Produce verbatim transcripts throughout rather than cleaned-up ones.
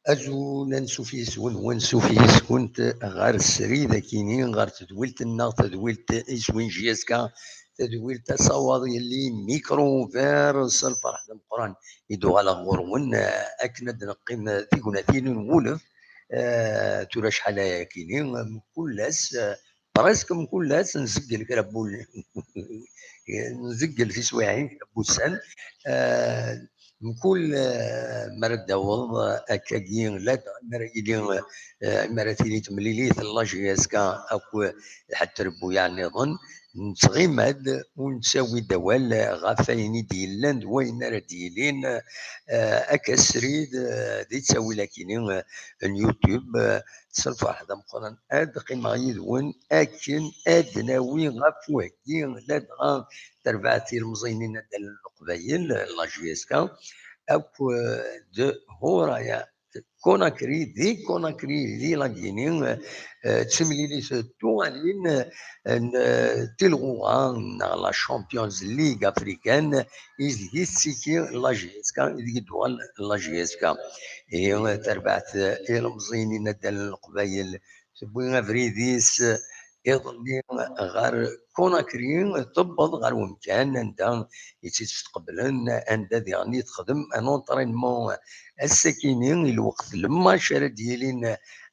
Azul, ansuf yes-wen, wansuf yes-went ɣer srid akini, ɣer tedwilt-nneɣ, tadwilt iswin J S K, tadwilt asawaḍ yelli micro ouvert, s lferḥ d ameqqran i d-uɣaleɣ ɣur-wen, eh, akken ad d-neqqim tignatin n wulef, eh, tura acḥal aya akini, mkul ass, eh, presque mkul ass nzeggel kra n wul-, nzeggel tiswiɛin, kra n wussan, eh, mkul, eh, mi ara d-taweḍ, eh, akkagi, ladɣa mi ara yili, eh, mi ara tili temlilit n la J S K akk d ḥedd trebbuyaɛ nniḍen, nettɣima-d u nettawi-d awal ɣef wayen i d-yellan d wayen ara d-yilin, eh, akka srid, eh, di ttawil akini, eh, n YouTube, eh, s lferḥ d ameqqran ad qqimeɣ yid-wen akken ad d-nawi ɣef waheggi ladɣa tarbaɛt ilemẓiyen n inaddalen n Leqbayel, la J S K, akk, eh, d Huraya Conakry, di Conakry, di la Guinée, eh, d timlilit n tuɣalin, eh, n, eh, tilɣuɣa neɣ la Champions League africaine, ideg i tettiki la J S K, ideg i d-tuɣal la J S K. Ihi, eh, tarbaɛt, eh, ilemẓiyen n inaddalen n Leqbayel tewwi abrid-is, eh, iḍelli ɣer Conakry, tewweḍ ɣer wemkan anda i tt-id-tqeblen, anda diɣen i texdem un entraînement ass-akini i lweqt lemmac ara d-yilin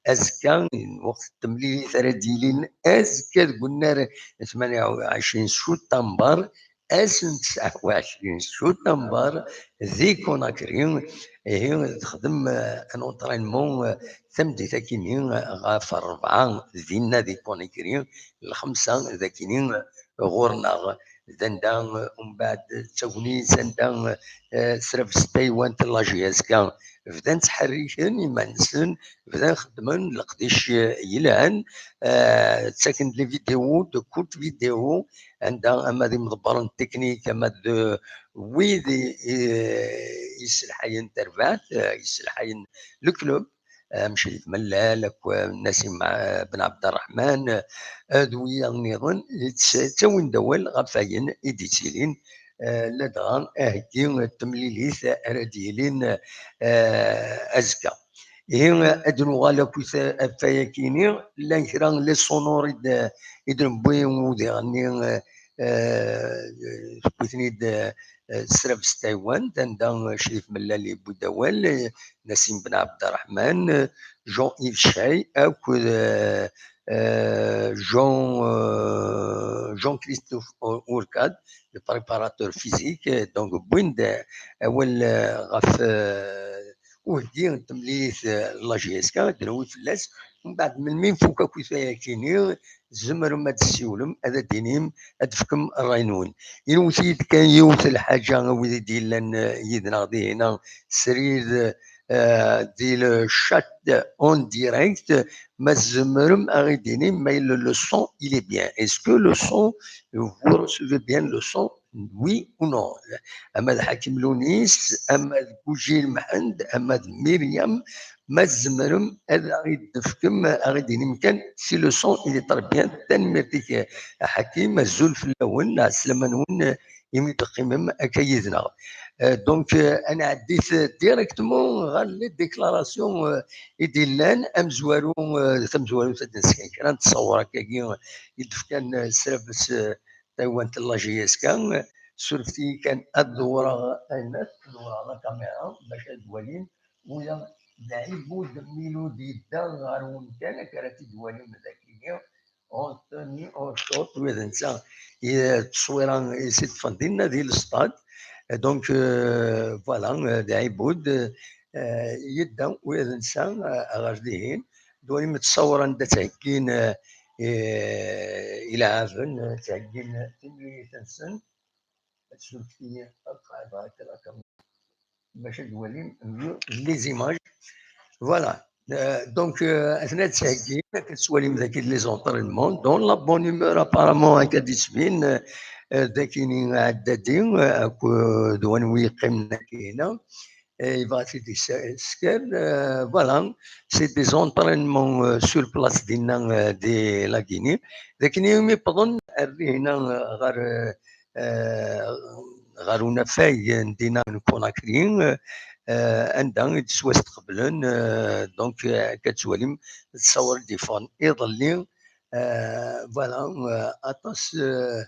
azekka, lweqt n temlilit ara d-yilin azekka deg unnar tmanya u ɛecrin september, ass n tesɛa u ɛecrin september di Conakry. Ihi texdem, eh, un entraînement, eh, tameddit akini, eh, ɣef rebɛa dinna di Conakry, lxemsa dagini, eh, ɣur-neɣ. D anda, eh, umbeɛd d tagnit anda, eh, srabes taywant n la J S K bdan ttḥerriken iman-nsen, bdan xeddmen leqdic, eh, yelhan, eh, ttaken-d les vidéos, de courtes vidéos, anda ama d imḍebbren n teknik, ama d wid i, i, iselḥayen tarbaɛt, eh, iselḥayen le club, eh, am Crif Mellal, akk, eh, Nassim, eh, Ben Abderrahman, eh, d wiyaḍ nniḍen, tt-, ttawin-d awal ɣef wayen i d-yettilin, eh, ladɣa aheggi n temlilit ara d-yilin, eh, azekka. Ihi, ad nuɣal akkit ɣef wayakini, llan kra n les sonores i d-, i d-newwi, udiɣ-nni, eh, eh, tewwi-ten-id, eh, eh, Srabes Taywant, anda, eh, Crif Mellal yewwi-d awal, eh, Nassim Ben Abderrahman, eh, Jean-Yves Chay, akked, eh, eh, Jean, eh, Jean-Christophe Ourcade, le préparateur physique, eh, donc, wwin-d, eh, awal, eh, ɣef, eh, uheggi n temlilit, eh, n la J S K, d-nawi fell-as. Mbeɛd, melmi nfuk akk ayakini, tzemrem ad d-tessiwlem, ad d-tinim, ad d-tefkem ṛṛay-nwen. Inwet-iyi-d kan yiwet n lḥaǧa, a wid i d-yellan, eh, yid-neɣ dihina, srid, eh, di le chat en direct, ma tzemrem a ɣ-id-tinim ma yella le son, il est bien. Est-ce que le son, vous recevez bien le son? Oui ou non? Ama d Ḥakim Lunis, ama d Gujil Mḥend, ama d Myriam, ma tzemrem ad aɣ-id-tefkem, aɣ-id-inim kan si le son il est très bien. Tanemmirt-ik a Ḥakim, azul fell-awen, ɛeslama-nwen imi d-teqqimem akka yid-neɣ. Euh, donc, euh, ad nɛeddi directement ɣer les déclarations, euh, i d-illan, amezwaru, euh, tamezwarut ad d-nesken kra n ttṣawur akkagi i d-fkan, euh, Srabes, euh, taywant n la J S K, surfet-iyi kan ad dewreɣ ayen ad dewreɣ la caméra bac ad walim. Ula d Ɛibud Milud yedda ɣer wemkan akka ara t-id-walim dagi. Anthony Orchot, ula d netta, i ttṣwira i s-iṭṭfen dinna di lestad. Donc, euh, voilà, euh, d Ɛibud, euh, yedda ula d netta, euh, ɣer dihin. D walim ttṣawren da ttheggin, euh, eh, ilɛaben, eh, ttheggin timlilit-nsen. Ad tcukti lqaɛda akka, bac ad walim les images. Voilà. Euh, donc, euh, atna ttheggin, akka tettwalim daki les entraînements, dans la bonne humeur apparemment, akka d-yettbin, euh, euh, dakini ɛeddadi, euh, akked wanwi yeqqimen akina. Eh, yebɣa ad t-id-yesker. Euh, voilà, c'est des entraînements, euh, sur place dinna, euh, di la Guinée. Dakini imi wwḍen ar dihina, euh, ɣer, euh, euh, ɣer unafag n dinna n Conakry, euh, euh, anda i d-ttwasqeblen, euh, donc, euh, akka tettwalim, tessawer-d iffɣen iḍelli, euh, voilà, euh, aṭas, euh,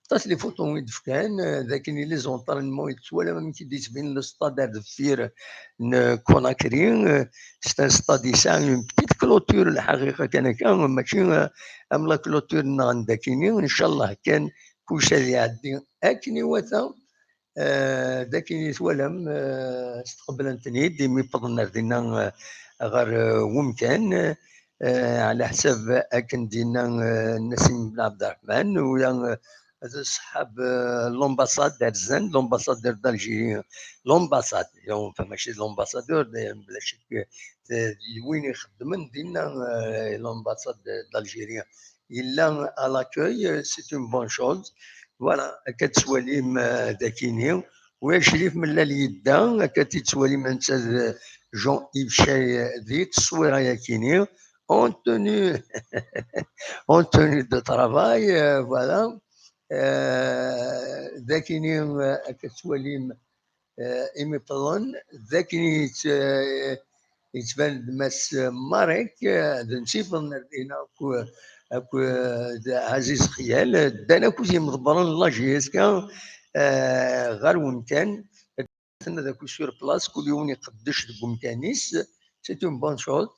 aṭas les photos i d-fkan, euh, dakini les entraînements i tettwalam amek i d-yettbin le stade ar deffir n Conakry, euh, c'est un stade yesɛa une petite clôture, lḥaqiqa kan akka, mačči, euh, am la clôture nneɣ n dakini, ncallah kan kullec ad iɛeddi akken iwata. Euh, dakini twalam, euh, steqblen-ten-id imi wwḍen ar dinna, euh, ɣer, euh, wemkan, euh, ɛla ḥsab akken d-yenna, euh, Nassim Ben Abderrahman, ula, euh, d ṣṣḥab, euh, l'ambassade, rzan l'ambassadeur d'Algérie, l'ambassade, mačči d l'ambassadeur, d, bla ccek, euh, d win ixeddmen dinna, euh, l'ambassade d'Algérie. Yella à l'accueil, euh, c'est une bonne chose. Voilà, akka tettwalim, euh, dakini. Wa Crif Mellal yedda, akka tettwalim netta d Jean-Yves Chay, euh, di tteswira yakini. En tenue, en tenue de travail, euh, voilà. Euh, dakini, euh, akka tettwalim, euh, imi wwḍen, dakini yett-, euh, yettban-d Mass Marek, euh, d netta i yewwḍen ar dina akk-, akked Ɛziz Xyal, euh, ddan akked yimḍebbren n la J S K, euh, ɣer wemkan, aten-a dakku sur place, kul yiwen iqeddec deg wemkan-is, c'est une bonne chose.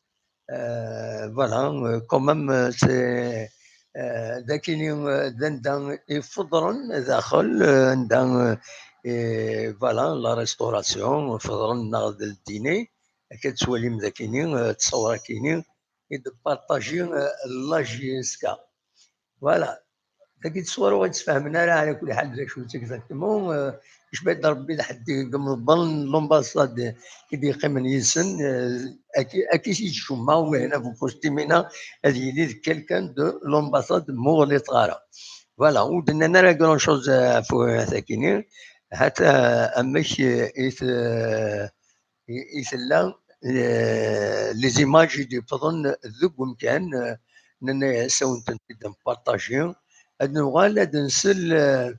Euh, voilà, euh, quand même, euh, c'est, euh, dakini, euh, d anda i feḍren daxel, euh, anda, euh, et voilà, la restauration, feḍren neɣ d le dîner, akka tettwalim dakini, euh, ttṣawra-kini, i d-partaji, euh, la J S K. Voilà. Dagi ttṣawra ur ttfehmen ara ɛla kulli ḥal d acu-tt exactement, euh, icba-d Rebbi d ḥedd deg imḍebbren n l'ambassade i d-yeqqimen yid-sen, euh, aki, aki s-yettcumma, wihin bu kustimina ad yili d quelqu'un de l'ambassade, ma ur ɣliṭeɣ ara. Voilà, ur d-nnan ara grand chose, euh, ɣef, euh, takini. Hata, euh, amek, euh, i t-, euh, i, i tella, euh, les images i d-yewwḍen deg wemkan, euh, nenna-yas ad wen-tent-id-npartaji. Ad nuɣal ad nsel, euh,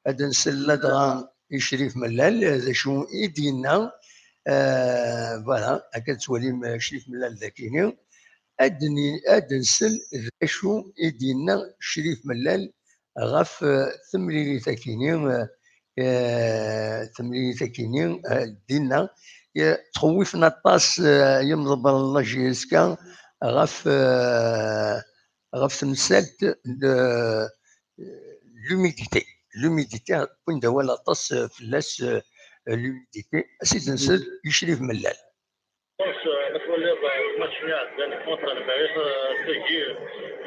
ad nsel ladɣa i Crif Mellal, euh, d acu i d-yenna, euh, voilà, akka tettwalim, euh, Crif Mellal dakini. Ad n-, ad nsel d acu i d-yenna Crif Mellal ɣef, euh, temlilit-akini, euh, euh, temlilit-akini, euh, dinna, euh, ttxewwifen aṭas, euh, yimḍebbren n la J S K ɣef, euh, ɣef temsalt de l'humidité. L'humidité, wwin-d awal aṭas, euh, fell-as, euh, l'humidité. Ad s-id-nsel i Crif Mellal. Je pense, euh, la première, euh, match-nni iɛeddan contre Lmerrix, euh, tagi,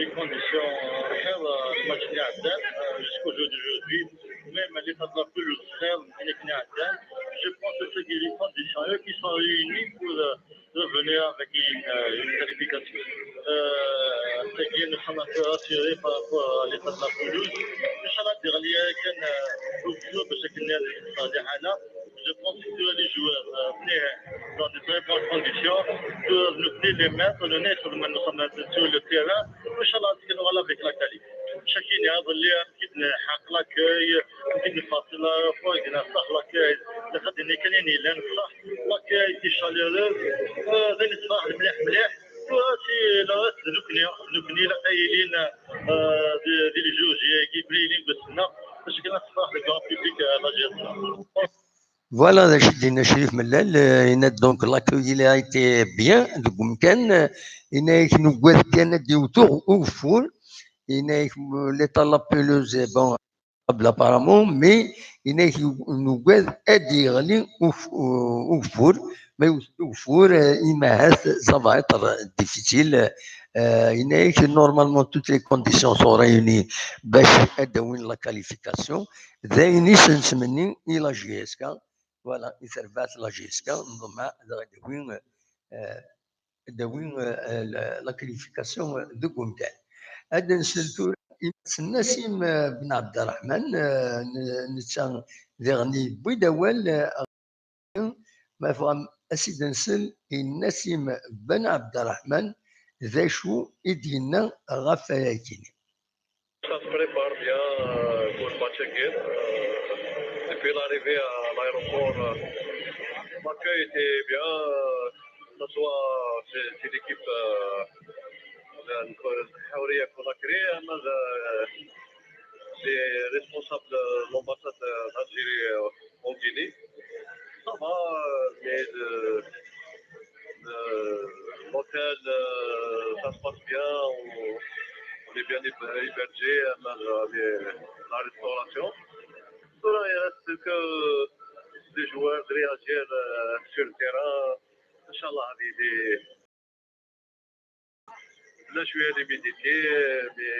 les conditions, euh, lxiḍ, euh, match-nni iɛeddan, euh, jusqu'au jour d'aujourd'hui, même l'état de la pelouse, lxiḍ, ayen akken iɛeddan. Je pense que c'est les conditions, eux, qui sont réunies pour, euh, revenir avec une, euh, une qualification. Euh, tagi, nous sommes un peu rassurés par rapport à l'état de la pelouse. Ncallah, ad d-iɣli kan, euh, au club, parce que c'est une, c'est une, je pense que les joueurs, euh, venus dans de très bonnes conditions. Tura d nutni les maîtres, nutni i ixedmen, nexdem sur le terrain. Ncallah, ad tt-id-nuɣal avec la qualité. Chaque année, iḍelli, amek i d-nḥeqq l'accueil, amek i d-neffer si l'aéroport, i d-nṣaḥ l'accueil. Ilaq ad d-nini kan ayen yellan ṣṣeḥ, l'accueil était chaleureux, euh, d ayen ṣṣeḥ mliḥ mliḥ. Tura si le reste d nekkni, d nekkni ilaq ad yilin, euh, di, di les jours-agi, mlilen deg wass-nneɣ, parce que ad nefreḥ le grand public, euh, l'Algérie. Voilà, d acu i d-yenna Crif Mellal, euh, yenna-d donc l'accueil il a été bien, deg umkan, euh, yenna-yak nugad kan ad d-iwet ug-, ugeffur, yenna-yak, euh, l'état de la pelouse, euh, bon, apparemment, mais yenna-yak nugad ad d-yeɣli ug-, euh, ugeffur, ma yewet-d ugeffur, euh, imahat ça va être difficile, euh, Euh, yenna-yak, normalement, toutes les conditions sont réunies bac ad d-awin la qualification. D ayen i s-nettmenni i la J S K. Voilà, i terbaɛt la J S K, nḍemmeɛ ad aɣ-d-awin, euh, ad d-awin, euh, la, la qualification deg umkan. Ad nsel tura i Nassim, euh, Ben Abderrahman, euh, n-, netta diɣen yewwi-d awal, euh, ma tebɣam, a s-id-nsel i Nassim Ben Abderrahman, d acu i d-yenna ɣef wayagi. Ça se prépare bien, euh, pour le match-agi. Euh, depuis l'arrivée à l'aéroport, euh, l'accueil était bien, euh, que ce soit c'est, c'est l'équipe, euh, de Haouria Conakry, hein, de, les responsables de l'ambassade d'Algérie, euh, en Guinée. Ça va, euh, mais le, le, l'hôtel, euh, ça se passe bien, on, on est bien héber-, hébergé, euh, même, euh, les, la restauration. Voilà, il reste que des joueurs de réagir, euh, sur le terrain. Inch'Allah, des, des, Là, je suis à l'humidité, mais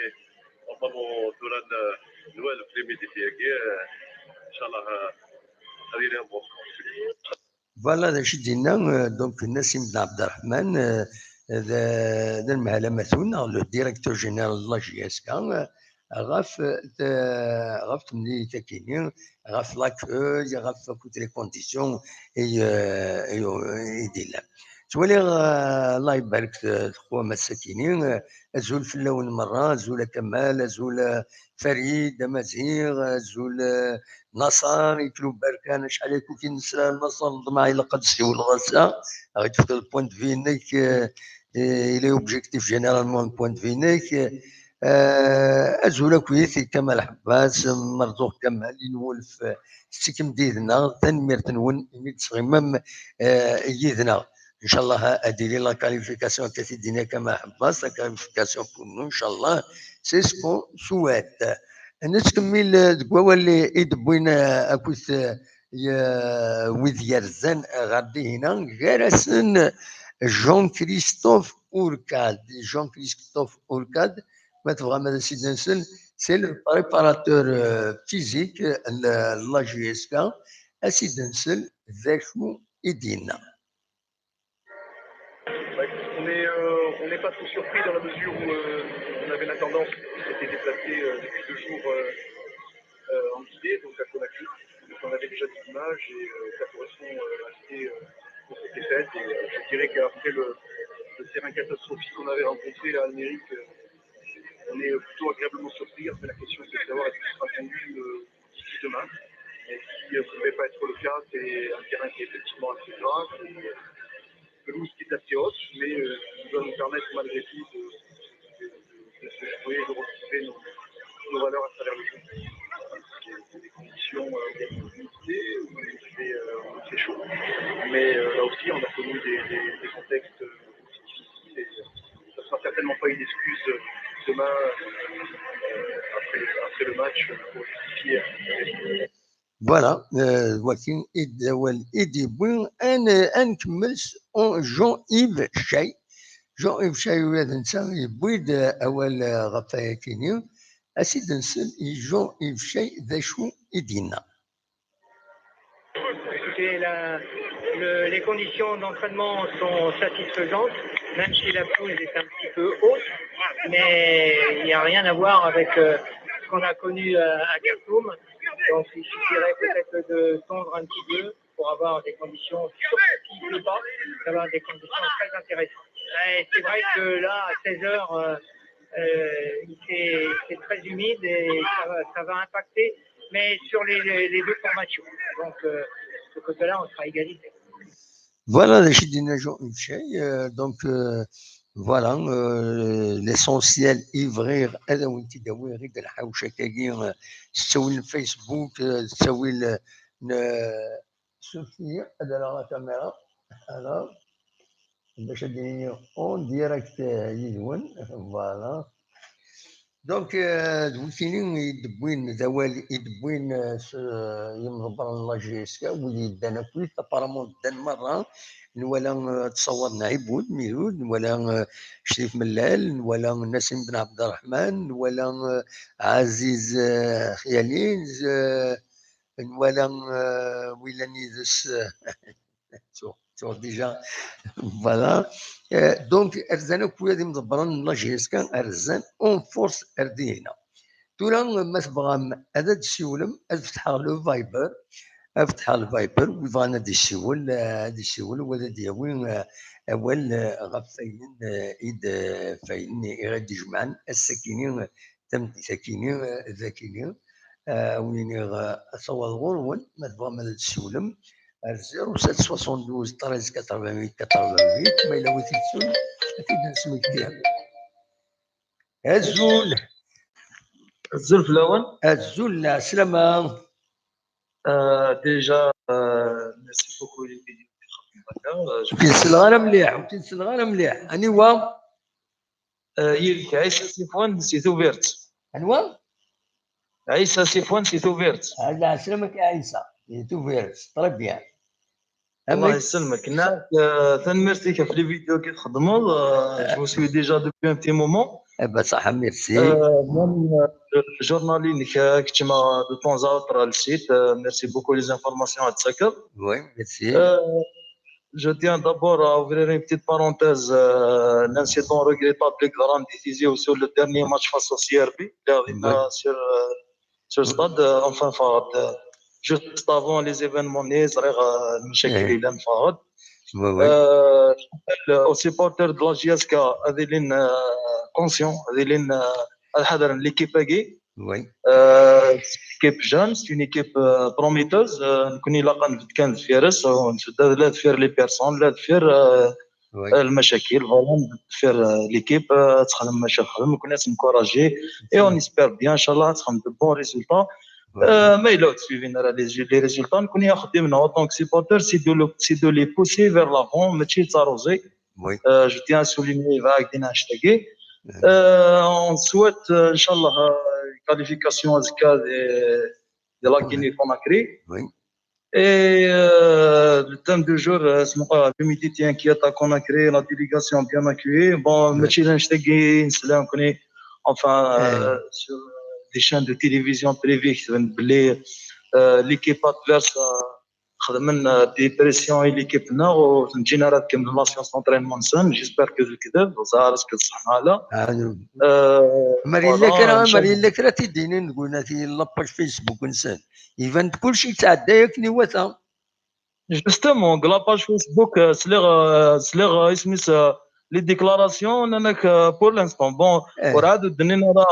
normalement, tura n-, nwala l'humidité-agi, euh, Inch'Allah, euh, ad yili un bon score. Voilà, d acu i d-yenna, euh, donc, Nassim Ben Abderrahman, euh, d, d anemhal amatun, neɣ le directeur général de la J S K, euh, ɣef, euh, ɣef temlilit-agi-nni, ɣef l'accueil, ɣef akk les conditions i, euh, i, i d-yellan. Ttwaliɣ, euh, Allah ibarek, euh, texwam ass-agi-nni, euh, azul fell-awen merra, azul a Kamal, azul a Farid, a Maziɣ, azul, euh, Naṣer, Iklu Berkan, acḥal akka i nesla Naṣer, neḍmeɛ ilaq ad d-ssiwleɣ ass-a, ad ɣ-d-tefkeḍ point de vue-inek, euh, il est objectif généralement le point de vue-inek. Euh, azul akkit i Kamal Ḥebbas, Merzuq Kamal, Inwulef, tettikim-d yid-neɣ, tanemmirt-nwen imi d-teɣimem, euh, yid-neɣ. Inchallah, ad d-tili la qualification akka i d-yenna Kamal Ḥebbas, la qualification pour nous, inchallah, c'est ce qu'on souhaite. Nettkemmil, euh, deg wawal i, i d-wwin, euh, akkit, euh, y-, wid yerzan ɣer dihina, gar-asen Jean-Christophe Ourcade. Jean-Christophe Ourcade, ma tebɣam ad as-id-nsel, c'est le préparateur, euh, physique, euh, n la J S K. Ad as-id-nsel d acu i d-yenna. On est, euh, on n'est pas trop surpris dans la mesure où, euh, on avait la tendance qui s'était déplacée, euh, depuis deux jours, euh, euh, en Guinée, donc à Conakry. Donc on avait déjà des images et, euh, ça correspond, euh, assez, euh, à ce qui s'est fait. Et, euh, je dirais qu'après le, le terrain catastrophique qu'on avait rencontré là à Alméric, euh, on est plutôt agréablement surpris. Après, la question, c'est de savoir est-ce qu'il sera conduit, euh, d'ici demain. Et si, euh, ce ne devait pas être le cas, c'est un terrain qui est effectivement assez grave, une pelouse qui est assez haute, mais, euh, qui doit nous permettre malgré tout de, de, de, de se jouer, de retrouver nos, nos valeurs à travers le jeu. C'est des conditions, euh, où il fait, euh, où il fait chaud. Mais, euh, là aussi, on a connu des, des, des contextes, euh, aussi difficiles et, euh, ça sera certainement pas une excuse demain, euh, après, après le match pour justifier. Voilà, euh, wagi i d awal i d-yewwi. Ad n-, ad nkemmel s Jean-Yves Chay. Jean-Yves Chay, ula d netta yewwi-d, euh, awal, euh, ɣef wayagi-nni. Ad as-id-nsel i Jean-Yves Chay d acu i d-yenna. Écoutez, la, le, les conditions d'entraînement sont satisfaisantes, même si la pelouse est un petit peu haute, mais il n'y a rien à voir avec, euh, ce qu'on a connu, euh, à Khartoum. Donc il suffirait peut-être de tondre un petit peu pour avoir des conditions, surtout s'il ne pleut pas, d'avoir des conditions très intéressantes. Et c'est vrai que là, à seize heures, euh, euh, c'est, c'est très humide et ça va, ça va impacter, mais sur les, les, les deux formations. Donc, euh, ce côté-là, on sera égalisé. Voilà, d acu i d-yenna Jean-Yves Chay, euh, donc, euh, voilà, euh, l'essentiel i bɣiɣ ad awen-t-id-awiɣ i lḥawca-agi, euh, s ttawil n Facebook, euh, s ttawil, euh, n, euh, Sophie, ad rreɣ la caméra, voilà, bac ad d-nini en direct, euh, yid-wen, voilà. Donc, euh, d wikini i d-wwin, d awal i d-wwin, euh, s, euh, yimḍebbren n la J S K, wid yeddan akkit, apparemment ddan merra, nwala, euh, Tṣawad n Ɛibud, Mirud, nwala, euh, Crif Mellal, nwala Nassim Ben Ɛebderreḥman, nwala, euh, Ɛaziz, euh, Xyalin, euh, nwala, euh, wilan yid-s, euh, tuɣ, tuɣ déjà, voilà. Euh, donc, rzan akk wid imḍebbren n la J S K, rzan en force ar dihina. Tura, ma tebɣam ad d-tessiwlem, ad fetḥeɣ le Viber, ad fetḥeɣ le Viber, wi bɣan ad d-yessiwel, euh, ad yessiwel, wa ad d-yawi, euh, awal, euh, ɣef wayen, euh, i d, euh, ɣef wayen i ɣ-d-ijemɛen ass-akini, euh, tameddit-akini, euh, d akini. Euh, a wen-iniɣ, euh, asawaḍ ɣur-wen, ma tebɣam ad d-tessiwlem, ar zéro sept soixante-douze treize quatre-vingt-huit quatre-vingt-huit, ma yella wi t-yettun, ad t-id-nesmekti. Azul! Azul fell-awen. Azul, lɛeslama. Euh, déjà, euh, merci beaucoup les vidéos. Euh, je Ur k-selleɣ ara mliḥ, ur k-selleɣ ara mliḥ. Aniwa? Euh, yid-k Ɛisa Sifwan si Tubiret. Anwa? Ɛisa Sifwan si Tubiret. Ah, lɛeslama-k a Ɛisa, si Tubiret. Très bien. Allah yesselmek. Nɛak, euh, tanemmirt-ik ɣef les vidéos i txeddmeḍ. Euh, je vous suis déjà depuis un petit moment. Eh ben, صح, merci. Euh, même, euh, le journal-inek, euh, keččmeɣ de temps à autre à le site. Euh, merci beaucoup les informations ad-d-tettakeḍ. Oui, merci. Euh, je tiens d'abord à ouvrir une petite parenthèse. Euh, l'incident regrettable i yeḍran di Tizi Uzzu sur le dernier match face au C R B. Lliɣ dinna sur, euh, sur stade, euh, enfin, Fahd, euh, juste avant les événements-nni, ẓriɣ, euh, lmacakil i yellan, Fahd. Oui, oui. Euh, aux supporters de la J S K, ad ilin, euh, conscients, ad ilin, euh, ad ḥadren l'équipe-agi. Oui. Euh, c'est une équipe jeune, c'est une équipe, euh, prometteuse. Euh, nekkni ilaq ad nbedd kan deffir-s, euh, nbedd la deffir les personnes, la deffir, euh, oui, euh, lmacakil, voilà, nbedd deffir, euh, l'équipe, euh, ad texdem ma txeddem, nekkni ad tt-nencourager, et on espère bien, inchallah, ad texdem de bons résultats. Oui. Euh, ma yella ur d-suivin ara les, les résultats, nekkni axeddim-nneɣ en tant que supporter, c'est de le, c'est de les pousser vers l'avant, mačči d taruẓi. Oui. Euh, je tiens à souligner, euh, on souhaite, euh, inchallah, euh, qualification azekka de, de la Guinée Conakry. Oui. Et, euh, le thème du jour, euh, c'est, euh, l'humidité inquiète à Conakry, la délégation bien accueillie. Bon, mačči d annect-agi i nesla nekkni, enfin, euh, sur, euh, des chaînes de télévision privées, qui, euh, l'équipe adverse, euh, xedmen, euh, des pressions i l'équipe-nneɣ, ur ten-ǧǧin ara ad kemmlen la séance d'entraînement-nsen. J'espère que d lekdeb, ẓriɣ ur d-ṣeḥḥa ara. Mer yella kra, mer yella kra t-id-inin deg la page Facebook-nsen. Iban-d kulci yettɛedday akken iwata. Justement, deg la page Facebook, euh, sliɣ, euh, sliɣ, euh, isem-is, euh, les déclarations, nnan-ak, euh, pour l'instant. Bon, werɛad ur d-nnin ara,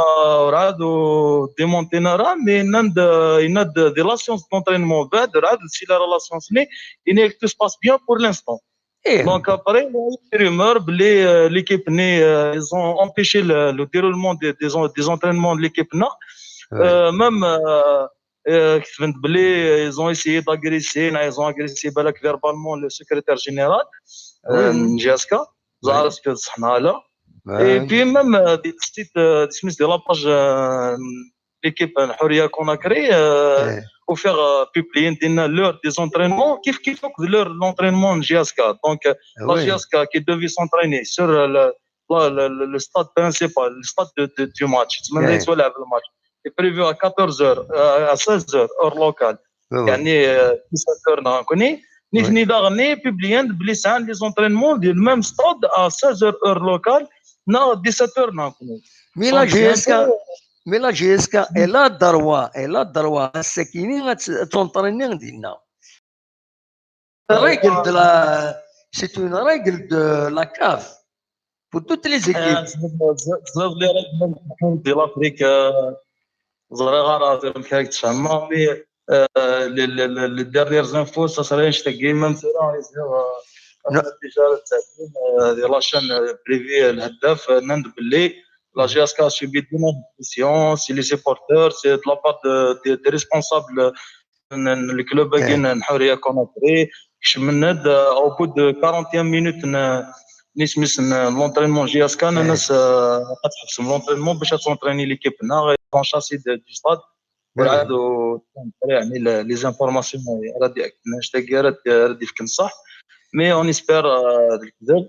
werɛad ur démentin ara, mais nnan-d, euh, yenna-d di la séance d'entraînement, mbeɛd werɛad ur d-tesli ara la séance-nni, yenna-yak tout se passe bien pour l'instant. Donc après, il y a eu des rumeurs belli, euh, l'équipe-nni, euh, ils ont empêché le, le déroulement des, des, des entraînements de l'équipe-nneɣ. Euh, même, euh, euh, ketben-d belli, euh, ils ont essayé d'agresser, neɣ ils ont agressé, balak, verbalement, le secrétaire général, euh, n J S K. Ẓriɣ ur d-ṣeḥḥa ara. Et puis même, euh, des sites, euh, des sites de la page, euh, l'équipe n Huria Conakry, euh, ufiɣ, euh, publié dinna l'heure des entraînements, kif kif akk d l'heure de l'entraînement n J S K. Donc, euh, la J S K qui devait s'entraîner sur, euh, le, le, le, le stade principal, le stade de, de, du match. Tmenna yettwalɛeb le match. C'est prévu à quatorze heures, euh, à seize heures, heure locale. يعني, euh, dix-sept heures neɣ nekkni. Nitni daɣen publien-d belli sɛan les entraînements di le même stade à seize heures, heure locale, neɣ dix-sept heures neɣ nekkni. Mais la J S K, mais la J S K, elle a droit, elle a droit ass-akini ad tentraîni dinna. Règle de la, c'est une règle de la CAF pour toutes les équipes. Teẓriḍ les règles de l'Afrique, euh, ẓriɣ ara tirmka tfehmeḍ, mais, euh, les, les, les, les dernières infos, ça serait annect-agi, même tura, euh, déjà, euh, de la chaîne, euh, privée, euh, الهداف, euh, nnan-d belli la J S K a subi des pressions, c'est les supporters, c'est de la part de, de, des responsables n, n le club-agi n Huria Conakry, kecmen-d, euh, au bout de quarante et un minutes n, نيس ميس ن-، l'entraînement J S K، انا ناس، آه، قد تحبس l'entraînement باش تونتريني ليكيب هنا، غير اون شاسي دو ستاد. وعاد و-، يعني ل-، لي زانفورماسيون راه دي-، نشتاق راه، راه ديفكن صح. مي اون اسبير، آه، الكذب.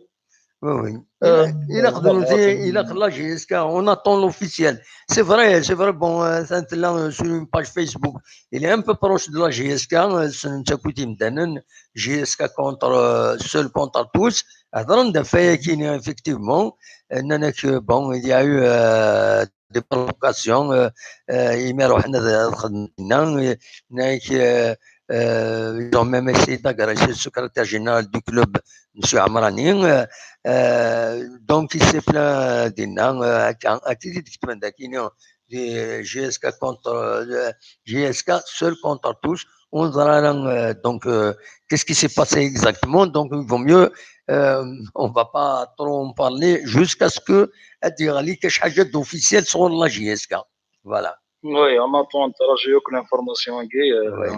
Oui, oui. Il a, il a redonné, il a la J S K, on attend l'officiel. C'est vrai, c'est vrai. Bon, euh, c'est un, là, euh, sur une page Facebook, il est un peu proche de la J S K, euh, c'est une J S K contre, euh, seul contre tous. Attends, effectivement, euh, bon, il y a eu, euh, des provocations, euh, euh, il m'a euh, ils ont même essayé d'agresser le secrétaire général du club, M. Amrani. Euh, euh, donc, il s'est plaint dinna, euh, à, à, J S K contre, euh, J S K, seul contre tous. On verra, euh, donc, euh, qu'est-ce qui s'est passé exactement. Donc, il vaut mieux, euh, on va pas trop en parler jusqu'à ce que, à dire, quelque chose d'officiel sur la J S K. Voilà. Oui, on attend, on attend l'information, euh, euh,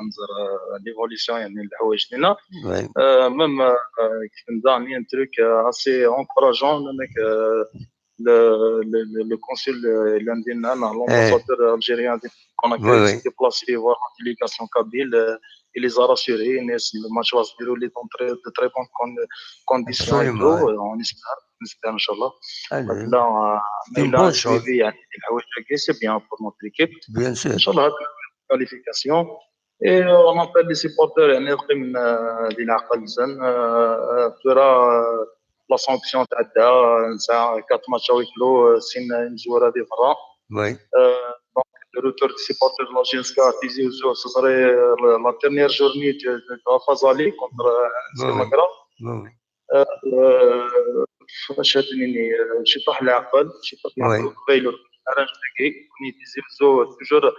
l'évolution, يعني الحوايج لينا. Euh, même, euh, euh, كيف نظن un truc, euh, assez encourageant, donc, euh, le, le, le, le consul, euh, l'ambassadeur algérien, on a déplacé voir la délégation kabyle, euh, il les a rassurés, mais le match va se dérouler dans très, de très bonnes con-, conditions et tout, euh, on espère. نستنى ان شاء الله. Là, euh, mais là, suivi, يعني، الحوايج هكا c'est bien pour notre équipe. Bien sûr. ان شاء الله هاد la qualification. Et, euh, on appelle les supporters، يعني، القيم، آه، ديال العقل زين، آه، آه، ترى، آه، la sanction تعدى، آه، نسى quatre matchs à huis clos، آه، سين نزور هذه برا. Oui. Euh, donc, le retour des supporters de la J S K, Tizi Ouzou, ce serait, euh, la, la dernière journée de, de, de la phase aller contre, euh, Samagra. آه، فاش هاتني، آه، شي طاح العقل، شي طاح العقل قبيل. انا نشتكي، كوني تيزي وزو توجور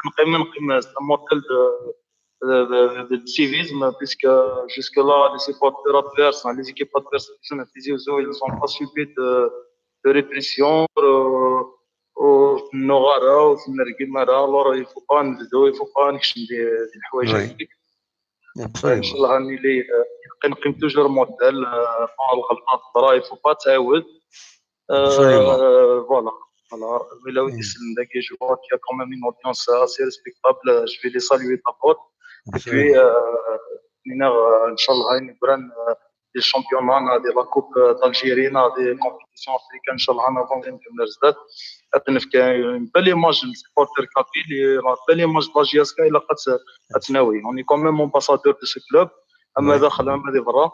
نقيم، نقيم سا موديل دو، دو، دو سيفيزم، بيسك جوسك لا لي سيبورتور ادفيرس، لي زيكيب ادفيرس، تيزي وزو ils ont pas subi de, de répression. وفي النغاره وفي المرقمه، alors il faut pas نبدو، il faut pas نكشم دي، دي الحوايج هذيك. ان شاء الله راني لي، آه، نقيم توجور موديل، آه، الغلطات راه il faut pas تعاود. آه، voilà. Voilà. ولا ودي سلم داك جوار، il y a quand même une audience assez respectable, je vais les saluer d'abord. Et puis, euh, ان شاء الله هاي نبران، آه، دي championnat، دي la coupe d'Algérie، دي compétition africaine، ان شاء الله انا ظن نكمل زداد. هاد نفكي بال image، سيبورتور كابيل، بال image de la J S K، الا قد اتناوي، on est quand même ambassadeur de ce club، اما داخل اما دي برا.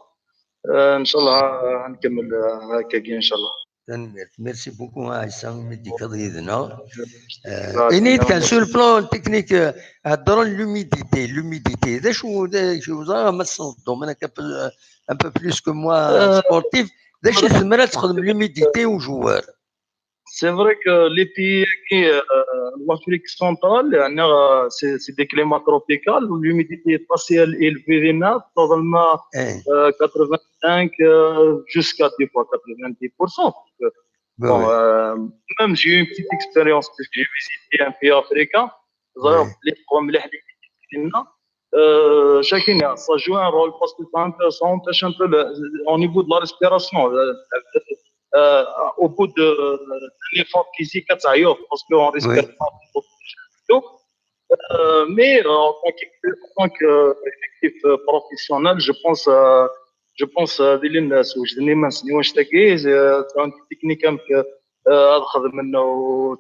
آه، ان شاء الله نكمل، آه، هكاكي ان شاء الله. Merci beaucoup, Aïssa, mais ديك هضريدنا. آه، إني كان sur le plan technique, آه، هضروا l'humidité, l'humidité. ذا شو، ذا شو، زعما ما تصدم، أنا كان un peu plus que moi sportif. ذا شو زعما تخدم l'humidité aux joueurs. C'est vrai que les pays, euh, l'Afrique centrale, يعني، euh, c'est, c'est des climats tropicaux, l'humidité est assez élevée, euh, quatre-vingt-cinq, euh, jusqu'à des fois quatre-vingt-dix pour cent. Donc, euh, bon, euh, même j'ai eu une petite expérience parce que j'ai visité un pays africain. Euh, chacun, ça joue un rôle parce que ça empêche, ça empêche un peu le, au niveau de la respiration. Euh, euh, au bout de, de l'effort physique, ça y est, parce qu'on respire pas beaucoup. Euh, mais, euh, en tant que, en tant que, euh, effectif, euh, professionnel, je pense, euh, je pense, euh, ديال الناس وجدني ما نسنيوش تاكي، euh, c'est un technique, euh, هذا خدم منه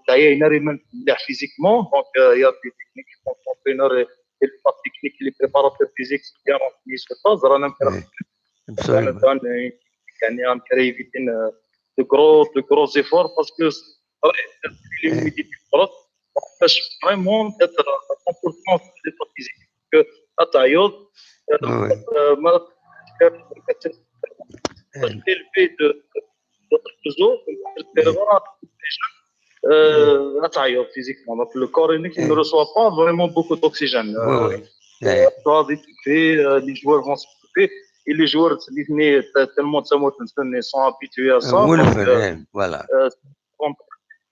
تعيينا ريمان مليح physiquement. Donc, euh, il y a des techniques, des entraîneurs et, et des techniques, les préparateurs physiques sont bien renseignés sur ça. رانا يعني، يعني، يعني، كريفيتين، آه، de gros, de gros efforts parce que l'humidité باش vraiment d'être à cent pour cent في l'effort physique. Que تعيط، آه، ما élevé de, de, de, غتعيط physiquement. Donc, le corps, il ne reçoit pas vraiment beaucoup d'oxygène. Soit vite fait, euh, les joueurs vont s'étouffer. Et les joueurs, tellement de sont habitués à ça. Donc, euh, voilà.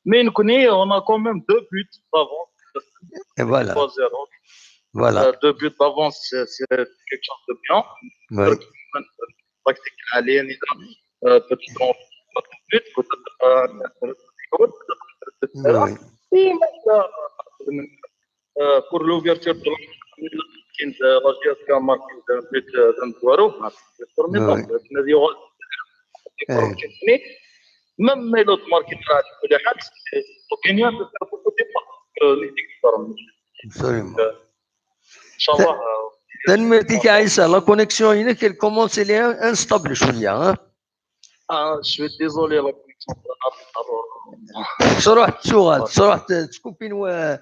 Mais nous, on a quand même deux buts d'avance. Et voilà. trois zéro. Voilà. Euh, deux buts d'avance, c'est, c'est quelque chose de bien. Ouais. Tactique, allez, euh, peut-être dans trente minutes, peut-être, euh, Oui. Et maintenant, euh, pour l'ouverture de la كاين la J S K marque un but, euh, d'un zéro, c'est formidable. Oui. Mais il y aura même les autres marques, l'opinion de beaucoup de Absolument. إن شاء الله. Tanemmirt-ik a Ɛisa, la connexion-inek elle commence, elle est instable شوية, hein. Ah, je suis désolé, la connexion. Tṛuḥ tuɣal, tṛuḥ tkupin, euh,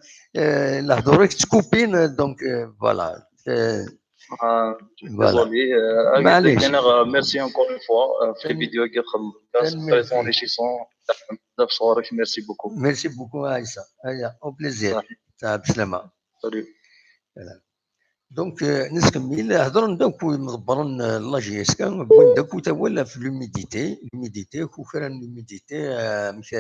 lehdur-ik tkupin, donc, euh, voilà. Euh, Ah, voilà. Désolé. Euh, معليش. أنا، euh, merci encore une fois. Euh, في الفيديو كي خدمت. C'est très enrichissant. بزاف صوالح. Merci beaucoup. Merci beaucoup, Aïssa. Au plaisir. صحيح. تاع بسلامة. Salut. Donc, euh, نكمل. هضرنا donc وين مدبرين، euh, la J S K، وين donc وتاول في l'humidité، l'humidité، كوكرا l'humidité، euh، مش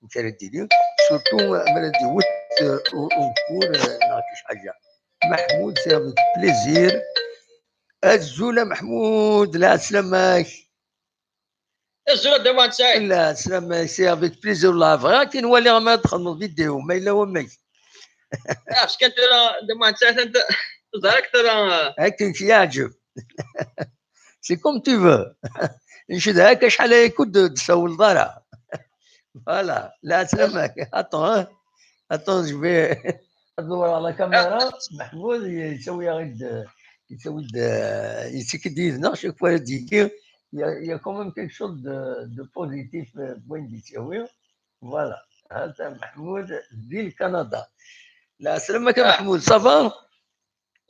مش راح ديري. Surtout، euh، مرة دي وت، euh، و، و، كور، euh، نعطي شي حاجة. محمود، c'est avec plaisir. الزولة محمود، لا سلامك. الزولة دمان سعيد. لا سلامك، c'est avec plaisir والله. بغا كي نولي ما تخدم فيديو، ما إلا ومك. عرفت كانت أنا دمان سعيد، أنت زهرك ترى. هاك كي يعجب. C'est comme tu veux. نشد هاك شحال يكون تسول دارها. Voilà، لا سلامك. Attends، hein. Attends، je vais ندور على كاميرا. محمود يسوي غير، يسوي، يسكت يدنا chaque fois يجي. Il y a, il y a quand même quelque chose de, de positif, euh, وين يسوي. Voilà. هذا محمود ديال كندا. لا سلامك يا آه. محمود، ça va؟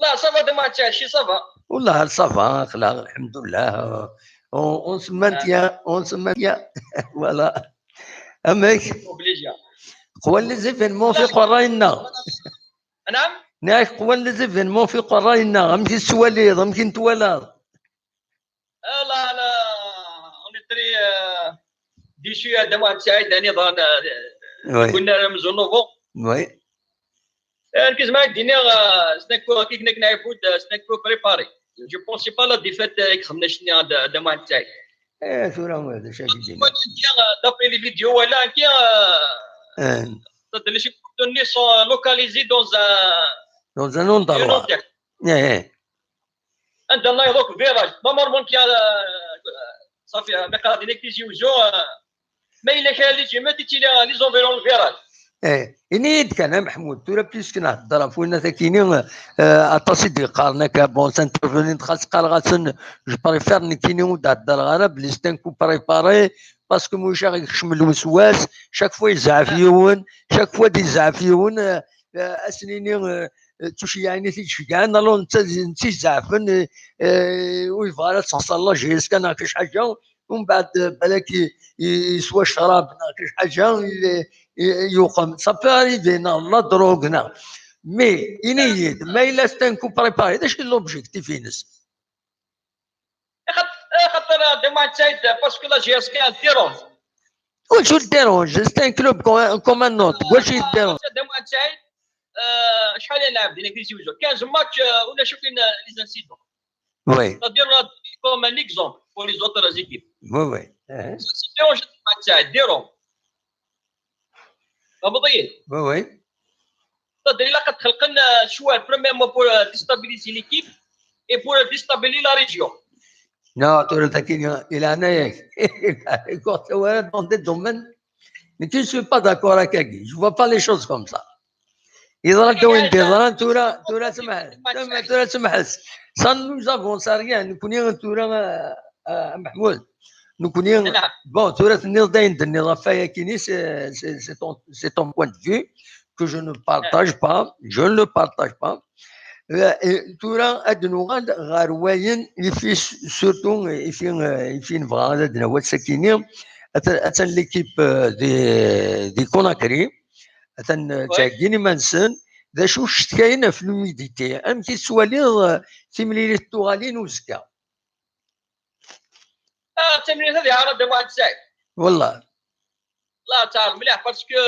لا، ça va دمان سعيد، شي ça va. والله ça va، خلاص، الحمد لله. On, on se maintient، on se maintient. Voilà. أمك Obligé. قوان les événements في قراينا. نعم. ناك قوان les événements في قراينا، أمك السواليض، أمك نتوالى. آه، لا، لا، on est très, euh, déçu يا دمان سعيد، يعني ظن، Oui. كنا رمزو نوفو. Oui. آه، كيف ما دينا، آه، سناكو كي كنا كنا يفوت، آه، سناكو préparé. Je pense pas la défaite، آه، كي خمنا شني هذا دمان سعيد. ايه، ثورة هذا شاكي دينا. D'après les vidéos ولا كي، آه، آه. les supporters sont localisés dans un Dans un endroit. hôtel. ايه. عندنا يضرك virage. Normalement كي، آه، صافي، ما قاعدين يكتيزيو جو، آه، ما إلا كان les jumelles تيتي les environs virage. ايه، اني كان محمود تورا بيسك نهضر فوينا تاكيني، آه، اطاسي دي قارنا كا بون سانترفيني خاص قال غاتن. Je préfère نكيني ونهضر غانا بلي ستانكو préparé، parce que موشا غيكشم الوسواس، chaque fois يزعف يون، chaque fois دي يزعف يون، آه، آه، اسنيني، آه، آه، توشي يعني تيشجعنا لو نتا، نتا يزعفن، آه، آه، ويبغى لا تحصل لا جيس كان كاش حاجه، ومن بعد، آه، بالك ي-، ي-، يسوى الشراب كاش حاجه، ي-، ي-، يقم صافي ريفينا لا دروغنا. مي اني ما الا ستانكو préparé، اش l'objectif ينس؟ خاطر ديما تسايد parce que la J S K elle dérange. واش ديرونج؟ C'est un club comme un autre. واش يديرونج؟ ديما تسايد، آه، شحال يلعب دينا في زوجو؟ quinze matchs، آه، ولا شوف لنا les incidents. Oui. C'est-à-dire comme un exemple pour les autres équipes. Oui, oui. أه. Ça dérange ديما تسايد، dérange. فهمتي؟ Oui, oui. C'est-à-dire الا قد خلقنا شويه premièrement pour déstabiliser l'équipe et pour déstabiliser la région. Non, tura تاكيني الى انايا كنت dans des domaines mais je suis pas d'accord هكاكي. Je vois pas les choses comme ça. يضرب وين يضرب tura، tura سمح، tura سمح. Ça nous avance à rien. نكوني tura، آه، آه، محمود. نكوني نعم. Bon، tura تنيض داين دني رافايا كيني، c'est, c'est, c'est ton, c'est ton point de vue que je ne partage pas. Je ne le partage pas. آه، tura ad nuɣal ɣer wayen i fi surtout i fi, i fi nebɣa ad d-nawi sakini. Atan, atan l'équipe, euh, di, di Conakry. Atan, euh, ttɛeggin iman-nsen. D acu cetkayen ɣef l'humidité? Amek i tettwaliḍ, euh, timlilit tuɣalin uzekka? Ah, timlilit ad yeɛreḍ Muḥend Saɛid. Wallah. La ttɛerḍ mliḥ parce que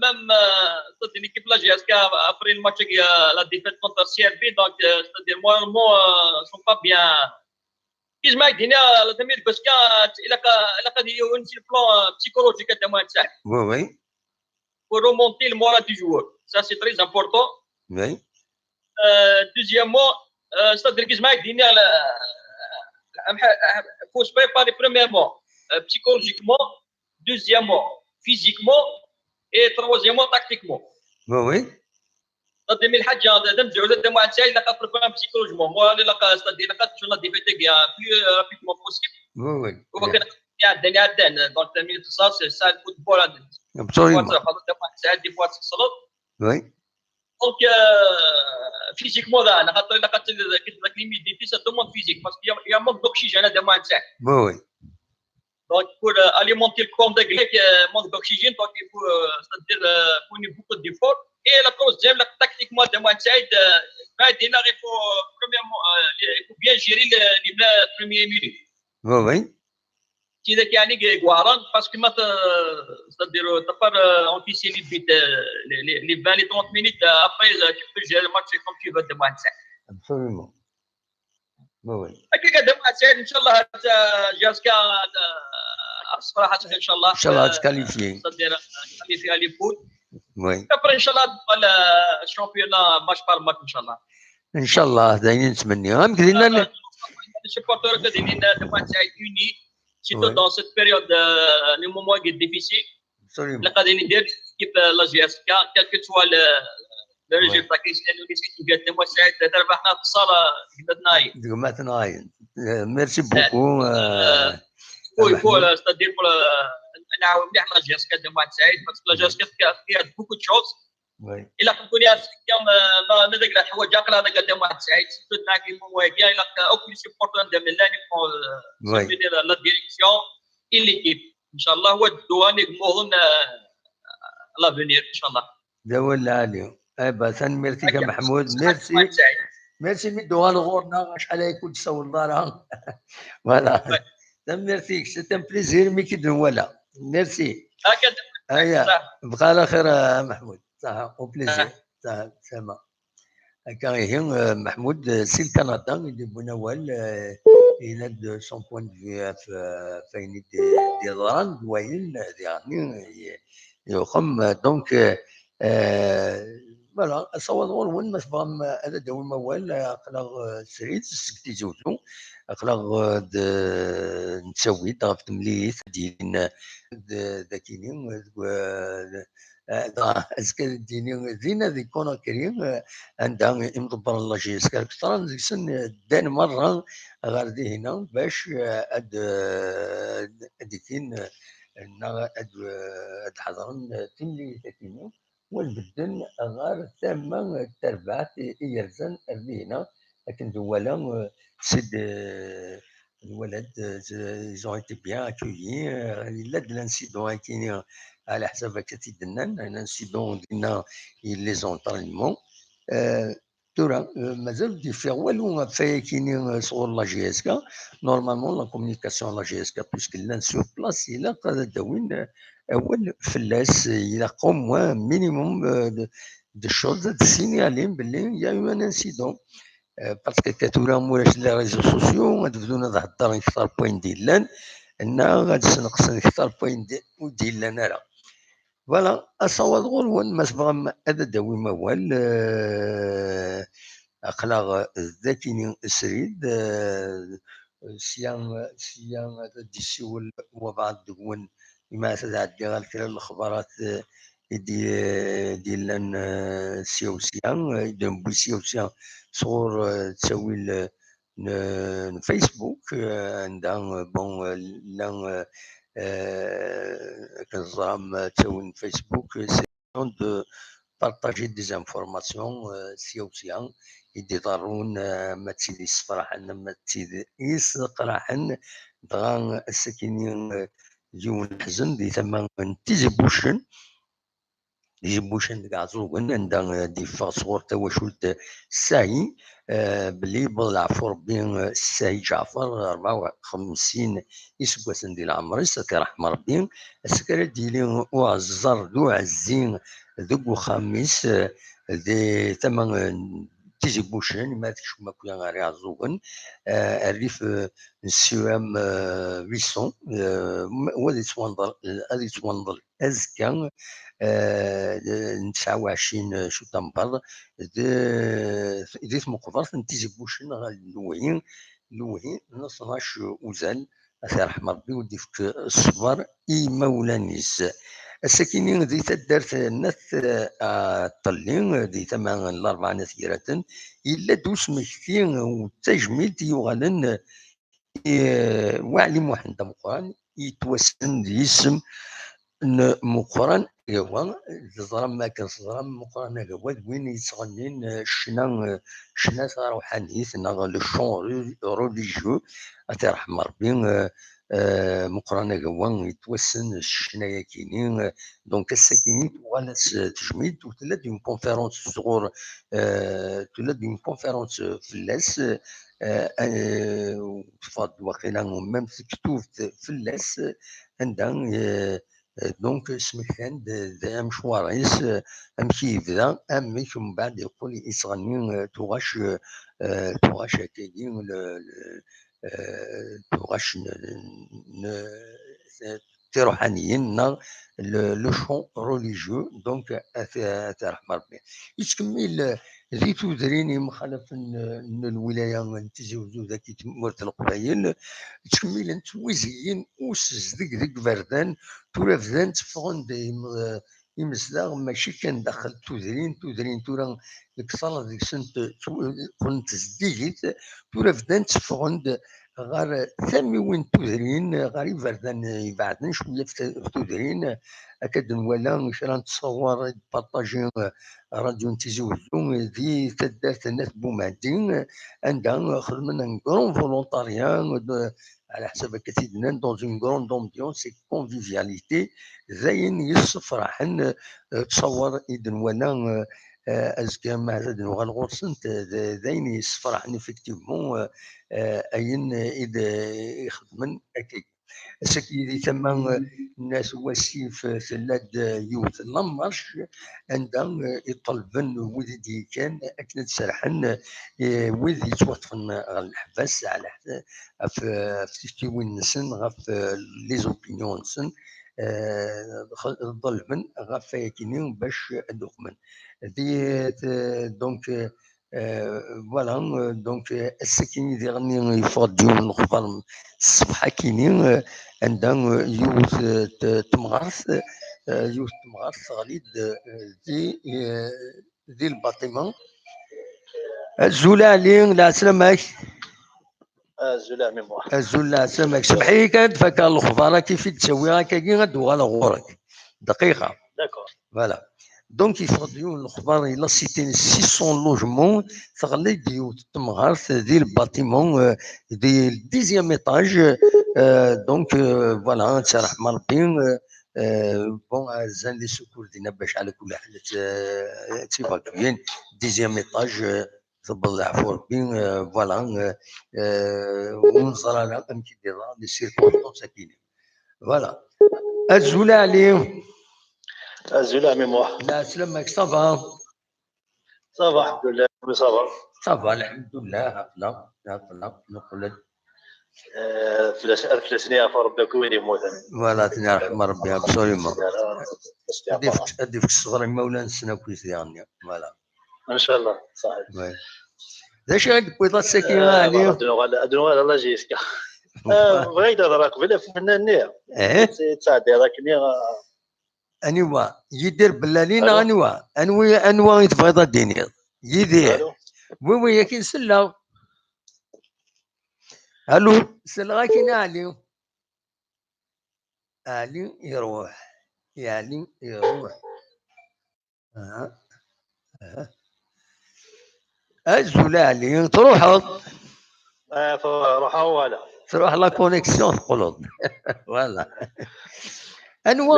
même, euh, ضد l'équipe la J S K après le match, euh, la défaite contre C R B, donc, euh, c'est-à-dire moralement, euh, sont pas bien. كيما قلت لنا، la demi de basket, il a, il a dit, sur le plan psychologique, de moins de ça, Oui, oui. Pour remonter le moral du joueur. Ça, c'est très important. Oui. Euh, deuxièmement, euh, c'est-à-dire que je m'ai dit, il faut se préparer premièrement, euh, psychologiquement, deuxièmement, physiquement, et troisièmement, tactiquement. Oui, oui. C'est-à-dire, mais le حاجة هذا دم زوجة دم واحد ساعة لقى problème psychologiquement. Moi, أنا لقى c'est-à-dire لقى شو la défaite bien plus rapidement possible. Oui, oui. وكان يعني عدنا donc la minute خصاص c'est ça le football هذا. Absolument. خلاص دم واحد ساعة des fois تخسر. Oui. Donc euh, physiquement là أنا خاطر لقى كنت ذاك l'humidité ça demande physique parce qu'il y a manque d'oxygène دم واحد ساعة. Oui, oui. Donc, pour euh, alimenter le corps de Grec, euh, manque d'oxygène, donc il faut, euh, c'est-à-dire, euh, fournir beaucoup d'efforts. Et la troisième, la, tactiquement, de moins de euh, ben, il faut, euh, premièrement, euh, il faut bien gérer les, les vingt premières minutes. Oui, oui. C'est-à-dire qu'il y a des guarants, parce que maintenant, euh, c'est-à-dire, euh, t'as pas euh, encaissé les buts, euh, les, les, les vingt, les trente minutes, euh, après, euh, tu peux gérer le match comme tu veux de moins de Absolument. Oui, oui. هكا قدم سعيد ان شاء الله جاسكا الصراحه ان شاء الله ان شاء الله تكاليفي صدير كاليفي على فوت Oui. ابري ان شاء الله تبقى الشامبيون ماتش بار ماتش ان شاء الله ان شاء الله دايما نتمنى هم قلنا لي سيبورتور كديرين دابا سعيد اوني surtout dans cette période le moment qui est difficile Absolument. اللي قاعدين يدير كيف la J S K quel que soit le le résultat كيسالوني سيت وقالت لي سعيد هذا ربحنا في الصاله قلت ناي جمعت ناين. Merci beaucoup. Oui, pour c'est-à-dire pour نعاون مليح la J S K ديال واحد سعيد parce que la J S K فيها beaucoup de choses. Oui. الا كنت كوني كم ما ما داك الحوايج عقل هذاك ديال واحد سعيد surtout معاك مواقع الا اوكل سيبورتور ديال ميلاني Oui. la direction et l'équipe ان شاء الله هو الدواني مهون l'avenir ان شاء الله. داول العالي. اي با تنميرتيك يا محمود. Merci. Merci ميدو غورنا شحال هاي كنت سول دارها. Voilà. تنميرتيك c'est un plaisir مي كي دون ولا. Merci. هكا هيا بقى على خير محمود. صح. Au plaisir. صح. سلامة. هكا هي محمود سي الكندا اللي بنوال il a de son point de vue في فين دي دي ضران دوين يعني يخم donc voilà صوت غور وين ما تبغى هذا داوي موال اقلاغ سريت سكتي زوجو اقلاغ نتسوي ضغط مليت دين ذاكيني أزكى الديني دينا ذي كوناكري عندها يمضبر الله جيس كاركترا نزكسن دان مرة غير ذي هنا باش أد أديكين أد أد حضرن تملي تاكيني ونبدل غير ثم تربعت يرزن ذي هنا لكن دولا سيد الولد ils ont été bien accueillis. Il a de l'incident على حسب كتيدنا l'incident دينا les entraînements. ثورة مازال دي فيها والو فيكيني صغور la J S K. Normalement la communication la J S K puisque llan sur place il a قاعد داوين اول فلاس il a au moins minimum de choses de signaler باللي il y a eu un incident. Parce que tura mulac les réseaux sociaux ad bdun ad heddren kter n kter point d-yellan neɣ ad sneqsen kter point d-ur d-yellan ara. Voilà, asawaḍ ɣur-wen ma tebɣam ad d-tawim awal. Aql-aɣ d akini srid sya sya ad d-issiwel wabɛaḍ deg-wen imi ad ɛeddiɣ ɣer kra n lexbarat i d-yellan sya u sya i d-newwi sya u sya sɣur ttawil n Facebook anda bon llan akken teẓram ttawil n Facebook c'est de partager des informations sya u sya i d-iḍerrun ma d tid yessefraḥen ma d tid yesseqraḥen. Dɣa ass-akini yiwen leḥzen di tama n Tizi Buccen, Tizi Buccen deg Ɛeẓẓugen anda d-yeffeɣ sɣur tawacult Sahi belli yewweḍ leɛfu Rebbi Sahi Ǧaɛfer rebɛa u xemsin iseggasen di leɛmer-is ad t-iṛeḥm Rebbi. Ass-a ara d-yili uɛeẓẓer d uɛezzi deg uxxam-is di tama n Tizi Bucen, ma tkecmem akk ɣer Iɛeẓẓugen, eh, rrif, eh, n Siram, eh, Buisson, eh, m-, wa ad yettwanḍel, eh, ad yettwanḍel azekka, eh, n tesɛa u ɛecrin september, d, di tmeqbert n Tizi Bucen ɣer Lewhi, Lewhi n tnac uzal, ad t-iṛḥem Ṛebbi, u d-ifk ṣṣber i yimawlan-is. Ass-akini di taddart n At, eh, Ṭelli, di tama n Larebɛa n At Graten, yella-d usmekti u d tajmilt yuɣalen i, eh, Waɛli Muḥend Ameqqran, yettwassen d yisem n Meqqran Agawa. Teẓram akken teẓram Meqqran Agawa d win yettɣennin, eh, ccna, eh, ccna taṛuḥanit neɣ le chant re-, religieux, ad t-iṛḥem Ṛebbi, eh, eh, Meqqran Agawa yettwassen s ccna-yakini, eh, donc ass-akini tuɣal-as, eh, tejmilt, u tella-d une conférence sɣur, eh, tella-d une conférence, eh, fell-as, eh, eh, teffeɣ-d waqila même tektubt fell-as, eh, anda, eh, eh, donc smektan-d, d amecwar-is, eh, amek i yebda, amek mbeɛd yeqqel yettɣenni, eh, tuɣac, eh, eh, tuɣac akkagi, le, le, eh, tuɣac n, n, n, tiṛuḥaniyin neɣ le, le chant religieux, donc ad t-, ad t-iṛḥem Ṛebbi. Yettkemmil, eh, di tudrin yemxalafen, eh, n lwilaya n Tizi Uzzu dagi tmurt n Leqbayel, ttkemmilen ttwizeyyin usezdeg deg iberdan, tura bdan tteffɣen-d im-, eh, imezdaɣ, mačči kan daxel tudrin, tudrin tura lekter deg-sent ttw-, qqlent zeddigit, tura bdan tteffɣen-d ɣer tamiwin n tudrin, ɣer iberdan ibeɛden cwiya f t-, f tudrin. Akka d-nwala kra n ttṣawer i d-partaji, eh, Radio n Tizi Wezzu di taddart n At Bumɛeddi, anda xedmen un grand volontariat, eh, ɛla ḥsab akka t-id-nnan, dans une grande ambiance et convivialité. D ayen yessefraḥen, eh, ttṣawer i d-nwala, eh, eh, azekka ma ad nuɣal ɣur-sent, eh, d, d ayen yessefraḥen effectivement, eh, eh, ayen i d, i xedmen akka. Ass-agi di tama, eh, n At Wasif, eh, tella-d, eh, yiwet n la marche anda, eh, i ṭelben wid i d-yekkan akken ad serrḥen, eh, wid yettwaṭṭfen ɣer leḥbas ɛla ɣef, ɣef tiktiwin-nsen, ɣef, eh, les opinions-nsen, eh, ḍelmen ɣef wayakini bac ad uqmen. Di, t-, donc, eh, eh, voilà, eh, donc, eh, ass-akini diɣen yeffeɣ-d yiwen n uxbar ṣṣbeḥ-akini, eh, anda, eh, yiwet, eh, t-, temɣart, eh, yiwet temɣart teɣli-d, eh, di, eh, di lbaṭima. Azul a Ɛli, lɛeslama-k. Azul a Ɛmi Muḥ. Azul, lɛeslama-k. Semmeḥ-iyi kan ad d-fakeɣ lexbar-agi i d-ttawiɣ akkagi, ad d-uɣaleɣ ɣur-k. Dqiqa. D'accord. Voilà. Donc, yeffeɣ-d yiwen n lexbar, la cité n six cents logements, teɣli-d yiwet n temɣart di le bâtiment, euh, di le dixième étage. Euh, donc, euh, voilà, ad tt-iṛḥem Ṛebbi, euh, euh, bon, rzan les secours dinna bac ɛla kulli ḥal ad tt-, ad tt-évacuer, dixième étage, euh, tewweḍ leɛfu Ṛebbi, euh, voilà, euh, euh, ur neẓri ara amek i d-iḍra les circonstances akini. Voilà. Azul a Ɛli. Azul a Ɛmi Muḥ. Lɛeslama-k, ça va? Ça va, alḥemdulillah, oui, ça va. Ça va, alḥemdulillah, aql-aɣ, aql-aɣ, neqqel-d. Eh, fell-as, ad fell-asen yeɛfu Ṛebbi akk wid yemmuten. Voilà, ad ten-iṛḥem Ṛebbi, absolument. Ad ifk, ad ifk ṣṣber i imawlan-nsen akk i t-iɣenni. Voilà. Ncallah, ṣaḥit. Ouais. D acu i d-tewwiḍ ass-agi, eh, a Ɛli? Ad nuɣal, ad nuɣal ɣer la J S K. Eh, bɣiɣ ad hedreɣ qbel ɣef ufennan-nni. Eh? Yettɛeddi akken, eh, Aniwa? Yidir Bellali neɣ aniwa? Anwi, anwa i tebɣiḍ ad d-tiniḍ? Yidir. Wi, wi, akin selleɣ. Alu, selleɣ-ak-in a Ɛli. Ɛli iruḥ. Ɛli iruḥ. Aha. Aha. Azul a Ɛli, truḥeḍ? Ah, f-, ruḥeɣ, voilà. Truḥ la connexion, teqqleḍ. Voilà. Anwa,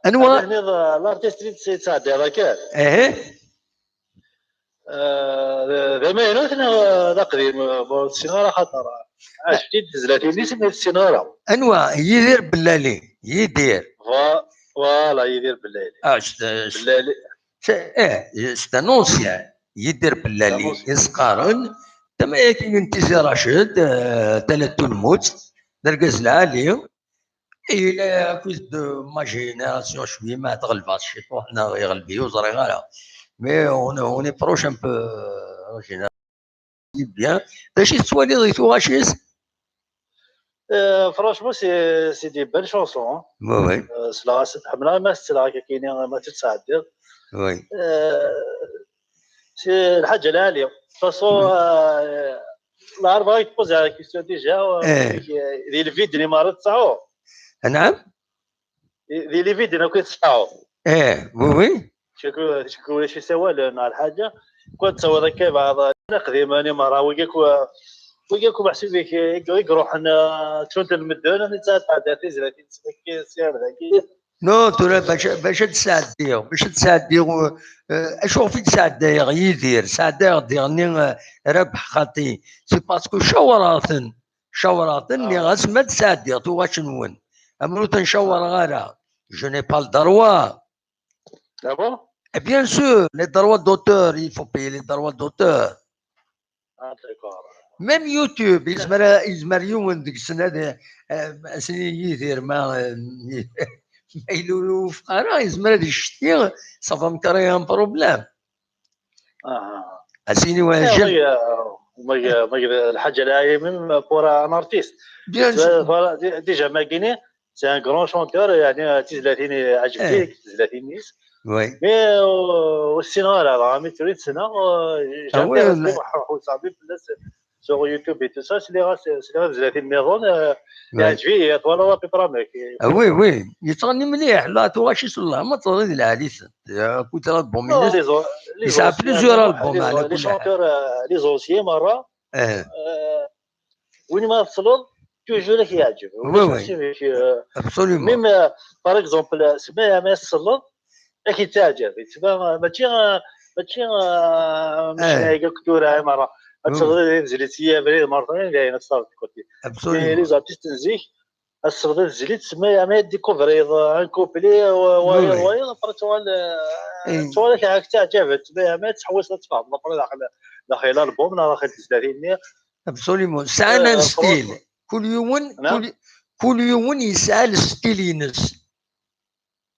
anwa? Nniɣ, eh, l'artiste i d-, i d-ttɛeddiḍ akka. Ehe. Eh, d, d amaynut neɣ d aqdim? Bon, ur ssineɣ ara xaṭer ɛejbent-iyi-d tezlatin-is, imi ur ssineɣ ara. Anwa? Yidir Bellali. Yidir. Vo-, voilà, Yidir Bellali. Ah, c'est, Bellali. C'est, eh, c'est un ancien. Yidir Bellali i s-qqaren, tama-agi n Tizi Raced, eh, tala n Tulmut, d argaz lɛali. Il est à cause de ma génération, cwi ma tɣelbeɣ ciṭuḥ neɣ iɣelb-iyi, ur ẓriɣ ara. Mais on, on est proche un peu, euh, en général. Bien. D acu i tettwaliḍ di tuɣac-is? Euh, franchement, c'est c'est des belles chansons, hein. Oui, oui, Euh, c'est là, c'est حملة ما c'est là كاينين ما تتساعدين. Oui. Euh, c'est الحاجة العالية. De toute façon, euh, العرب غادي تبوز على la question déjà. إيه. دي الفيد اللي ما راه تصاو. نعم. دي الفيد اللي كنت تصاو. ايه oui oui. شكو شكو شي سوال مع الحاجة. كنت تصور هكا بعض القديمة، أنا مرة وياك و- وياك محسوب بك يروح أنا تشوت المدن أنا تاع تاع تيزرا كي تسمك سير ذاكي. Non, tura bac bac ad sɛeddiɣ, bac ad sɛeddiɣ, eh, acu ɣef i d-sɛeddayeɣ Yidir, sɛeddayeɣ diɣenni, eh, Rabeḥ xaṭi, c'est parce que cawreɣ-ten, cawreɣ-ten, nniɣ-as ma d-sɛeddiɣ tuɣac-nwen, am ur ten-cawreɣ ara, je n'ai pas le droit. Ah bon? Et bien sûr, les droits d'auteur, il faut payer les droits d'auteur. Ah, d'accord. Même YouTube, yezmer a- yezmer yiwen deg-sen ad, eh, as-nini Yidir ma, eh, ma yella ur iwufeq ara, yezmer ad iccetti, ça va me créer un problème. Ah. As-nini wa Eh, j'aime. oui, euh, oui, euh, oui, euh, الحاجة العالية même pour un artiste. Bien sûr. Voilà, dé- déjà Maguini, c'est un grand chanteur, يعني تيزلاتيني عجبتك تيزلاتيني. Oui. Mais euh, aussi non, là, là, mais tu sais, non, euh, Ah jamais ouais, resté mais- محروق وصافي بلاتي sur YouTube et tout ça, c'est les c'est les زلاتين نيرون, euh, Ouais. يعجبني, voilà, à peu près, mec. Ah oui, oui. Yettɣenni mliḥ, la tuɣac-is, والله ma teẓriḍ lɛali-tent. Akked Non, album-ines. les autres, les Yesɛa autres, plusieurs les albums, autres, على les كل حال. Chanteurs, euh, les anciens, مرة, Eh, euh, وين ما تصلوا, toujours لك يعجب. Oui, oui. Euh, Absolument. Même, euh, par exemple, سمية ما تصلوا, أكيد تعجب. تسمى ماشي, ماشي, آه، مش إيه. هيك كتورة مرة. Oui. تصلي زلتي يا بريد مرة ثانية، هي نفس الصوت كنتي. Absolument. Les artistes نزيك, الصبر الزلي تسمى يا ما ديكوفري, آه، ان كوبلي, و- Oui, وي, oui. وي, après, tu vois, le- إيه. tu vois, لك هاك تعجبت. تسمى يا ما تحوس تفهم. Après, داخل, داخل الألبوم، لا، داخل تزداديني. Absolument. Sɛan Euh, un style. franchement. Kul yiwen, نعم. kul, kul yiwen yesɛa le style-ines.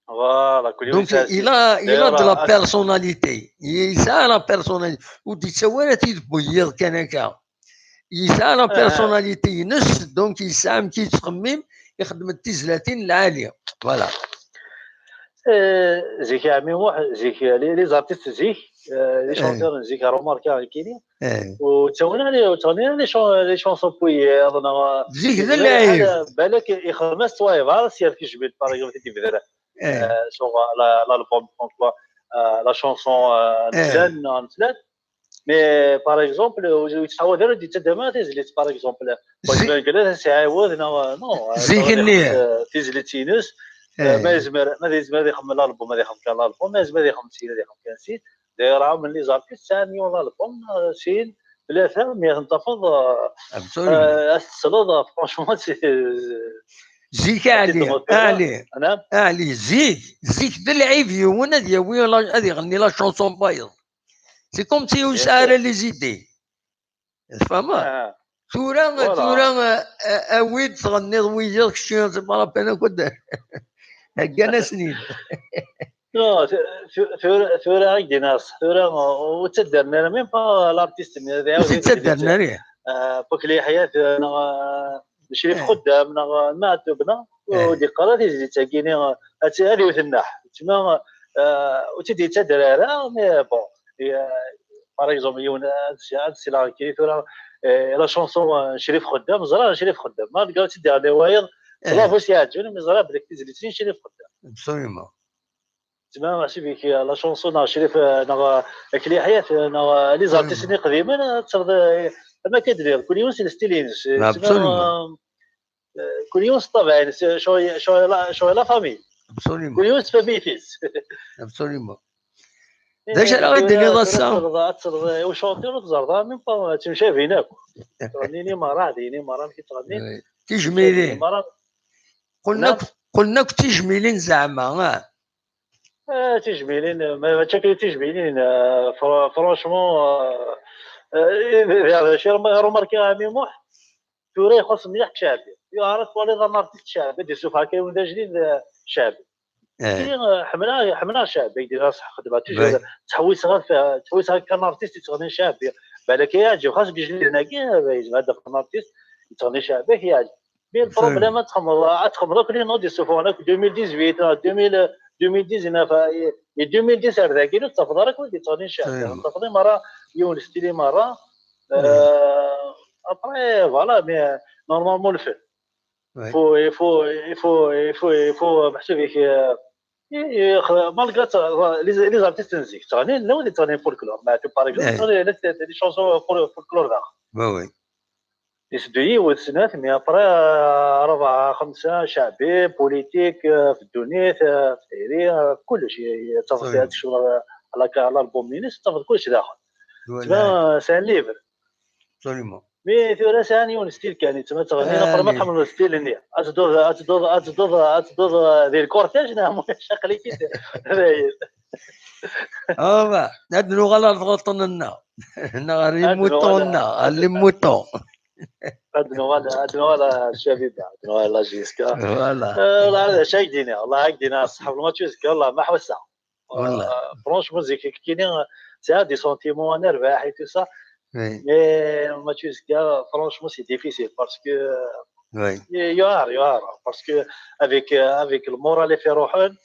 Voilà, كل يوم Donc, il a, il a de la personnalité. Yesɛa la personnalité. Ur d-yettawi ara tid n wiyiḍ kan akka. Yesɛa la personnalité-ines, donc yesɛa amek yettxemmim, ixeddem-d tizlatin lɛali. Voilà. Euh, zik a ɛemmi Muḥ, zik, euh, les, les artistes zik, euh, les Eh. Chanteurs zik, remarqué, كاينين. Eh. وتسوينا les, وتغنينا les chan-, les chansons pour hier, on a, Zik d lɛib. بالك يخمس طوايف على سير كي جبت, par exemple, تيدي بدرة. Eh. Euh, sur, euh, la, l'album, donc, euh, la chanson, euh, Eh. Zen, euh, Zen. Mais, par exemple, euh, يتعاود غير يدي تدمات, par exemple. Zik- Parce que c'est عاود, non, euh, non, euh, Zik-nni. euh, تيزلتينس, euh, Eh. ما يزمر, ما يزمر يخمم الألبوم, ما يخمم كان الألبوم, ما يزمر يخمم سين, يخمم كان سين. D'ailleurs, عام من les artistes, ثاني والله الألبوم, euh, سين, ثلاثة, mais تنتفض, euh, Absolument. euh, الصلوة, franchement, c'est, Zik a Ɛli, تدمر a Ɛli, أنا, a Ɛli, zik, zik d lɛib yiwen ad yawi la, ad iɣenni la chanson n wayeḍ. C'est comme si ur yesɛi ara les idées. Tfehmeḍ? آه. Tura, Voilà. tura, a, a, awi-d tɣenniḍ wiyiḍ kečči, c'est pas la peine akk ad heggan-asen-id. Non, th-, th-, tura, tura i d-yenna ṣṣeḥ, tura, uh, ur ttaddaren ara, même pas l'artiste-nni, ad Ur iɛawed ttaddaren ara. Uh, Fakli Ḥyat, uh, neɣ, uh, Crif Eh. Xuddam, neɣ, uh, Maɛtub, neɣ, Eh. ur d-yeqqar ara tizlit-agi-nni, uh, ad tt-, ad iwet nneḥ. Tma, uh, ur tt-id-yettader ara, mais bon, uh, par exemple, yiwen, uh, ad s-, ad sileɣ kiri tura, uh, la chanson, uh, Crif Xuddam, ẓran Crif Xuddam, malgré ur tt-id-yeɣli wayeḍ, Eh. ẓra bu s-iɛeǧben, mais ẓra belli tizlit-nni Crif Xuddam. Absolument. تسمى مع شي بيك la chanson, neɣ Crif, neɣ Akli Ḥyat, neɣ les artistes-nni iqdimen, ad teẓreḍ, eh, ama akka d-nniɣ, kul yiwen s le style-ines. Tma, Absolument. eh, kul yiwen s ṭṭabeɛ-ines, شوية, شوية la, شوية la famille. Absolument. Kul yiwen s famille-is. Absolument. Eh, D acu ara ɣ-d-tiniḍ ass-a? Ad teẓreḍ, ad teẓreḍ, eh, ur chanter, ur teẓreḍ ara, même pas, ttemcabin akk. Ttɣennin i merra, din i merra, amek i ttɣennin. Oui. Tijmilin. Merra. Qqlen Naam. Akk, qqlen akk d tijmilin zeɛma, ah. Ah, tijmilin, ma mačči akken tijmilin, ah, fr- franchement, ah, ah, d acu remarkiɣ, ɛemmi Muḥ, tura ixuṣ mliḥ Ttcaɛbi. Yuɛer ad twaliḍ un artiste Ttcaɛbi, ad d-isuffeɣ akka yiwen d ajdid, ah, Ttcaɛbi. Kini, ah, ḥemmleɣ, ḥemmleɣ Ttcaɛbi, ak-d-iniɣ ṣṣeḥ, xedmeɣ toujours, ttḥewwiseɣ ad, ttḥewwiseɣ ad kan artiste yettɣenni Ttcaɛbi. Balak yeɛǧeb, xas deg ijdiden-agi, ah, yezmer ad d-afeɣ un artiste yettɣenni Ttcaɛbi, ak-yeɛǧeb. Mais le problème, ad txedmeḍ, ad txedmeḍ akk les noms d-isuffɣen akk deux mille dix-huit, deux mille, deux mille dix-neuf, et deux mille dix ar dagi, ur tettafeḍ ara akk wid yettɣennin Ccɛbi. Tettafeḍ merra yiwen style merra. Euh, après, voilà, mais, euh, normalement, le fait. Il faut, il faut, il faut, il faut, il faut, euh, meḥsub-ik, euh, i- i- malgré ça, les, les artistes n zik, ttɣennin, llan wid yettɣennin folklore, mais par exemple, les, les, les chansons fol- folklore daɣ. Iteddu yiwet, snat, mais après, euh, rebɛa, xemsa, ceɛbi, politique, euh, f ddunit, euh, f tayri, euh, f kullec. Yettaweḍ ad tecnuḍ, euh, à la, à l'album-ines, tettafeḍ kullec daxel. Tma, c'est un livre. Mais tura sɛan yiwen style kan, yettma ttɣennin, après ma tḥemmleḍ style-nni, ad tedduḍ, ad tedduḍ, ad tedduḍ, ad tedduḍ, euh, di le cortège, neɣ ma ulac, aql-ik-id. Dayen. Aba, ad nuɣal ar tɣuṭṭen-nneɣ. Neɣ ar les moutons-nneɣ, ar les moutons. Ad nuɣal, ad nuɣal ar Ccabib, ad nuɣal ar J S K. Voilà. Euh, la, la, acu ak-d-iniɣ, la, ak-d-iniɣ, ṣṣeḥ, le match uzekka, la, ma ḥwaseɣ. Franchement, zik kini, c'est des sentiments, nerbaḥ et tout ça. Mais le match uzekka, franchement, c'est difficile parce que, euh, yuɛer, yuɛer, parce que avec, euh, avec le moral i iruḥen,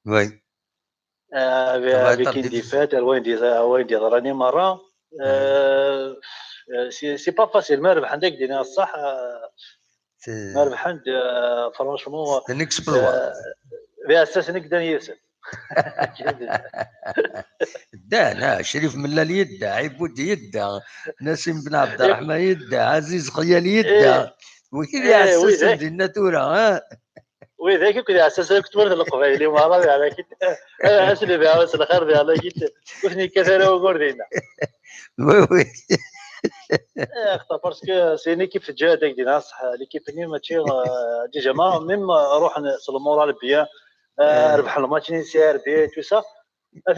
euh, avec, avec une défaite, ar wayen d-, ar wayen d-yeḍran i merra, euh, euh, c'est, c'est pas facile. Ma rebḥen-d, ad k-d-iniɣ ṣṣeḥ, euh, ma rebḥen-d, euh, franchement, d aɛessas-nni i yeddan yid-sen. Ddan, ah, Crif Mellal yedda, Ɛibud yedda, Nasim Ben Ɛebderreḥman yedda, Ɛaziz Xyal yedda. Wi d iɛessasen dinna tura, ah? Widak akk d iɛessasen akk n tmurt n Leqbayel, i meṛṛa, di ɛla-k-id. Ass n lbiɛ, ass n lxir, di ɛla-k-id. Ur ten-yekkat ara wugur dinna. Oui, oui. Eh, parce que c'est une équipe teǧǧa-d, ak-d-iniɣ ṣṣeḥ, l'équipe-nni mačči, euh, déjà, ma, même, euh, ruḥen s le moral bien, euh, rebḥen le match-nni C R B, tout ça. Ad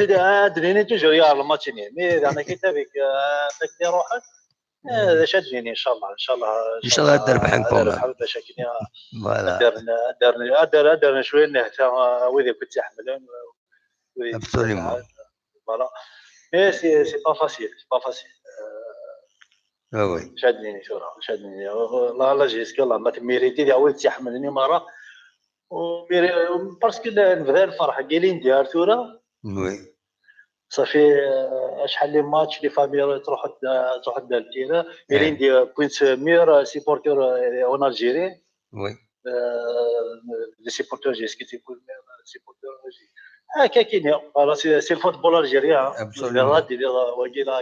d-nini toujours yeɛreq le match-nni. Mais d ɛla-k-id avec, euh, avec les ruḥen. Eh, d acu ad d-nini, inchallah, inchallah, inchallah ad d-rebḥen quand même. Voilà. Ad d-rren, ad d-rren, ad d-rren, ad d-rren cwiya n nnehta, ah, wid akk i tt-iḥemmlen, wid i tt-iḥemmlen. Absolument. Voilà. Mais c'est, c'est pas facile, c'est pas facile. Ah oui. Acu ad d-nini tura, acu ad d-nini. La, la, jusqu'à là, ma tmiriti, d wid i tt-iḥemmlen i meṛṛa. Parce que nebda lferḥ deg ilindi ar tura. Oui. Ça fait, euh, acḥal les matchs, les familles, euh, truḥ-d, euh, truḥ-d ar tira. Ilindi, euh, point mur, euh, supporter, euh, en Algérie. Oui. Euh, les supporters, j'ai expliqué, point mur, euh, supporter en Algérie. Ah, kakini, voilà, c'est, c'est le football algérien, hein. Absolument. Wagi, là,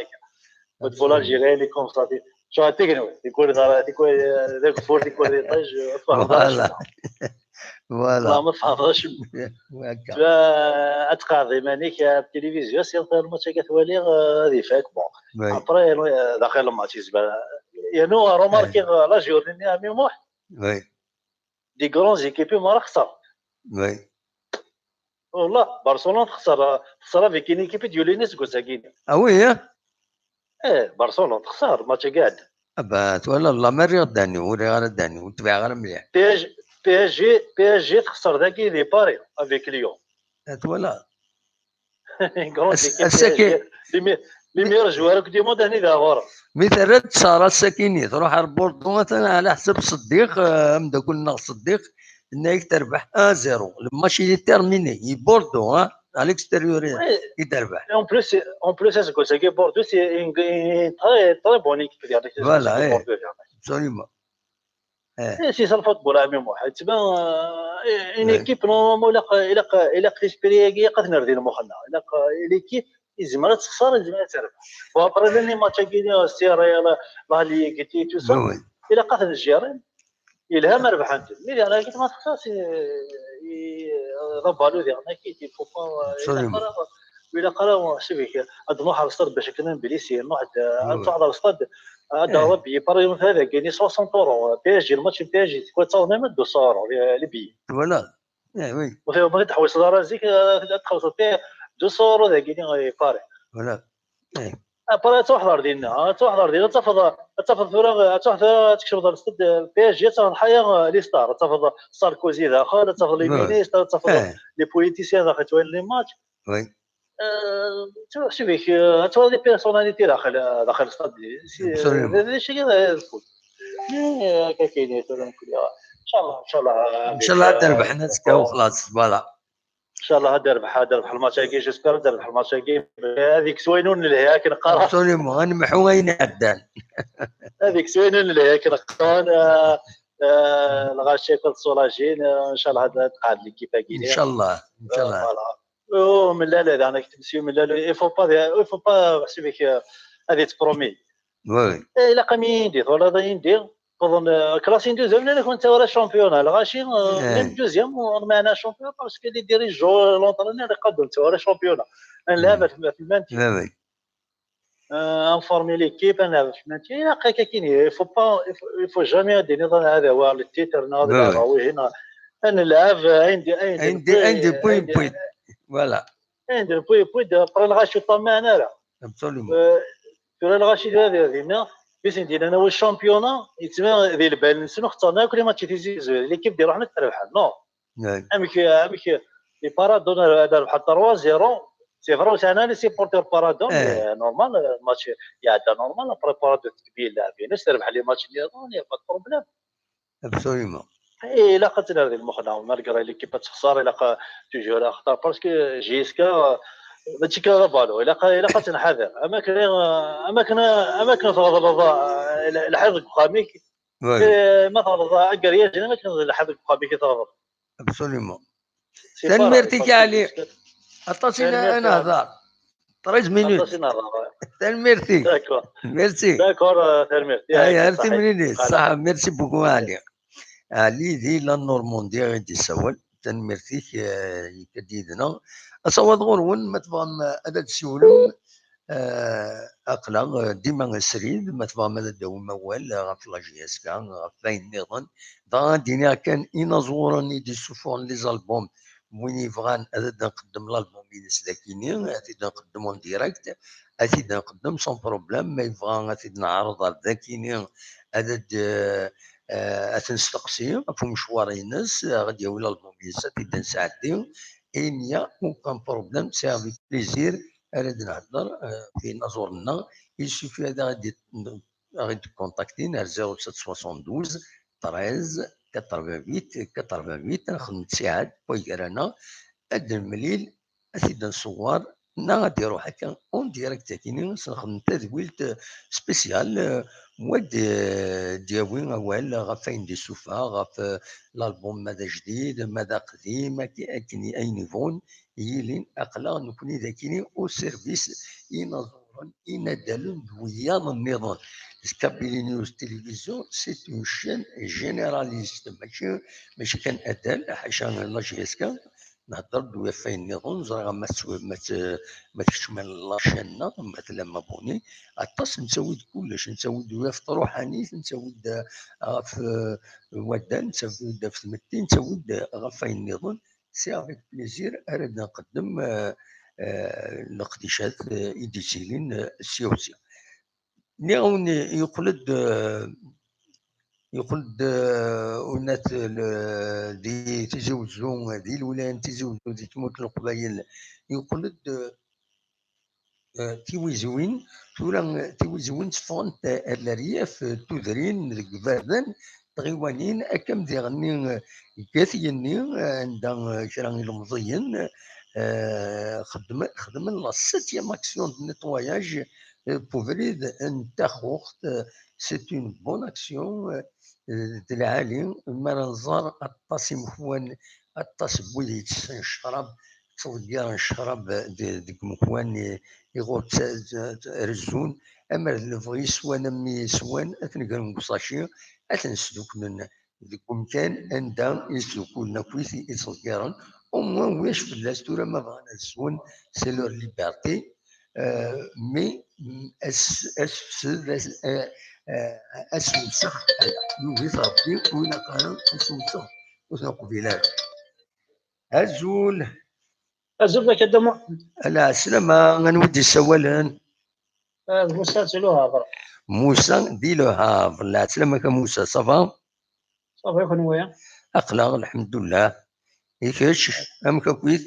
football algérien, il est comme ça. Tikwal d ageffur, tikwal d iṭij, ur tfehmeḍ ara acemma. Voilà. Voilà. Ma tfehmeḍ acemma. Ad tqeɛɛed iman-ik ar tilivizyu, si lmatch-agi ad twaliḍ, euh, ad ifak. Bon. Après, euh, d axir lmatch, yezmer. Yernu remarkiɣ, euh, la journée-nni, ɛemmi Muḥ, des grandes équipes i meṛṛa xeṣren. Wallah, Barcelone texṣer, texṣer avec une équipe d-yulin aseggas-agi. Ah oui, hein? Eh, Barcelone texṣer, match-agi iɛedda. Ah bah, twalaḍ, la ma rriɣ Dani, ur rriɣ ara Dani, ur tbiɛeɣ ara mliḥ. P S G, P S G, P S G texṣer dagi di Paris avec Lyon. Ah, twalaḍ. Grande équipe P S G. Les meilleurs joueurs du monde, hni da ɣur-s. Mi terra-d Sara Sakini, truḥ ar Bordeaux, atan ɛla ḥsab Ṣeddiq, euh, ameddakel-nneɣ Ṣeddiq, tenna-yak terbeḥ un zéro. Le match il est terminé. I Bordeaux, hein, à l'extérieur i terbeḥ. Et en plus, en plus, aseggas-agi Bordeaux, c'est une, une très, très bonne équipe. Voilà, eh, absolument. Eh, c'est ça le football, ɛemmi Muḥ. Yettban, euh, une équipe, normalement, ilaq, ilaq, ilaq l'esprit-agi, ilaq ad nerr di lmux-nneɣ. Ilaq, euh, l'équipe, yezmer ad texṣer, yezmer ad terbeḥ. Bon, après, les matchs-agi, euh, serrés, la, la Ligue, et tout ça, ilaq ad ten-gérer. Yelha ma rebḥen-ten. Mais diɣen, ma texṣer, c'est, euh, d abalu diɣen, il faut pas, euh, ilaq ara, ilaq ara, ad nruḥ ar stade bac akken ad nblisi, nruḥ-d, ad nruḥ ar stade, ad d-aɣeḍ billet, par exemple, ad gagner soixante euros. P S G, le match n P S G, tikwal ttaɣen même deux cents euros, les, les billets. Voilà. Eh, oui. Ur teḥwiseḍ ara zik, eh, ad txellṣeḍ deux cents euros dagi i pari. Voilà. Eh. Après, ad truḥeḍ ar dinna, ad truḥeḍ ar dinna, ad tafeḍ, ad tafeḍ tura, ad truḥeḍ tura, ad tkecmeḍ ar sted, eh, P S G, ad tafeḍ ḥaya, eh, les stars, ad tafeḍ Sarkozy daxel, ad tafeḍ les ministres, ad tafeḍ les politiciens daxel, ttwalin les matchs. Oui. Eh, tu vois, c'est vrai que, eh, ad twaliḍ les personnalités daxel, eh, daxel stade. Absolument. D acu i d foot. Eh, akka kini tura nekni. Inchallah, inchallah. Inchallah ad rebḥen azekka u xlaṣ, voilà. Inchallah ad rebḥ, ad rebḥ lmatch-agi, j'espère ad rebḥ lmatch-agi. Ad yekkes wayen ur nelhi akken qqareɣ. Absolument, ad nemḥu ayen iɛeddan. Ad yekkes wayen ur nelhi akken qqaren, eh, eh, lɣaci akk ad soulagin, eh, inchallah ad tqeɛɛed l'équipe-agi. Inchallah, inchallah. Eh, voilà. Oh, Mellal, daɣen ak-temsi Mellal, il faut pas, il faut pas, ḥsib-ik, eh, ad yettpromi. Oui. Eh, ilaq am yindi, twalaḍ a yindi, wwḍen, eh, classe n deuxième, nnan-ak ur nettawi ara championnat. Lɣaci, eh, même deuxième, ur nemmɛen ara championnat parce que les dirigeants, l'entraîneur, iqad ur nettawi ara championnat. Ad nlɛeb ɣef, ɣef le maintien. Oui, oui. Euh, informer l'équipe, ad nlɛeb ɣef le maintien. Ilaq akka kini, il faut pas, il faut, il faut jamais ad d-tiniḍ ad nɛad war le titre, neɣ ad nɛad wihin, neɣ ad nlɛeb, ayen d, ayen d, ayen d, point, point. Voilà. Ayen d point, point, après lɣaci ur ṭṭamaɛen ara. Absolument. Euh, tura lɣaci tura di, dinna, mi sen-d-yenna nawi championnat, yettban di lbal-nsen ur xettren akk les matchs tizi uzzu, l'équipe d-iruḥen ad t-rebḥen, non. Amek, amek, les Paradon ad rebḥen trois zéro, c'est vrai, ur sɛin ara les supporters Paradon, mais, euh, normal, euh, match iɛedda normal, après Paradon tekbi llaɛbin-is, terbeḥ les matchs nniḍen, y a pas de problème. Absolument. Eh, ilaq ad tt-nerr di lmux-nneɣ, malgré l'équipe ad texṣer, ilaq, euh, toujours ad textar, parce que J S K, euh, mačči kan d abalu, ilaq, ilaq ad tt-nḥader. Am akken, euh, am akken, am akken tɣeḍleḍ, euh, lḥiḍ deg uxxam-ik, eh, ma tɣeḍleḍ ageryaǧ, am akken lḥiḍ deg uxxam-ik i tɣeḍleḍ. Absolument. Tanemmirt-ik a Ɛli. Aṭas i nehḍer. Treize minutes. Aṭas i nehḍer. Tanemmirt-ik. D'accord. Merci. D'accord, euh, tanemmirt. Ay, ar timlilit. Ṣṣeḥ. Merci beaucoup a Ɛli. Ɛli di la Normandie i d-yessawal. Tanemmirt-ik, eh, yekka-d yid-neɣ. Asawaḍ ɣur-wen, ma tebɣam, eh, ad d-tsiwlem, eh, aql-aɣ, eh, dima srid, ma tebɣam ad d-tawim awal, eh, ɣef la J S K, ɣef wayen nniḍen. Dɣa ad d-iniɣ kan, inaẓuren i d-isuffɣen les albums, win yebɣan ad d-nqeddem l'album-ines dakini, ad t-id-nqeddem en direct, ad t-id-nqeddem sans problème, ma yebɣa ad t-id-neɛreḍ ar dakini, ad d-, eh, ad t-nesteqsi ɣef umecwar-ines, ad ɣ-d-yawi l'album-ines, ad t-id-nesɛeddi, il n'y a aucun problème, c'est avec plaisir ara d-nehder, eh, ɣef yinaẓuren-nneɣ, il suffit ad aɣ-d-, ad ɣ-d-kontaktin ar zéro sept soixante-douze treize quatre-vingt-huit quatre-vingt-huit, ad nexdem ttiɛad, waygar-aneɣ, ad d-nemlil, ad t-id-nṣewwer, neɣ ad d-iruḥ akka en direct akini, ad s-nexdem tadwilt, eh, spéciale, eh, wa d, eh, d-yawi awal ɣef wayen d-isuffeɣ, ɣef, eh, l'album ma d ajdid, ma d aqdim, ak-, akken i, ayen yebɣun yilin, aql-aɣ nekni dakini au service inaẓuren, inaddalen d wiyaḍ nniḍen. Kabylie News Télévision, c'est une chaîne généraliste, mačči, mačči kan adal, ḥaca la J S K, nehder-d ɣef wayen nniḍen, ẓriɣ ma tettw-, ma t-, ma tkecmem la chaîne-nneɣ, ma tellam abonné, aṭas, nettawi-d kullec, nettawi-d ɣef truḥanit, nettawi-d ɣef, eh, waddal, nettawi-d ɣef tmetti, nettawi-d ɣef wayen nniḍen. C'est avec plaisir ara d-nqeddem, eh, eh, leqdicat, eh, i d-yettilin, eh, sya u sya. Nniɣ-awen yeqqel-d, eh, yeqqel-d, eh, unat, eh, di Tizi Wezzu, di lwilaya n Tizi Wezzu, di tmurt n Leqbayel, yeqqel-d, eh, eh, tiwiziwin. Tura, eh, tiwiziwin tteffɣent, eh, ar leryaf, eh, tudrin deg iberdan, tɣiwanin, akka am diɣenni, eh, deg At Yenni, eh, anda, eh, kra ilemẓiyen, eh, xedmen, xedmen la septième action de nettoyage, eh, n ubrid n Taxuxt. Eh, c'est une bonne action, eh, eh, d lɛali, mi ara nẓer aṭas imekwan, aṭas n wid yettessen ccrab, ttḍeggiren ccrab de-, deg umekwan i, iɣur tt-, tt-, rezzun, amer d lebɣi swan, am mi swan, ad ten-gren deg usaci, ad ten-sduklen deg umkan anda i sdukulen akkit i ttḍeggiren, au moins ulac fell-as tura ma bɣan ad swen, c'est leur liberté. Euh, mais, mm, as-, asefsed, as-, euh, euh, asewsex, ala, yugi-t Rebbi, ur ilaq ara asewsex, ur t-neqbil ara. Azul. Azul, d akka Dda Muḥend. Lɛeslama, anwa i d-yessawalen? Ah, d Musa si Le Havre. Musa di Le Havre. Lɛeslama-k a Musa, ça va? Ça va, kenwi? Aql-aɣ, lḥemdullah. I kečč, amek akkit?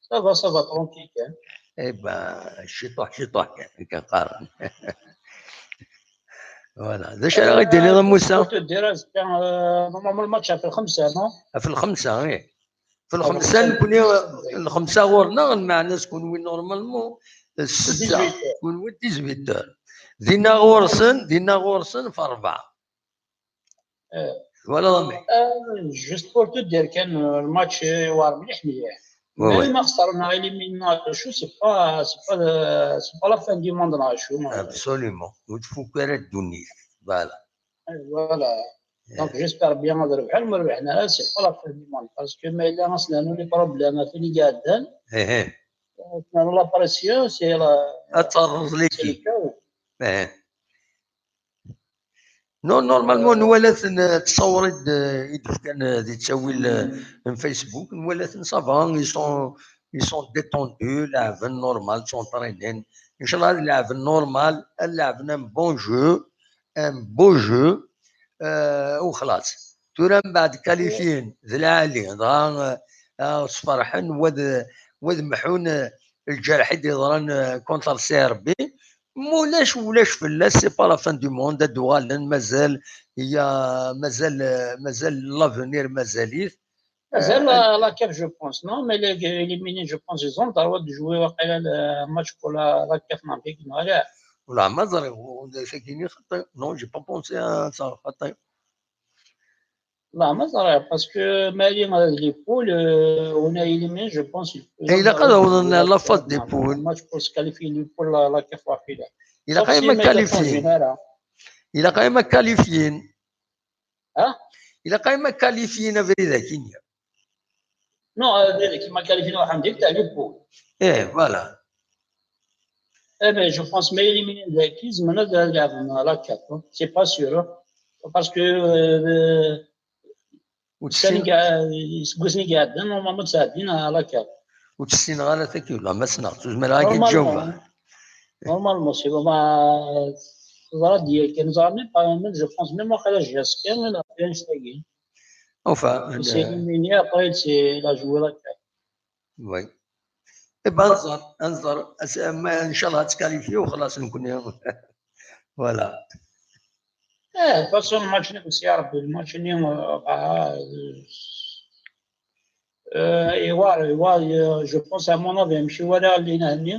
Ça va, ça va, tranquille kan. Eh ben, ciṭuḥ, ciṭuḥ kan, akken qqaren. Voilà. D acu ara ɣ-d-tiniḍ a Musa? Pour te dire, azekka, euh, normalement, le match ɣef lxemsa, non? Ɣef lxemsa, ih. Ɣef lxemsa, nekkni, lxemsa ɣur-neɣ, lmeɛna s kunwi, normalement, ssetta, Dix-huit heures. Kunwi dix-huit heures. Dinna ɣur-sen, dinna ɣur-sen ɣef rebɛa. Euh, Voilà, mais euh, juste pour te dire kan, euh, le match, euh, yewɛer mliḥ, mliḥ. Ouais, ouais. Même ma xesren neɣ éliminé, c'est pas, c'est pas, euh, c'est pas la fin du monde, neɣ acu. Absolument. Ur tfukk ara ddunit. Voilà. Voilà. Donc, j'espère bien ad rebḥen, ma rebḥen ara, c'est pas la fin du monde. Parce que ma yella ad s-nernu les problèmes, ɣef win i iɛeddan, Eh, eh. ad nernu la pression, c'est la, Ad terreẓ c'est le l'équipe. Chaos. Eh. Non, normalement, nwala-ten, euh, ttṣawṛi d-, euh, i d-fkan, euh, di ttawil, euh, n Facebook, nwala-ten, ça va, ils sont, ils sont détendus, leɛben normal, ttṣenṭrinen. Inchallah, ad leɛben normal, ad leɛben un bon jeu, un beau jeu, euh, u xlaṣ. Tura mbeɛd qualifiés d lɛali, dɣa, euh, ad sferḥen, wa ad, wa ad mḥun, euh, lǧerḥ i d-yeḍran, euh, contre C R B. Ma ulac, ulac fell-as, c'est pas la fin du monde, ad d-uɣalen, mazal, ya, mazal, euh, mazal l'avenir, mazal-it. Mazal la, la CAF, je pense, non? Mais les éliminés, je pense, ils ont le droit de jouer, waqila, le match pour la, la CAF, non, mais non, là. Voilà, ma ẓriɣ, ur d-, sakini xaṭi. Non, j'ai pas pensé à ça, xaṭi. Là, ma ẓriɣ, parce que Mali, euh, les poules, euh, on a éliminé, je pense, ils, ils ont Et il a le droit de quand on jouer a la la phase CAF, des non, poules. Un match pour se qualifier, lui, pour la, la CAF, waqila. Il a Sauf quand si même Mali est en qualifié. général, hein. Il a quand même qualifié. Hein? Il a quand même qualifié, Navrida Kenya. Non, euh, qui m'a qualifié, non, Hamdi, t'as les poules. Eh, voilà. Eh ben, je pense, mais éliminé de la crise, maintenant, de la, de la CAF, hein. C'est pas sûr, hein. Parce que, euh, Ur c'est tessin, les gars, c'est les gars, normalement, ça a dit, à la CAF. ur tessineɣ ara takula, ma ssneɣ-tt, ur zmireɣ ad k-id-jawbeɣ. Normalement, c'est bon, bah, voilà, dire que nous avons pas, même, je pense, même au collège, il y a ce qu'il y a, mais là, bien, c'est bien. Enfin, C'est euh, éliminé, après, c'est la joué la CAF. Oui. Eh ben, ad nẓer, ad nẓer, as-, ma, inchallah, ad tqualifié u xlaṣ nekkni. Voilà. Eh, de toute façon, le match, c'est le match, euh, bah, euh, euh, et voilà, et voilà, euh, je pense, à mon avis, je suis voilà, les Nani,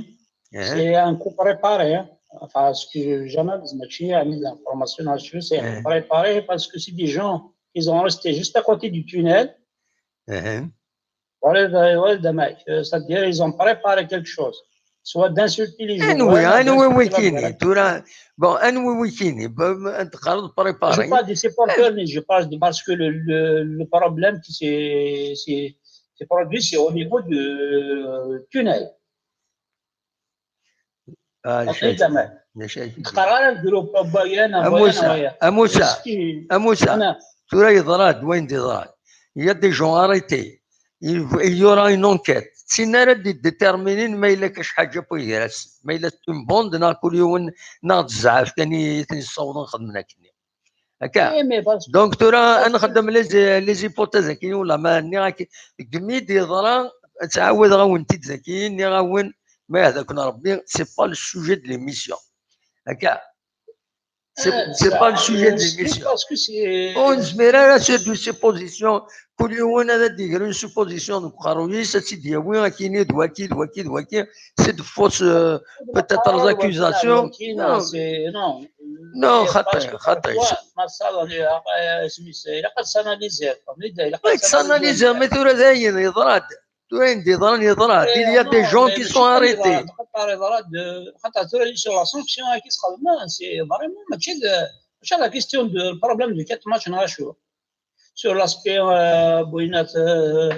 Eh, c'est un coup préparé, hein. Enfin, ce que j'analyse, mais je suis à l'information là-dessus, c'est Ouais. préparé parce que c'est des gens, ils ont resté juste à côté du tunnel. eh. Voilà, voilà, euh, c'est-à-dire, ils ont préparé quelque chose. Soit d'insulter les joueurs, Anwi, non, anwi d'insulter la wikini, direction. Tura, bon, anwi wikini, ba-, ma, teqqareḍ Je préparé. parle des supporters, mais je parle de, parce que le, le, le problème, qui c'est, c'est, c'est produit, c'est au niveau du, euh, tunnel. Ah, Après, شايف. jamais. شايف. تقرر الجروب بايان A بايان Musa, ويا. A Musa, Est-ce que a Musa. أنا Tura yeḍra-d wayen d-yeḍran. Il y a des gens arrêtés. Il, il y aura une enquête. Tin ara d-déterminer ma yella kac ḥaǧa n wiger-asen. Ma yella c'est une bande neɣ kul yiwen neɣ d zzɛaf kan i ten-yessawḍen xedmen akkenni. Akka. Eh, mais parce que Donc tura ad nxeddem les, les hypothèses akkin, wala ma nniɣ-ak deg mi d-yeḍra, ttɛawadeɣ-awen-t-id daki, nniɣ-awen, ma yehda-ken Rebbi, c'est pas le sujet de l'émission. Akka. C'est, Eh, c'est pas le ça, sujet de euh, c'est l'émission. Parce que c'est Ur nezmir ara sur des suppositions. Kul yiwen ad d-iger une supposition deg uqerruy-is, ad tt-id-yawi, ad k-yini d waki, d waki, d waki. C'est de fausses, euh, peut-être des accusations. Qui, Non. C'est, non. Non, Et خطير، parce que خطير. Parfois, ma ça, on est, euh, c'est, c'est, il a pas s'analyser. Il a pas Oui, s'analyser, mais tura dayen yeḍra-d. Tura ayen d-yeḍran yeḍra-d. Il y a des gens qui sont arrêtés. Sur la sanction, qui sera, c'est vraiment, c'est la question du problème du quatre matchs, sur l'aspect, euh, euh,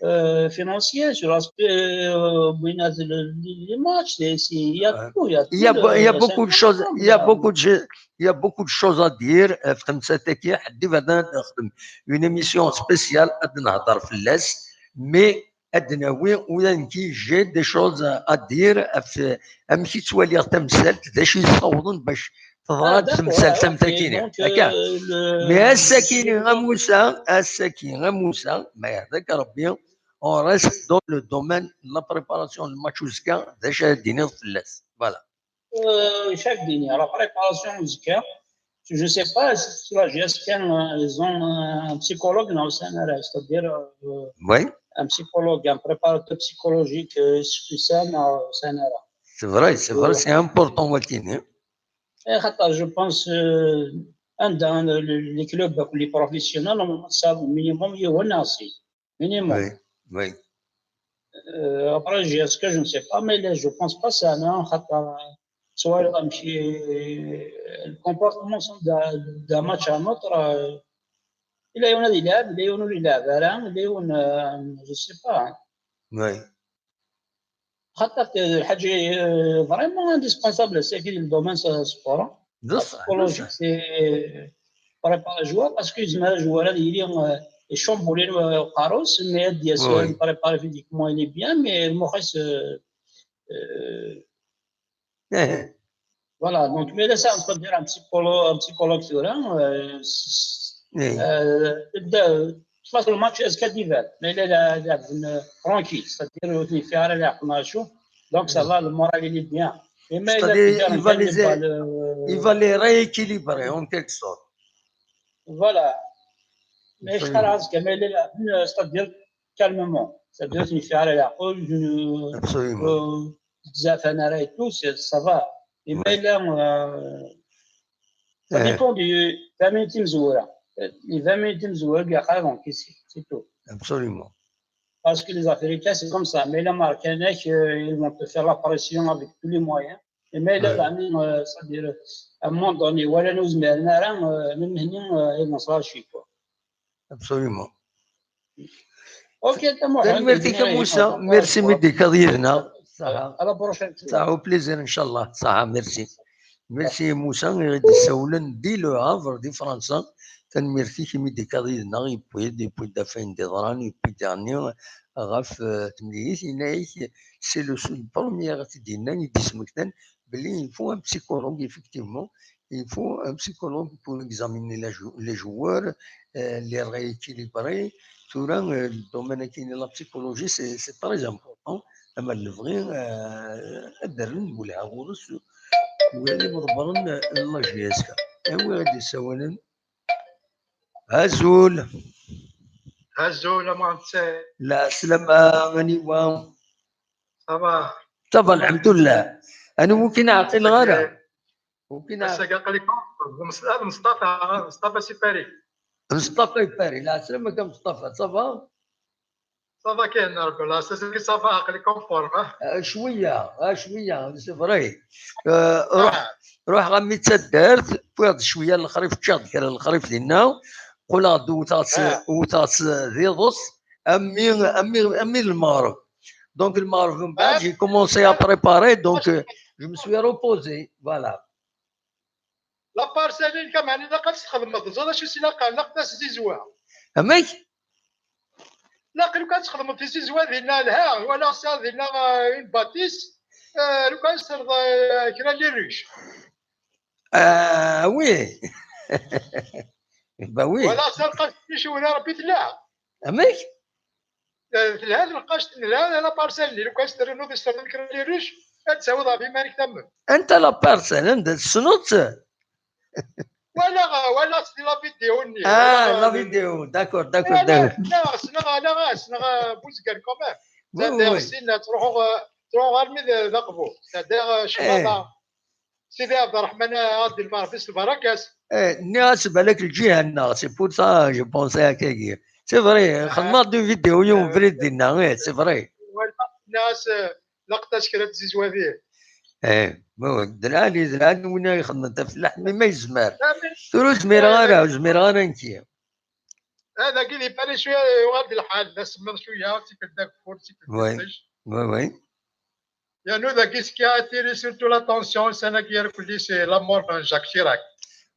euh, financier, sur l'aspect, euh, les matchs, c'est, c'est, il y a Ouais. Tout, il y a Il y a, tout bo- il y a le- beaucoup de c'est choses, un il y a ensemble. Beaucoup de jeux, il y a beaucoup de choses à dire. Euh, في خمسة تاكي حد بعدا نخدم une émission spéciale ad نهضر في اللس. Mais ad d-nawi ula d nekk, j'ai des choses à dire ɣef amek i ttwaliɣ tamsalt, d acu yessawḍen bac teḍra-d temsalt am takini. Mais ass-akini a Musa, ass-aki a Musa, ma yehda-k Rebbi, on reste dans le domaine de la préparation de match uzekka, d acu ara d-tiniḍ fell-as? Voilà. Chaque dini, la préparation uzekka, je ne sais pas si la G S K, ils ont un psychologue dans le C N R, c'est-à-dire un psychologue, un préparateur psychologique spécial au C N R. C'est vrai, c'est vrai, c'est important, Waltine. Je pense عندنا les clubs, les professionnels, normalement, ça au minimum, il y a un minimum. Oui, oui. Euh, après, est-ce que je ne sais pas, mais là, je pense pas ça, non, soit le comportement d'un match à un autre, il y a une idée, il y a une idée, je ne sais pas. Oui. خاطر الحاجه vraiment indispensable c'est في le domaine sport. La psychologie, c'est préparer joueur parce que يزمر joueur هذا يلي يشومبولي القاروس mais يدي يبريباري physiquement il est bien mais المخ voilà. Donc mais là ça on peut dire un psychologue, un psychologue ثورا تبدا تفاصل الماتش est-ce que ديفال mais là tranquille, c'est-à-dire في على العقل شو. Donc ça va, le moral il est bien. C'est-à-dire, il va les, il va les rééquilibrer en quelque sorte. Voilà. Mais c'est-à-dire calmement. C'est-à-dire يفي على العقل. Absolument. بزاف انا رايتو ça va. Mais là ça dépend du vingt minutes مزوره. Les vingt minutes مزوره كاع avant كيسي, c'est tout. Absolument. Parce que les Africains, c'est comme ça. Mais les Marocains, ils vont te faire la pression avec tous les moyens. Et mais là, c'est-à-dire, à un moment donné, ولا نوز ميرنا راه من هنا ينصر شي quoi. Absolument. Ok, tanemmirt-ik a Musa. Merci mi d-tekkaḍ yid-neɣ. À la prochaine. Saha, au plaisir, inchallah. Saha, merci. Merci Musa, i ɣ-d-issawlen di Le Havre, di Fransa. Tanemmirt-ik imi d-tekkaḍ yid-neɣ, yewwi-d, yewwi-d ɣef wayen d-yeḍran, yewwi-d daɣen ɣef temlilit, yenna-ak, c'est le premier i ɣ-t-id-yennan, i d-ismektan belli il faut un psychologue, effectivement, il faut un psychologue pour examiner les joueurs, les rééquilibrer. Tura, le domaine-agi n la psychologie, c'est très important. Ama d lebɣi ad d-rren welha ɣur-s wid i iḍebbren la G S K. Awi ad d-issawalen. Azul. Azul a Muḥend Saɛid. Lɛeslama, aniwa? Ça va. Ça va, lḥemdullah. Aniwa ur k-ɛqileɣ ara? Ur k-ɛqileɣ. Ass-agi aql-iken d Mustafa, Mustafa si Paris. Mustafa si Paris. Lɛeslama-k a Mustafa, ça va? Ça va kan, Rebbi, la, ça va, aql-ik en forme, ah? Cwiya, ah, cwiya, c'est vrai. Ruḥ, ruḥ ɣer mi d taddart, wwiɣ-d cwiya n lexrif, ččiɣ-d kra n lexrif dinna, qqleɣ-d wwteɣ-tt, wwteɣ-tt d iḍes, am mi, am mi, am mi d lmeɣreb. Donc, lmeɣreb, mbeɛd, j'ai commencé à préparer, donc, je me suis reposé, voilà. La parcelle-nni, meɛna ilaq ad tt-txedmeḍ, teẓriḍ acu i s-ilaqen, ilaq tizizwa. Amek? Ilaq lukan ad txedmeḍ tizizwa dinna, lha, wala sa dinna une bâtisse, lukan ad tesserreḍ kra n les ruches. Ah oui. Bah oui. Wala sa lqac-nni cewwel Rebbi tella. Amek? Telha lqact, telha la parcelle-nni, lukan ad s-ternuḍ, ad s-ternuḍ kra n les ruches, ad d-tawiḍ ɣef yiman-ik tamemt. Anta la parcelle, anda tessneḍ-tt? Wala, wala di la vidéo-nni. Ah, la vidéo, d'accord, d'accord, d'accord. Ssneɣ, ssneɣ Buzgan quand même. C'est-à-dire, ttruḥuɣ, ttruḥuɣ armi d Aqbu. C'est-à-dire, cemma Sidi Ɛebderreḥman Ɛebdelmeɛruf s lbaraka-s. Nniɣ-as balak lǧiha-nneɣ, c'est pour ça je pensais akkagi. C'est vrai, xedmeɣ-d une vidéo yiwen ubrid dinna, c'est vrai. Nniɣ-as laqent-as kra n tzizwa dihin. Eh, d lɛali, d lɛali win ara ixedmen tafellaḥt, mi ma yezmer. Tura ur zmireɣ ara, ur zmireɣ ara nekki. Dagi di Paris cwiya yuɣal-d lḥal, la semmiḍ cwiya, tikkelt d ageffur, tikkelt d iṭij. Oui, oui. Yernu dagi, ce qui a attiré surtout l'attention ussan-agi irkelli, c'est la mort n Jacques Chirac.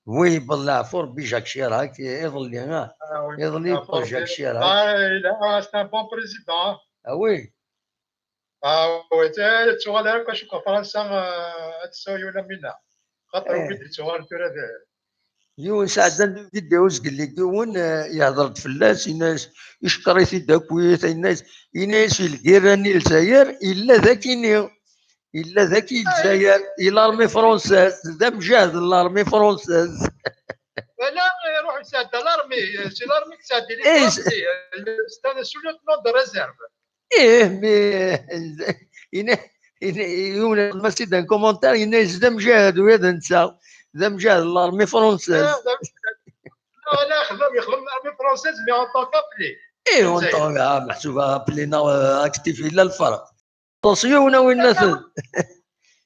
Oui, belleɛ fu Rebbi Jacques Chirac, iḍelli, ah, iḍelli, Jacques Chirac. Ah, c'est un bon président. Ah oui. Ah oui, tuɣal akk acku Fransa ad tsaw yula minna. Xaṭer wi d-tuɣal tura d yiwen sɛeddan vidéo zgelli yiwen, eh, yehder-d fell-as, yenna-as, icekkeṛ-it-id akkit, yenna-as, yenna-as i lgirra-nni Lezzayer, yella d akini. Yella d aki Lezzayer, i l'armée française, d amjahed n l'armée française. Ala, iruḥ yesɛedda l'armée, c'est l'armée qui s'adélie. Eh, c'est un sous-lieutenant de réserve. Eh, mais, ina, ina, yiwen ma c'est un commentaire, yenna-as d amjahed ula d netta, d amjahed n l'armée française. Ala, yexdem, yexdem l'armée française, mais en tant qu'appelé. Eh, en tant que, ah, meḥsub appelé neɣ, euh, actif, yella lferq. Aṭas yiwen a winna-ten.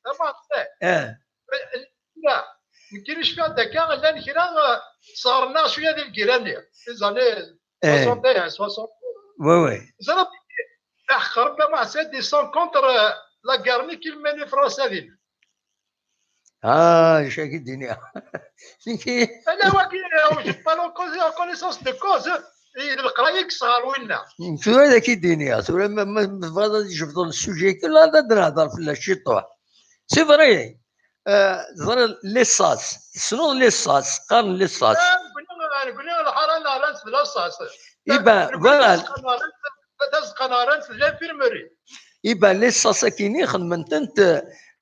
Ama, eh. La, nekkini cfiɣ-d akka, llan kra, eh, sɣernaɣ cwiya di lgirra-nni. Les années soixante et un, soixante. Oui, oui. Ẓriɣ, aḥeqq Rebbi, ama c'est des sont contre, eh, la guerre-nni qui mène les Français din. Ah, acu akka i d-iniɣ. Ala wagi, eh, je parle en cause, en connaissance de cause, eh, d leqraya i yesɣer winna. Tura d aki d-iniɣ, tura ma, ma, ma tebɣiḍ ad ijebdeḍ le sujet-agi, la, ad nehder fell-as ciṭuḥ. C'est vrai, eh, ẓriɣ les sas, tessneḍ les sas, qqaren les sas. Eh, nekkni, nekkni lḥara neɣran s la sas. Eh ben, voilà. Tazeqqa neɣran s l'infirmerie. Eh ben, les sas-akini xedmen-tent,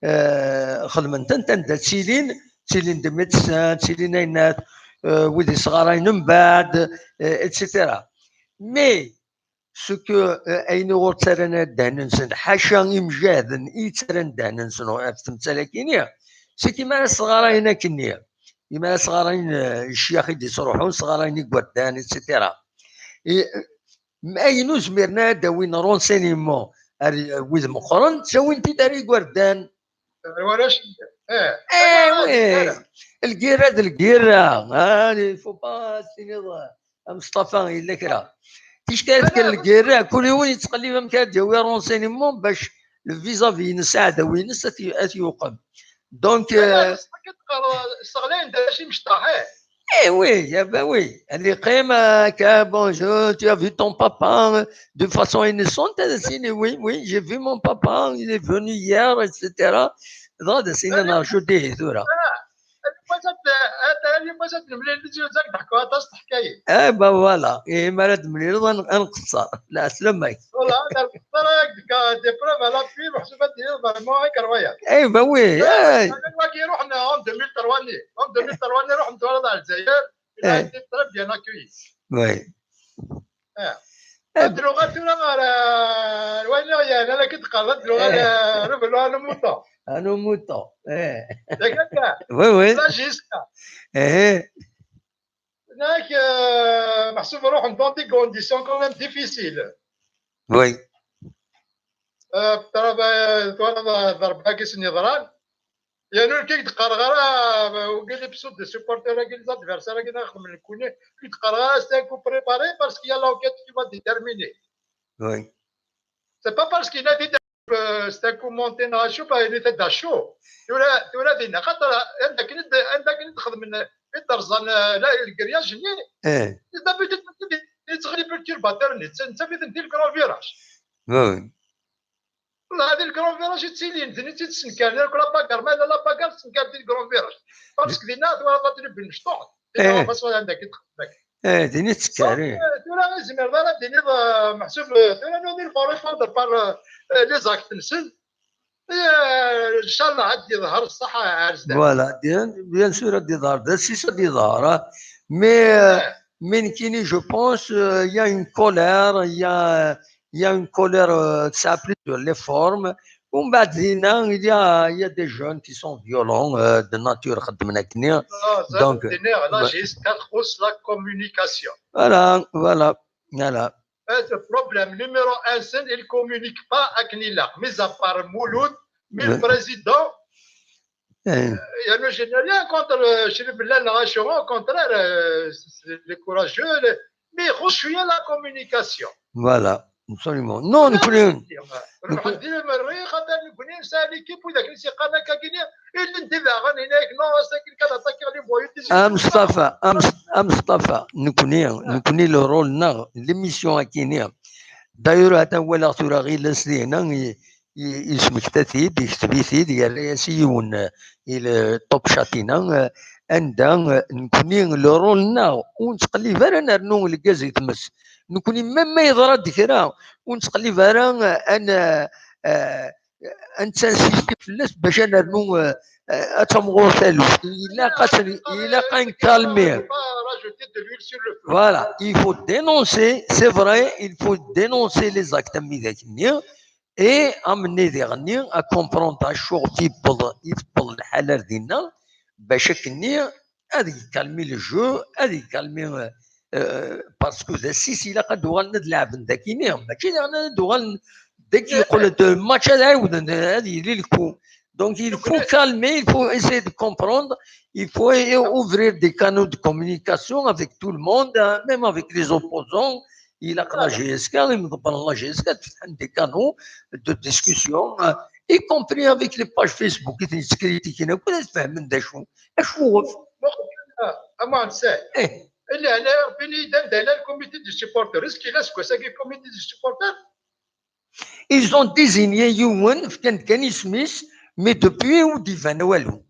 eh, xedmen-tent anda ttilin, ttilin d médecins, ttilin aynat, eh, wid yesɣarayen mbeɛd, eh, et cetera. Mais, ce que, eh, ayen ur ttarran ara ddehn-nsen, ḥaca imjaden i yettarran ddehn-nsen ɣef temsal-akini, c'est que imi ara sɣarayen akkenni, imi ara sɣarayen, eh, ccyax i d-yettruḥun, sɣarayen igerdan, et cetera. Et, Ayen ur zmiren ara ad d-awin renseignement ar wid meqqren, ttawin-t-id ar igerdan. Ar warrac, eh. Eh, oui. Lgirra d lgirra. Ah, il faut pas tiniḍ, a Meṣṭafa, yella kra. Ticki ara tekker lgirra, kul yiwen yettqellib amek ara d-yawi renseignement bac le vis-à-vis-ines, aɛdaw-ines, ad t-, ad t-yuqem. Donc, euh, sseɣlayen-d arrac imecṭaḥ, eh. Eh oui, eh ben oui. Elle est quand même, euh, que, bonjour, tu as vu ton papa, euh, de façon innocente, elle dit, oui, oui, j'ai vu mon papa, il est venu hier, et cetera. Donc, c'est une arrache de tura. Eh ben voilà. Et ma ara d-temlileḍ, ad nqeṣṣer. Lɛeslama-k. Voilà, ad nqeṣṣer, ad ak-d-fkeɣ des preuves à l'appui, meḥsub ad d-tiniḍ vraiment incroyable. Eh ben oui, eh. Wagi ruḥen en deux mille trois-nni. En deux mille trois-nni ruḥen tura ɣer Lezzayer. Il a été très bien accueilli. Oui. Eh. Ad d-nuɣal tura ɣer, eh, wayen i ɣ-yeɛnan akken teqqareḍ, ad d-nuɣal, eh, revenu à nos moutons. À nos moutons, eh. Yak akka. Oui, oui. Sagesse. Eh. Nek, eh, meḥsub ruḥen dans des conditions quand même difficiles. Oui. Eh, twalaḍ, twalaḍ ḍerba-agi sen-yeḍran. Yernu nekk ur k-d-qqareɣ ara, eh, wigi les pseudo supporters-agi, les adversaires-agi, neɣ xedmen nekkuni, ur k-d-qqareɣ ara c'est un coup préparé parce qu'il y a l'enquête qui va déterminer. Oui. C'est pas parce qu'il a dit, euh, c'est un coup monté neɣ acu, bah, il était d'achaud. Tura, tura dinna, xaṭer anda akken i d-, anda akken i d-xedmen, i d-rẓan, eh, la, le grillage-nni. Eh. D'habitude, yettɣli perturbateur-nni, netta, netta mi ten-, di le grand virage. Oui. Wallah, di le grand virage i ttilin, d nit i d-ssenkaren, akk la bagarre, ma yella la bagarre, tessenkar di le grand virage. Parce que dinna, twalaḍ la tribune mecṭuḥ, dinna, eh, ɣef aṣfar anda i d-xedmen. Eh, din i ttekkarin. Sauf que tura ur tezmireḍ ara ad d-tiniḍ, eh, meḥsub, eh, tura nuni il faut répondre par, eh, les actes-nsen. Eh, inchallah, ad d-yeḍher ṣṣeḥ ar zdat. Voilà, bien, bien sûr, ad d-yeḍher, d assis ad d-yeḍher, hein. Mais, euh, mais nekkini, je pense, euh, il y a une colère, il y a, il y a une colère, euh, qui s'applique sur les formes. Umbeɛd dinna, il y a, il y a des jeunes qui sont violents, euh, de nature, xeddmen akkenni. Ah, donc, dinna, là, ouais. Juste, txuṣṣ la communication. Voilà, voilà, voilà. Eh, le problème numéro un, c'est il communique pas akken ilaq. Mis à part Mouloud, mais le président, eh, euh, je n'ai rien contre, euh, Chérif Bellal, au contraire, euh, c'est, c'est le courageux, le, mais il faut suivre la communication. Voilà, absolument. Non, nekkni, nekkni, nekkni, c'est l'équipe, وإذا كنت سيقال لك كينيا، إلا أنت إذا غني هناك، non, c'est quelqu'un d'attaquer les voyous. Amesṭafa, Amesṭafa, nekkni, nekkni le rôle-nneɣ, l'émission akini. D'ailleurs, atan walaɣ tura ɣilas dinna, yesmekta-t-id, yekteb-it-id, yerra-yas i yiwen, i le top chatina, anda nekkni le rôle-nneɣ ur nettqellib ara nernu lgaz i tmes. Nekkni, même ma yeḍra-d kra, ur nettqellib ara ad n- ad nettinsisti fell-as bac ad nernu, ad tamɣur taluft. Ilaq ad ilaq ad nkalmi. Voilà, il faut dénoncer, c'est vrai, il faut dénoncer les actes am widak-nni, et amener diɣenni à comprendre acuɣef i tewweḍ, i tewweḍ lḥala ar dinna, bac akkenni ad yekkalmi le jeu, ad yekkalmi, euh, parce que d assis, ilaq ad uɣalen ad leɛben dagini, mačči daɣen ad uɣalen dagi yeqqel-d match ad ɛiwden, ad yili le coup. Donc il faut calmer, il faut essayer de comprendre, il faut ouvrir des canaux de communication avec tout le monde, hein, même avec les opposants. Ilaq la J S K, imḍebbren la J S K ad fetḥen des canaux de discussion, euh, y compris avec les pages Facebook i ten-yettkritikin akk, ad fehmen d acu. Acu? Aman Saïd. Eh. Lehna Rebbi-nni, d anda yella le comité de supporters? Est-ce qu'il a ce que ça, le comité de supporters? Ils ont désigné yiwen, fkan-d kan isem-is, mais depuis ur d-iban walu.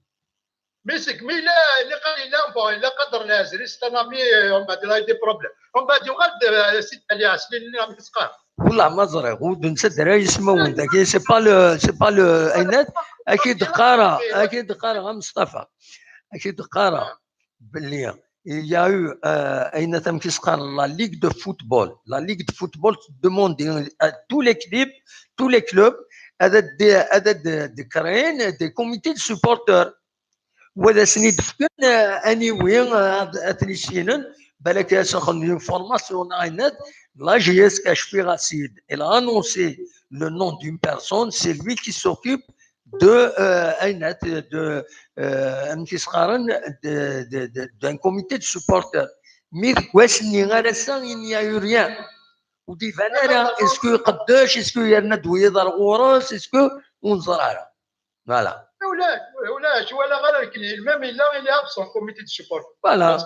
Mais c'est que, mais là, il a, bon, il a cadre les, c'est un ami, euh, on va dire, il a des problèmes. On va dire, regarde, euh, c'est Ali Asli, il a mis ça. Wallah, ma ẓriɣ, ur d-nessader ara ismawen dagi, c'est pas le, c'est pas le, ayen ad, ad k-id-qqareɣ, ad k-id-qqareɣ, a Mustafa, ad k-id-qqareɣ belli il y a eu, euh, ayen ad, amek i s-qqaren, la ligue de football, la ligue de football demande à tous les clubs, tous les clubs ad, ad, ad, ad créer des comités de supporters. Wa ad asen-id-fken, euh, aniwi, euh, ad, ad ten-issinen, balak ad asen-xedmen une formation neɣ ayen ad, la J S K, cfiɣ-as-id, elle a annoncé le nom d'une personne, c'est lui qui s'occupe de, euh, ayen ad, de, euh, amek i s-qqaren, de, de, de, d'un comité de supporters. Mi deg wass-nni ar ass-a, il n'y a eu rien. Ur d-iban ara, est-ce que iqeddec, est-ce que yerna-d wiyaḍ ar ɣur-s, est-ce que ur neẓri ara. Voilà. Ulac, ulac, walaɣ ara nekni, même il a, il est absent, comité de support. Voilà.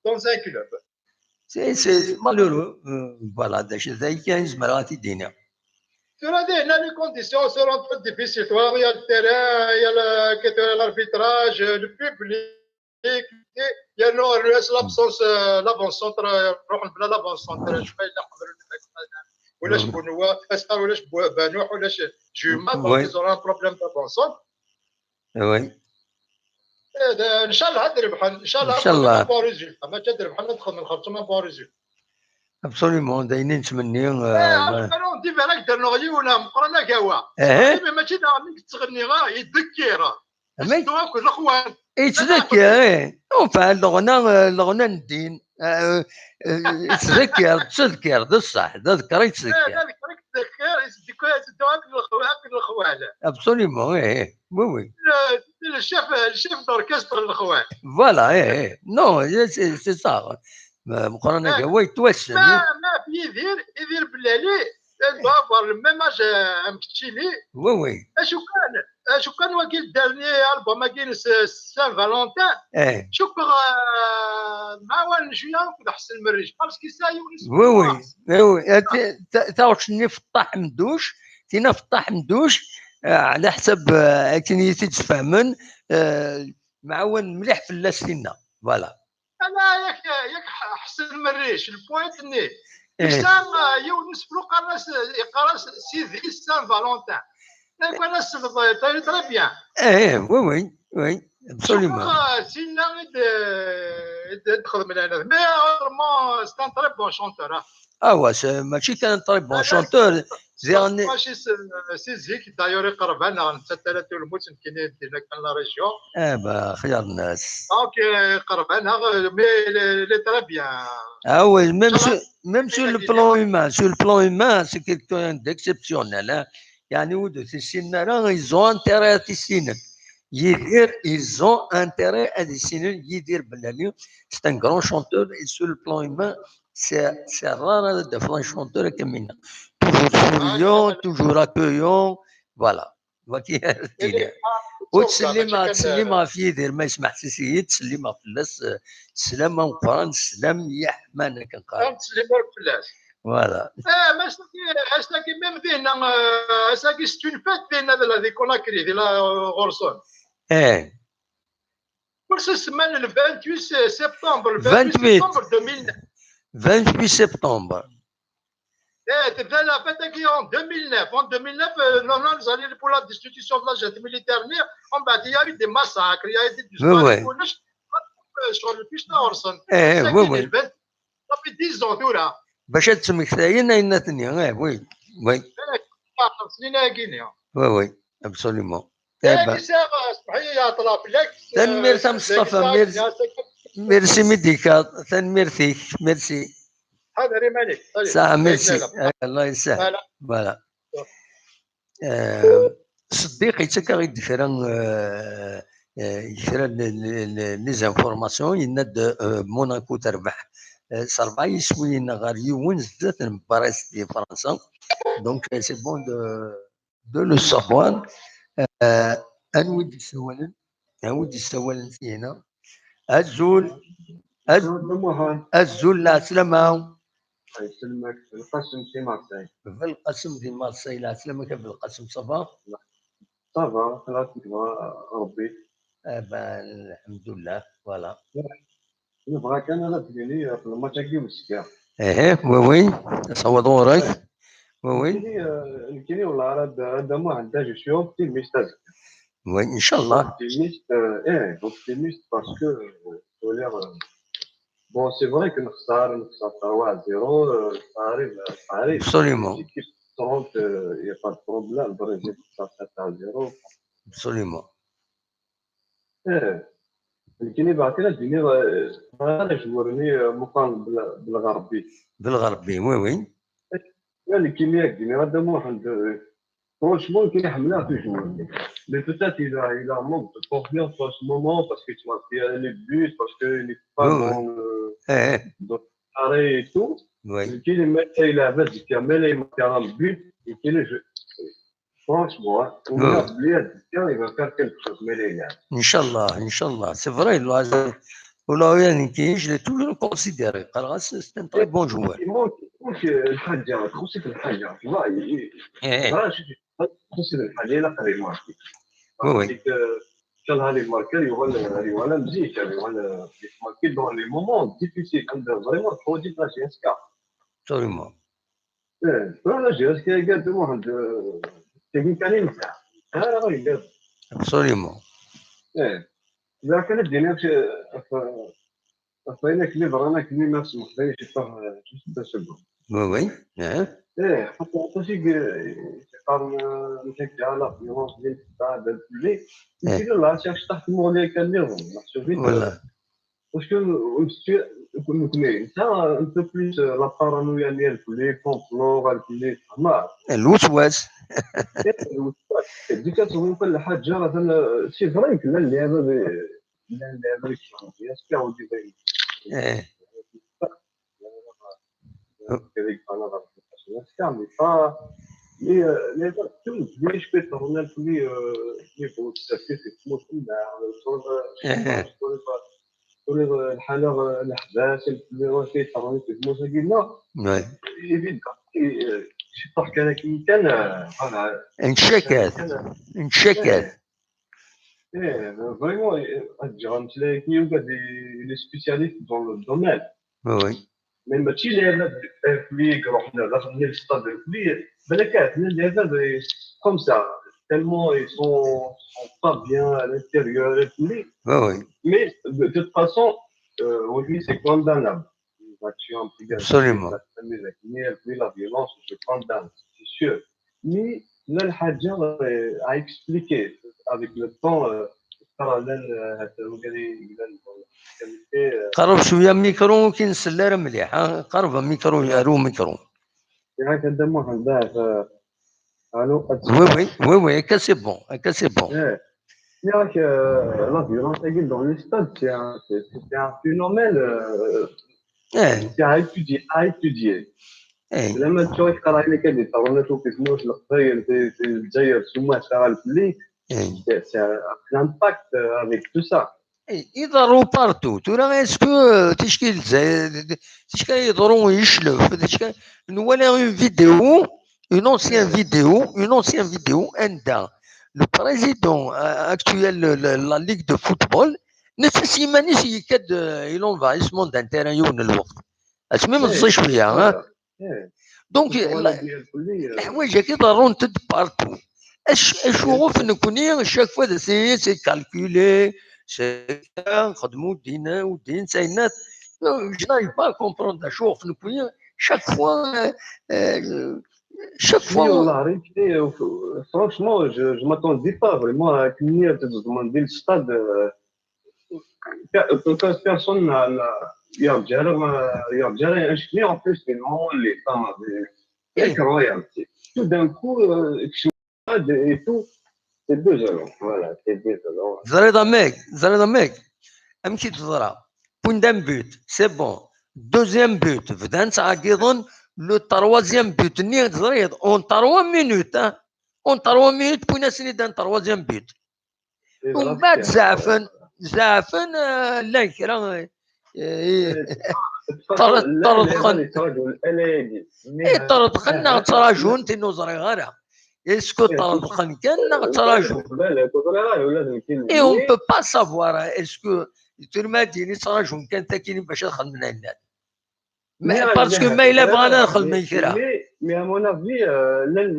Dans un club. C'est, c'est malheureux. Euh, voilà, d acu d ayen kan i zemreɣ ad t-id-iniɣ. Tura dihna les conditions sont un peu difficiles. Il y a le terrain, il y a le, l'arbitrage, le public, il y a l'absence, euh, l'avant-centre, euh, ruḥen bla l'avant-centre, شوية لا قبل ولاش بنوا، أسعار ولاش بنوح ولاش جوما، donc ils auront un problème d'avant-centre. Oui. إن شاء الله ad rebḥen, إن شاء الله ad rebḥen un bon résultat, mačči ad rebḥen, ad xedmen xerṣum un bon résultat. Absolument, d ayen i nettmenni. Dima la k-d-rnuɣ yiwen meqqren agawa. Mais mačči d aɣenni i yettɣenni, ah, yeddekkir. Amek? Yettdekkir, eh. Enfin, leɣna, leɣna n ddin. Eh, eh, yettdekkir, yettdekkir, d ṣṣeḥ, d adekkar i yettdekkir. Absolument, eh, eh. Oui, oui. Le chef, le chef d'orchestre n lexwan. Voilà, eh, eh. Non, c'est, c'est ça. Meqqran agawa yettwassen. Ma, ma Yidir, Yidir Bellali, il doit avoir le même âge, euh, am keččini. Oui, oui. Acu kan, acu kan wagi le dernier album-agi n Saint-Valentin. Eh. Cukkeɣ, euh, mɛawan juin akked Ḥsen Merric, parce que ça yiwen. Oui, oui. Oui, oui. Taɣect-nni Feṭṭaḥ Mduc, tina Feṭṭaḥ Mduc, eh, ɛla ḥsab, eh, akken i yi-t-id-sfehmen, eh, mɛawan mliḥ fell-as tinna. Voilà. Ala yak, yak Ḥsen Merric, le poète-nni. Yesɛa yiwen n usefru qqaren-as, yeqqar-as Sidi Saint Valentin. Yak ara s-, très bien. Eh, oui, oui, oui, absolument. Sinna i d-, i d-, i d-xedmen lɛinad. Mais autrement, c'est un très bon chanteur, hein. Ah ouais, c'est, mačči kan un très bon chanteur. Ziɣen. Mačči s, si zik, d'ailleurs, iqerreb-aneɣ, nettat ala tulmut, nekkini dinna kan la région. Eh ben, xyar nnas. Donc, euh, iqerreb-aneɣ, mais il est, il est très bien. Ah oui, même sur, même sur le plan humain, sur le plan humain, c'est quelqu'un d'exceptionnel, hein. Yani, ur d-tissinen ara, ils ont intérêt ad t-issinen. Yidir, ils ont intérêt ad issinen Yidir Bellali. C'est un grand chanteur et sur le plan humain, c'est, c'est rare de faire un chanteur comme il. Toujours souriant, toujours accueillant. Voilà. Waki, il est, Ur ttsellim, ttsellim ɣef Yidir, ma yesmeḥsis-iyi, ttsellimeɣ fell-as, eh, sslam ameqqran, sslam yeḥman, akken qqaren. Ur ttsellim ara fell-as. Voilà. Eh, ma ass-agi, ass-agi, même dinna, eh, ass-agi, c'est une fête dinna, di la, di Conakry, di la, eh, ɣur-sen. Eh. Ur s semman le vingt-huit septembre, le vingt-huit septembre deux mille neuf. Vingt-huit septembre. Eh, tebda la fête-agi en deux mille neuf. En deux mille neuf, euh, non, non, nous allions pour la destitution de la junte militaire, mais en bas, il y a eu des massacres, il y a eu des disparitions. Oui, oui. Sur le fiche d'Orson. Eh, oui, oui. Ça fait dix ans, tout là. Bac ad ttmektayen ayen-nni, eh, oui, oui. Eh, oui, oui, absolument. Eh ben. Tanemmirt a Mustafa, merci, merci Médika, tanemmirt-ik, merci. Saha, merci. Eh, Allah yessahel. Voilà. Eh, Ṣeddiq yettak-aɣ-id kra, eh, eh, kra n, n, n, n les informations, yenna-d, eh, Monaco terbeḥ, eh, s rebɛa yiswiyen ɣer yiwen zdat n Brest di Fransa. Donc, eh, c'est bon de, de le savoir. Eh, anwa i d-yessawalen? Anwa i d-yessawalen syin-a? Azul. Az-, azul, lɛeslama. Belqasem di Marseille. Belqasem di Marseille, lɛeslama-k a Belqasem, ça va? Ça va, ça va, Rebbi. Eh ben, lḥemdullah, voilà. Nebɣa kan ad d-nini ɣef lmatch-agi uzekka. Ehe, oui, oui. Asawaḍ ɣur-k. Oui, oui. Nekkini, euh, nekkini, wallah, ara d-, ara d-amuɣ anda je suis optimiste azekka. Oui, inchallah. Optimiste, euh, eh, optimiste parce que, euh, ttwaliɣ, euh, bon, c'est vrai que nexṣer, nexṣer trois zéro, euh, ça arrive, ça arrive. Absolument. L'équipe trente, euh, il y a pas de problème, Brésil, ça, ça, trois zéro. Absolument. Eh, nekkini bɣiɣ kan ad d-iniɣ, eh, bɣiɣ ara joueur-nni, eh, Muqran Bel-, Belɣerbi. Belɣerbi, oui, oui. Eh, nekkini ad d-iniɣ a Dda Muḥend, eh, franchement, nekkini ḥemmleɣ-t joueur-nni. Mais peut-être il a, il a manque de confiance en ce moment parce que tu vois, il y a les buts, parce que il est pas dans le, dans le carré et tout. Oui. Nekkini ma yella yelɛeb azekka, ma yella yemmarka un but, nekkini je, Franchement, hein, on a oublié de dire, il va faire quelque chose, mais il est là. Inchallah, inchallah. C'est vrai, il a, je l'ai toujours considéré. C'est un très bon joueur. Il manque, il manque, euh, الحاجة، تخصك الحاجة، tu vois, il, il, voilà, je, تخصك الحاجة، il a fait marquer. Oui, oui. Parce que, كان هذه الماركة، يوغل، يوغل مزيان، يوغل، marquer dans les moments difficiles. عنده vraiment produit de la J S K. Absolument. Eh, tura la J S K, قال Muḥend, eh, tagi kan i nesɛa. Ara ɣer igerrez. Absolument. Eh, la kan ad d-iniɣ ɣef, ɣef wayen akken i ḍran akken i ma semmeḥ-iyi ciṭṭaḥ, eh, juste deux secondes. Oui, oui. Eh. Eh, xaṭer aṭas i, i qqaren, eh, nekk akka la violence din tettɛadal fell-i. Eh. Nekk la ciṭṭaḥ tmuɣli akka nniḍen. Meḥsub-it, voilà. Parce que, euh, c'est, euh, nekkni, ça, un peu plus, euh, la paranoïa, les, les complots, les, les, الوسواس. الوسواس. ديك كتظن كل حاجة، مثلًا، c'est vrai que لا، اللعبة ب-، لا، اللعبة ب-، bien sûr، ودي زي، إيه. كذلك أنا غلط. C'est ça, mais pas، mais, euh, mais pas tout. Mais je peux tourner plus, euh, mais bon, ça fait, c'est tout, tout, là, euh, sur le، إيه. Sur le، sur le، الحالة، الحباس، الحباس، يطلعوا في الموسيقى، لا. Ouais. Évidemment، euh، شي طرح كان كي كان، آه، voilà. انشكت. كان، انشكت. إيه، vraiment، آه، هاد الجيران تلاقي كي يوجد des، des spécialistes dans le domaine. Oui, oui. Mais ماشي لعبة الفليك، رحنا دخلنا للستاد الفليك، بالك عندنا لعبة des، comme ça, tellement ils sont، sont pas bien à l'intérieur et tout. Oui, oui. Mais de toute façon, euh, on dit c'est condamnable. Il va tuer un petit gars. Absolument. La violence, c'est condamnable, c'est sûr. Mais là, الحاجة، euh, à expliquer avec le temps, euh, ترى لن، آه، هاد الوقت اللي، اللي، اللي، آه، قرب شوية الميكرو، كي نسلي راه مليح، ها؟ قرب الميكرو، يا رو ميكرو. ياك هذا مهم، باه، آه، الو. Oui, oui, oui, oui, هكا c'est bon، هكا c'est bon. إيه. ياك، آه، la violence هادي dans les stades، c'est un، c'est، c'est un phénomène، آه، إيه. C'est à étudier، à étudier. إيه. لما تشوف قراينا كان يطرنا شوف اسمه القصير في، في الجزائر، ثم اشتغل في الليل. Eh. C'est c'est un, un impact euh, avec tout ça. Eh, iḍerru partout. Tura, est-ce que euh, ticki Lezzayer, ticki iḍerru yeclef, ticki nwala une vidéo, une ancienne vidéo, une ancienne vidéo, anda le président euh, actuel de la Ligue de football, netta s yiman-is yekka-d euh, il envahissement d'un terrain yiwen n lweqt. Asmi meẓẓi cwiya, hein? Donc, leḥwayeǧ-agi ḍerrunt-d partout. Acuɣef nekni, chaque fois, c'est calculé, c'est nxeddem uddin, uddin, c'est net. Je n'arrive pas à comprendre acuɣef nekni, chaque fois, euh, euh, chaque fois. Franchement, je ne m'attendais pas vraiment à tenir de demander le stade. Euh, personne n'a. Il y a déjà un chien en plus, mais non, les femmes avaient. C'est incroyable. Tout d'un coup, euh, et tout, c'est désolant. Voilà, c'est désolant. Teẓriḍ a Meg, teẓriḍ a Meg, amek i d-teḍra? Point d'un but, c'est bon. Deuxième but, bdan ttɛeggiḍen le troisième but-nni, teẓriḍ, en trois minutes, hein. En trois minutes, point-asen-id un troisième but. Umbeɛd zeɛfen, zeɛfen, llan kra, ṭṭerḍqen. Ṭṭerḍqen neɣ ttrajun, tin ur ẓriɣ ara. Est-ce que ṭṭerḍqen kan neɣ ttrajun? Et on peut pas savoir, est-ce que tura ma d-ini ttrajun kan takini bac ad xedmen ayen. Parce que ma yella bɣan ad xedmen kra. Mais à mon avis, llan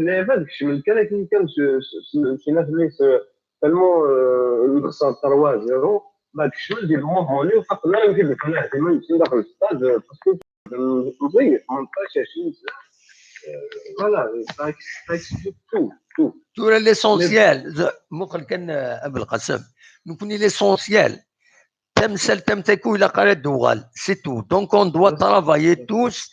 lɛibad kecmen kan akken kan s tellement nexser trois zéro, ma kecmen di lmouvement-nni ur faqen ara amek i d-qqen iman-nsen daxel stade, parce que meẓẓi, tmenṭac, ɛecrin sna. Voilà, ça explique tout, tout. Tura l'essentiel, muqel kan Abelqasem, nekni l'essentiel, tamsalt am takku ilaq ara d-tuɣal, c'est tout. Donc on doit travailler tous,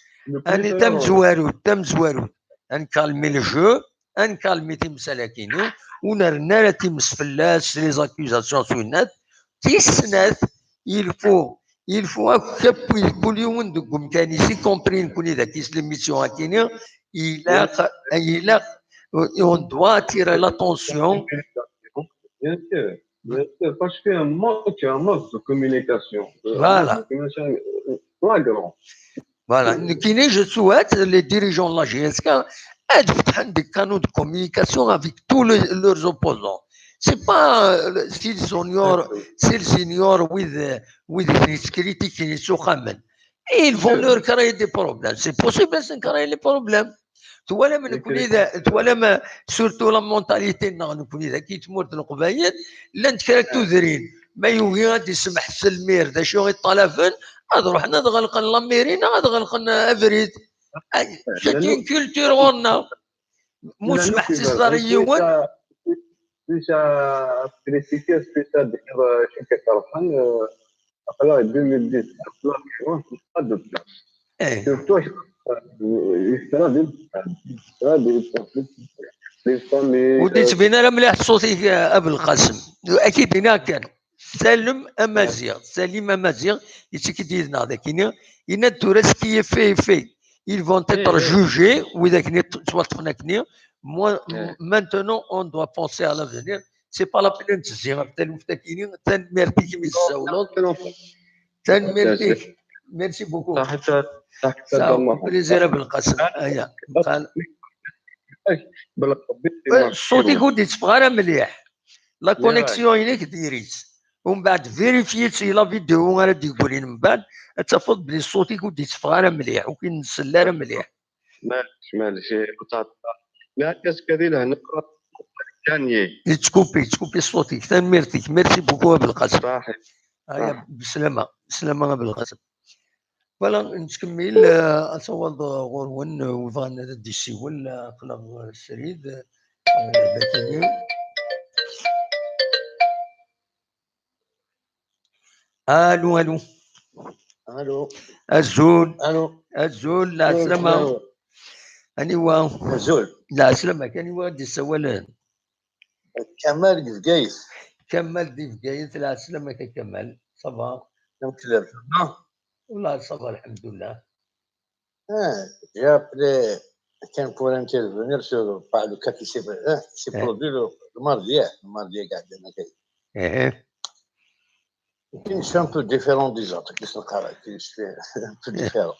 ani tamezwarut, tamezwarut, ad nkalmi le jeu, ad nkalmi timsal-agi-ni, ur nerni ara times fell-as, les accusations s winat. Tis snat, il faut, il faut akk, kul yiwen deg umkan-is, y compris nekni dagi s l'émission-agi-ni, ilaq, ilaq, on doit attirer l'attention. Bien sûr, bien sûr, parce qu'il y a un manque, un manque de communication. Voilà. Voilà, nekkini, je souhaite les dirigeants de la J S K ad fetḥen des canaux de communication avec tous les, leurs opposants. C'est pas euh, s'ils ignorent, s'ils ignorent wid, wid i ten-yettkritikin, yettuxamen. Ils vont leur créer des problèmes. C'est possible ad sen-créer les problèmes. Twalam nekkni, twalam surtout la mentalité-nneɣ nekkni dagi tmurt n Leqbayel, llant kra n tudrin, ma yugi ad d-isemmeḥ s lmir d acu i ṭṭalaben, ad ruḥen ad ɣelqen la mairie neɣ ad ɣelqen abrid. C'est une culture ɣur-neɣ. Mu semmeḥ s iẓar yiwen. Plus à critiquer, plus à dire شكرا. Après deux mille dix, la France, pas de place. Surtout, ur d-yettbin ara mliḥ ṣṣut-ik, Abelqasem. Ad k-id-iniɣ kan, salem Amaziɣ, salim Amaziɣ, yettak-d yid-neɣ dagi-ni, yenna-d tura ce qui est fait est fait. Ils vont être jugés, wid akken yettwaṭṭfen akkenni. Maintenant, on doit penser à l'avenir. C'est pas la peine ad nettezzi ɣef taluft-agi-ni. Tanemmirt-ik imi tessawleḍ. Tanemmirt-ik. Merci beaucoup. Ça fait plaisir, Abelqasem. Aya. Ṣṣut-ik ur d-yetteffeɣ ara mliḥ. La connexion-inek diri-tt. Umbeɛd vérifier-tt i la vidéo ara d-yeggrin mbeɛd, ad tafeḍ belli ṣṣut-ik ur d-yetteffeɣ ara mliḥ, ur k-nsell ara mliḥ. Maɛlic, maɛlic, ur ttɛeṭṭil ara. Mi akka azekka di lehna, kan. Yettkupi, yettkupi ṣṣut-ik. Tanemmirt-ik. Merci beaucoup, Abelqasem. Aya, beslama, beslama, Abelqasem. Voilà, nettkemmil, euh, ad taweḍ ɣur-wen, euh, webɣan ad d-yessiwel, euh, aql-aɣ srid, euh, dagi. Allô, allô. Allô. Azul. Allô. Azul, lɛeslama. Aniwa? Azul. Lɛeslama, aniwa i d-yessawalen? Kamal deg Bgayet. Kamal di Bgayet, lɛeslama-k a Kamal. Ça va? Amek telliḍ? Wallah, ça va, alḥemdulillah. Ah, j'ai appelé Tiens, pour intervenir sur pas le cas qui s'est, hein, qui s'est produit le, le mardi, hein, le mardi, regarde, ايه c'est un peu différent des autres. Qu'est-ce que c'est un peu différent.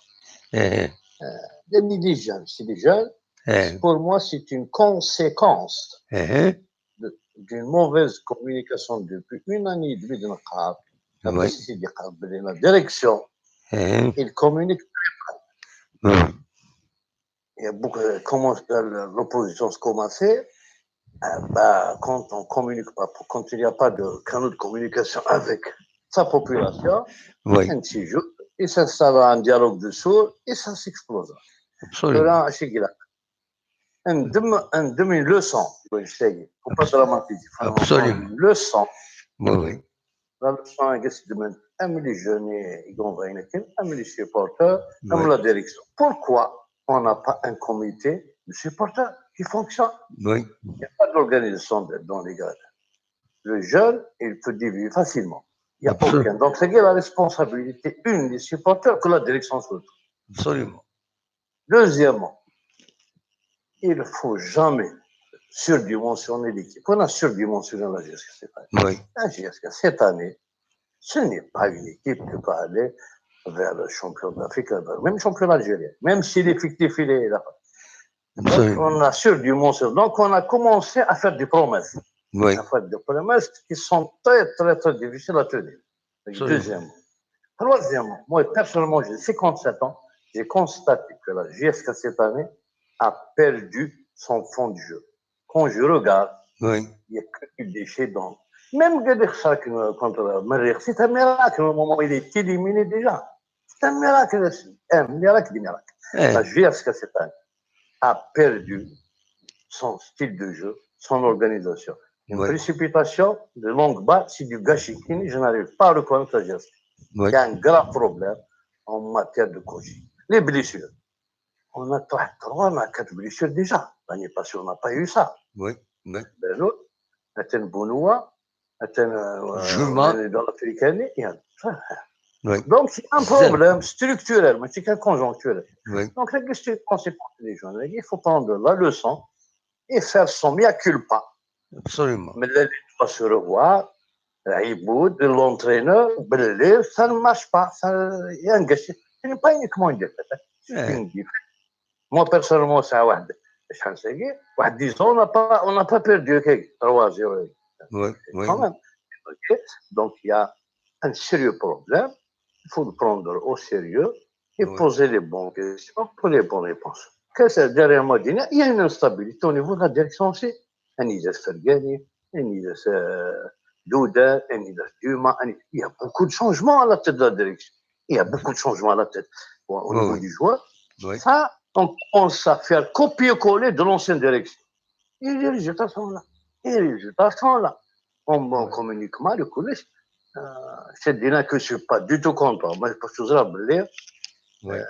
ايه Il y a des jeunes, c'est des jeunes. ايه Pour moi, c'est une conséquence ايه d'une mauvaise communication depuis une année et demie de notre part. Oui. C'est-à-dire que la direction, ايه il communique. مم. Il y a beaucoup, comment l'opposition se commençait, euh, bah, quand on communique pas, quand il n'y a pas de canal de communication avec sa population, Oui, un de ces jours, il s'installe un dialogue de sourds et ça s'explose. absolument. Là, c'est qu'il a un demi, un demi leçon, je sais, faut pas dramatiser. Faut Absolument. Une leçon. Oui, oui. La leçon, qu'est-ce que même les jeunes, ils vont voir une équipe, même les supporters, même Oui. La direction. Pourquoi on n'a pas un comité de supporters qui fonctionne? Oui, Il n'y a pas d'organisation de- dans les gradins. Le jeune, il peut dévier facilement. Il n'y a Absolument. Aucun. Donc, c'est que la responsabilité, une des supporters, que la direction surtout. absolument. Deuxièmement, il ne faut jamais surdimensionner l'équipe. On a surdimensionné la G S K cette année. Oui, La G S K cette année, ce n'est pas une équipe qui va aller vers le champion d'Afrique, vers le même champion algérien, même si l'effectif il est là. Donc, absolument. On a surdimensionné. Donc, on a commencé à faire des promesses. Oui, À faire des promesses qui sont très, très, très difficiles à tenir. Absolument. Deuxièmement. Troisièmement, moi, personnellement, j'ai cinquante-sept ans. J'ai constaté que la G S K cette année a perdu son fond de jeu. Quand je regarde, oui, il n'y a que des déchets dans. Même Gadir Khark contre Merrikh, c'est un miracle. Au moment où il est éliminé déjà. C'est un miracle. Un miracle des miracles. ايه La G S K cette année a perdu son style de jeu, son organisation. Une Oui. Précipitation de longue balle, c'est du gâchis. Je n'arrive pas à reconnaître la G S K. Oui, Il y a un grave problème en matière de coaching. Les blessures. On a trois, trois, on a quatre blessures déjà. L'année passée, on n'a pas eu ça. oui, oui. Belou, Aten Bounoua, Aten euh, Juma. Dans l'Africaine, il y a ça. Oui, Donc, c'est un Zen. Problème structurel, mais c'est qu'un conjoncturel. Oui, Donc, la question, c'est pour les jeunes, il faut prendre la leçon et faire son mea culpa. absolument. Mais là, il doit se revoir, Aiboud, l'entraîneur, Belé, ça ne marche pas. Ça, il y a un gâchis. Ce n'est pas uniquement une défaite. Hein. C'est Eh. Une défaite. Moi, personnellement, ça, واحد, واحد dix ans, on n'a pas, on n'a pas perdu, ok, trois zéro. Oui, oui. Quand même. Ok. Donc, il y a un sérieux problème. Il faut le prendre au sérieux et Oui. Poser les bonnes questions pour les bonnes réponses. Qu'est-ce que derrière moi, il y a une instabilité au niveau de la direction aussi. Anida Fergani, Anida euh, Douda, Anida Duma, Anida- il y a beaucoup de changements à la tête de la direction. Il y a beaucoup de changements à la tête. Bon, au Oui, niveau oui. Du joueur, Oui. Ça, on commence à faire copier-coller de l'ancienne direction. Et les résultats sont là. Et les résultats sont là. On ne Oui. Communique mal, le collège. Euh, c'est des gens que je ne suis pas du tout content. Moi, je peux toujours rappeler, Oui. euh,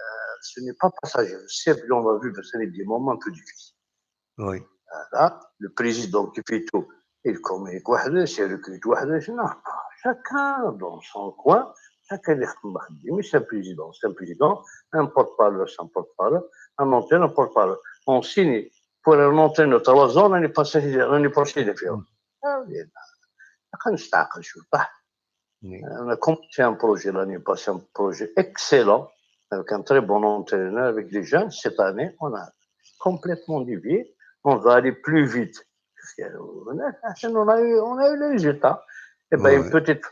ce n'est pas passager. C'est que on va vivre ce n'est des moments un peu difficiles. Oui. Voilà. Le président qui fait tout, il communique وحده, c'est lui qui fait وحده. Non, chacun dans son coin, chacun est مخدم, c'est un président, c'est un président, un porte-parole, c'est un porte-parole, un entraîneur, un porte-parole. On signe pour un entraîneur trois ans, l'année passée, l'année prochaine, il est fait. Ah, oui, نستعقل شوية. Oui. On a commencé un projet l'année passée, un projet excellent, avec un très bon entraîneur, avec des jeunes. Cette année, on a complètement dévié. On va aller plus vite. Parce que, euh, on a, on a eu, on a eu les résultats. Et bien, Ouais. Une petite,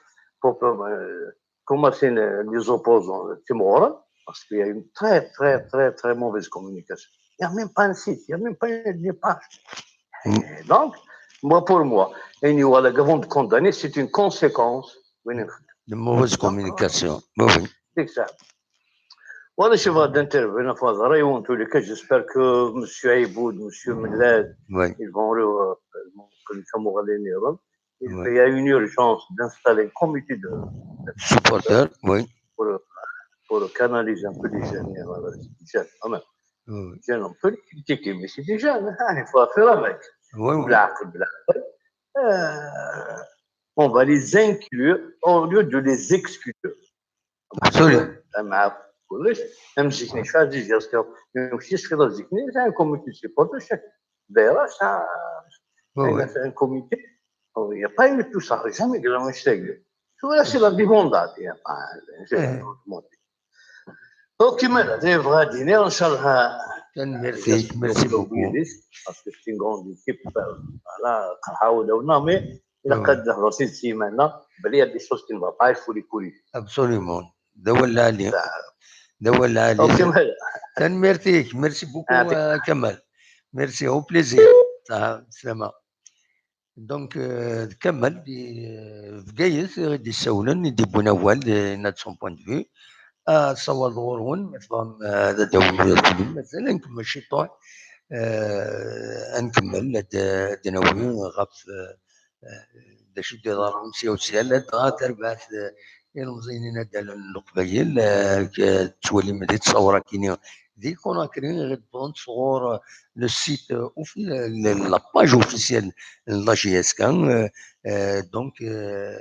pour, pour, euh, commencer les, les opposants, euh, Timor, parce qu'il y a une très, très, très, très mauvaise communication. Il n'y a même pas un site, il n'y a même pas une page. Mm. Et donc, moi, pour moi, et nous, voilà, avant de condamner, c'est une conséquence. Oui, De mauvaise communication. Oui, oui. C'est ça. Voilà, je vais d'intervenir. Enfin, en tous les cas, j'espère que M. Aiboud, M. Mellad, Oui. Ils vont, euh, ils vont que nous sommes au Raleigh Neighbor. Il Oui. y a une urgence d'installer un comité de, Supporter, oui. Pour, pour canaliser un peu les jeunes, euh, les jeunes, quand même. Oui, Les jeunes, on peut les critiquer, mais c'est des jeunes, hein, il faut faire avec. oui. Oui. بالعقل, بالعقل. Euh, on va les inclure au lieu de les exclure. Absolument. مع Ulac, am zik-nni, cfa Zizi, parce que même si je fais la zik-nni, c'est un comité de supporters, chaque daïra, c'est un, Oui, oui. c'est un comité. Il n'y a pas eu tout ça, jamais que j'en ai. Tout là, c'est la débandade, il n'y a pas, c'est Ouais. autrement dit. Ok, mais là, c'est vrai, dîner, Inch'Allah. Merci, merci beaucoup. Parce que c'est une grande équipe, euh, voilà, mais il a Ouais. quatre de la semaine, là, il y a des choses qui ne vont pas, il faut les corriger. Absolument. D awal lɛali. D awal lɛali. Ok, mais Tanemmirt-ik. Merci beaucoup, Avec- euh, Kamal. Merci, au plaisir. Ah, slama. Donc, euh, Kamal, di, euh, Bgayet, i d-issawlen, i d-iwwin awal, di, de son point de vue. Ah, ssawaḍ ɣur-wen, ma tebɣam, euh, ad d-awim, mazal ad nkemmel ciṭuḥ. Euh, ad nkemmel, ad, ad d-nawi ɣef, euh, euh, d acu d-iḍerrun sya u sya, ladɣa tarbaɛt, euh, ilmeẓyen inaddalen n Leqbayel, euh, k-, tettwalim di ttṣawra-kini di Conakry, i d-wwḍent sɣur, euh, le site, euh, offi-, le, le, la page officielle n la J S K, euh, euh, donc, euh,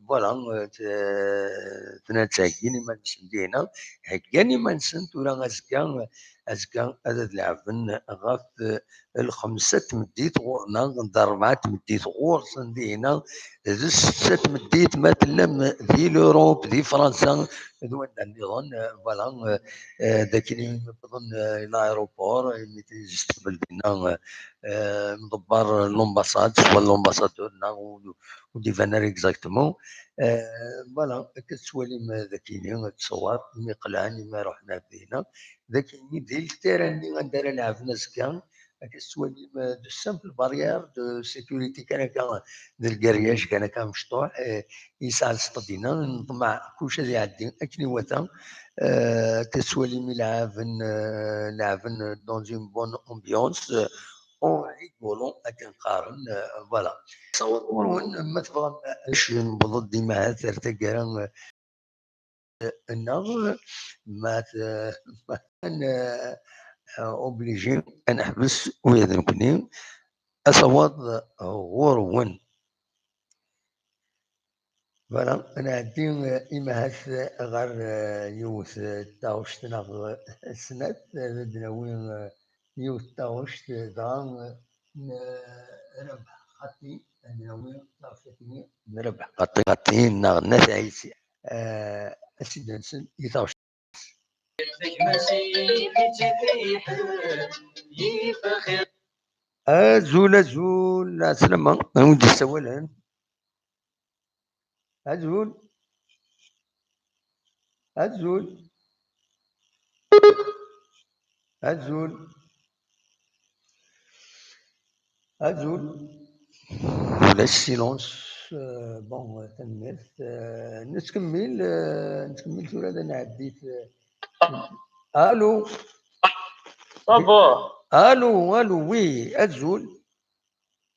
voilà, euh, t-, tnan ttheggin iman-nsen dinna, heggan iman-nsen tura azekka, azekka ad, ad leɛben ɣef, euh, lxemsa n tmeddit ɣur-neɣ, d rebɛa n tmeddit ɣur-sen dinna, d setta n tmeddit ma tellam di l'Europe, di Fransa, d wanda nniḍen, euh, voilà, euh, euh, d akken i wwḍen, euh, l'aéroport, imi t-yesteqbel dinna, euh, euh, mḍebber l'ambassade, soit l'ambassadeur, neɣ ur, ur d-iban ara exactement. Euh, voilà, akka tettwalim, euh, d akkenni, ttṣewwir, imi qelɛen, imi ruḥen ar dinna. D akkenni, di ltira-nni anda ara leɛben azekka, akka tettwalim, euh, de simple barrière de sécurité kan akka, d lgaryaj kan akka amecṭuḥ, euh, yesɛa lsṭadina, neḍmeɛ kullec ad iɛeddi akken iwata. Euh, akka tettwalim i leɛben, euh, leɛben dans une bonne ambiance, euh, en rigolant, akken qqaren, euh, voilà. Ssawaḍ ɣur-wen, ma tebɣam, euh, newweḍ-d imahat ar taggara, euh, nneɣ ma t-, ma n-, euh, obligé ad neḥbes ula d nekkni, asawaḍ ɣur-wen. Voilà, ad nɛeddi, euh, imahat, euh, ɣer, euh, yiwet, euh, taɣect neɣ, euh, snat, euh, ad d-nawi, euh, yiwet taɣect, euh, dɣa, euh, n, euh, Rabeḥ Xaṭi, ad d-nawi taɣect-nni n Rabeḥ Xaṭi, Xaṭi neɣ n At Ɛisi. Euh, ad tt-id-nsen i taɣect. Azul, azul, ɛeslama, a win d-yessawalen. Azul. Azul. Azul. Azul. Ulac silence. Euh, bon, euh, tanemmirt. Euh, nettkemmil, euh, nettkemmil tura d nɛeddi. Allô. Ça va. Allô, allô, oui, azul.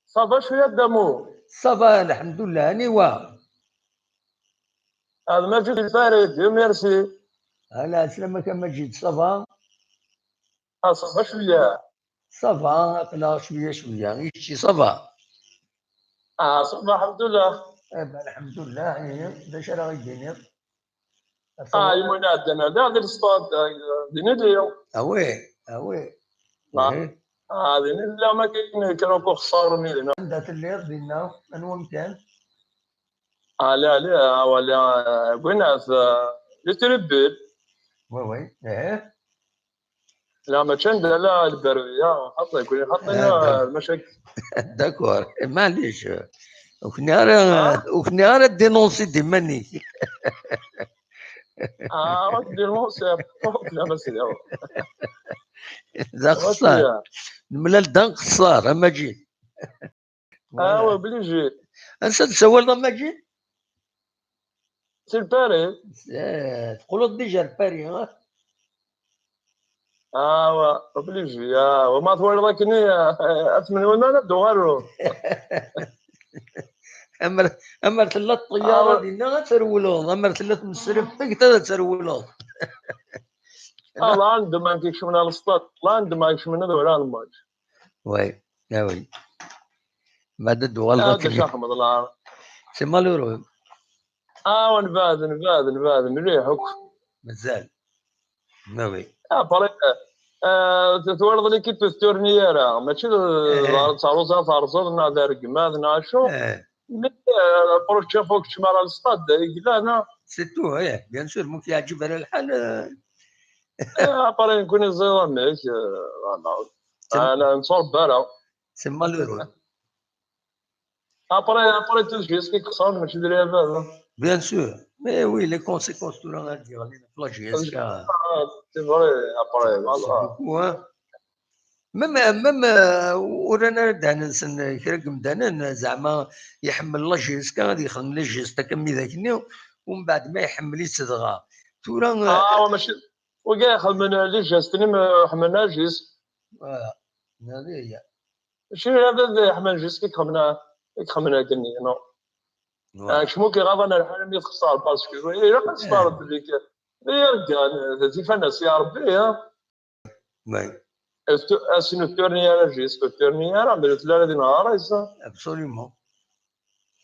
Ça va شوية دامو. Ça va, الحمد لله, aniwa? هذا ماجد الفاري, Dieu merci. Ala, ɛeslama-k a Majid, ça va? Ah, ça va شوية. Ça va, aql-aɣ cwiya cwiya. I kečči, ça va? Ah, ça va, الحمد لله. Eh ben, الحمد لله, ihi, d acu ara ɣ-d-tiniḍ? Ah, yemma-ina ɛeddan ɛla di lsṭad, din i lliɣ. Ah oui, ah oui. Ma- Ihi. Ah, din i lliɣ, ma kayen kra n uxeṣṣar mi dinna. Anda telliḍ dinna? Anwa amkan? Ah, la, la, ah, wala, ah, gwinat, ah, di Tribil. Oui, oui. Ihi. La, mačči anda la lberwiya, xaṭi, kuli xaṭi, Ah, ah, lmacakil. D'accord, maɛlic. Ur k-nniɣ ara, ur k-nniɣ ara dénoncer-d iman-ik. Ah, ur k-dénoncer, la, ma sliɣ. D axeṣṣar. Nemlal d axeṣṣar, a Majid. Ah, obligé. Ansa d-tsawaleḍ a Majid? Si Lpari. Eh, teqqleḍ déjà ar Paris, ha? Ah, wa, obligé. Ah, wa ma twalaḍ akken, ah, ah, ad tmenwel ma ad d-uɣaleḍ. Amer, amer tella ṭṭeyyara Ah, wa- dinna ad trewleḍ, amer tella tmesrifegt ad trewleḍ. Ah, la عندما كيكشفنا السطاد، la عندما كيكشفنا ذولا الماتش. Oui, ah oui. Ma d-uɣaleḍ Ah, akken. d acu axmed la. C'est malheureux. Ah, ونبعد، نبعد، نبعد، مليح، هوك. Mazal. Ah, pareil. Ah, twalaḍ l'équipe ur tetturni ara, mačči d, eh, d, d taruẓa terẓeḍ neɣ d argmad neɣ acu. Eh. Mais, ah, proche fois ur keččem ara le stade, yella, non? C'est tout, eh, bien sûr, ma ur k-yeɛǧib ara lḥal, eh. Eh, après, nekkni ẓriɣ amek, eh, voilà. Ana ur nettṛebbi ara. C'est malheureux. Après, après, tout juste, kik xsar, mačči d lɛibad, hein. Bien sûr. Mais oui, les conséquences, tura, ad d-yeɣli ɣef la J S K. Ah, c'est vrai, après, voilà. C'est beaucoup, hein. Même, même, euh, ur rran ara ddehn-nsen kra n yemdanen, zeɛma iḥemmel la J S K, ad yexdem les gestes akka am widak-nni, umbeɛd ma iḥemmel-itt dɣa. Tura, euh, ah, wa mačči, wigi ixedmen les gestes-nni, ma ḥemmlen la J S K. Voilà. Nadi, ya. Mačči d baba iḥemmel juste i ixedmen, i ixedmen akken, non? Ouais. Ah, kečč ma ur k-iɣaḍ ara lḥal mi texṣer, parce que ilaq ad testeɛreḍ belli k-, d irgan, d tifanas, ya Rebbi, ha? Ouais. Est-ce que, est-ce que ur turni ara juste, ur turni ara, mais ur telli ara din ɣer-s, ha? Absolument.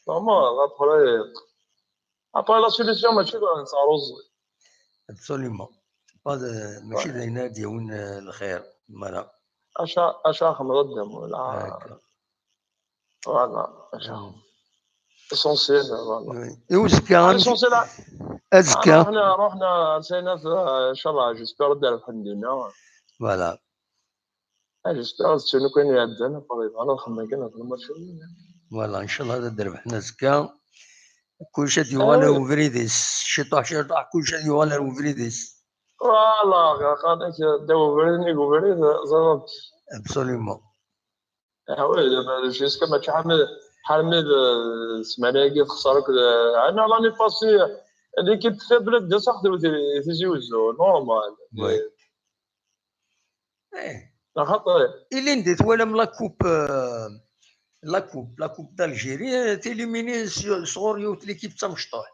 Vraiment, après, après, la solution, mačči d ayen tesɛerruẓ. Absolument. Pas de, mačči d ayen ara d-yawin, euh, lxir. Voilà. Aca, aca xedmeḍ a Dda Mula? Voilà, aca. Mm. Essentiel, voilà. Oui. Et uzekka, ah, amek, l'essentiel, ah, azekka? Ah, ruḥna, ruḥna, ar Saynat, euh, inchallah, j'espère ad d-rebḥen dinna. Voilà. Ah, j'espère ad ttun akk ayen iɛeddan, après, voilà, xedmen kan ɣef lmatch-nni. Voilà, inchallah ad d-rebḥen azekka. Kullec ad yuɣal ar ubrid-is. Ciṭuḥ, ciṭuḥ, kullec ad yuɣal ar ubrid-is. Voilà, qqaren-ak, ddaw ubrid, nnig ubrid, ẓriɣ. Absolument. Ah oui, jusqu'à mačči ḥarmi, ḥarmi d ssmana-agi texṣer akk d, ah, non, l'année passée, l'équipe faible d asaxdem di Tizi Uzzu, normal. Oui. Eh. Axaṭer ilindi twalam la coupe, euh, la coupe, la coupe d'Algérie, euh, t'éliminer s-, sɣur yiwet l'équipe d tamecṭuḥt.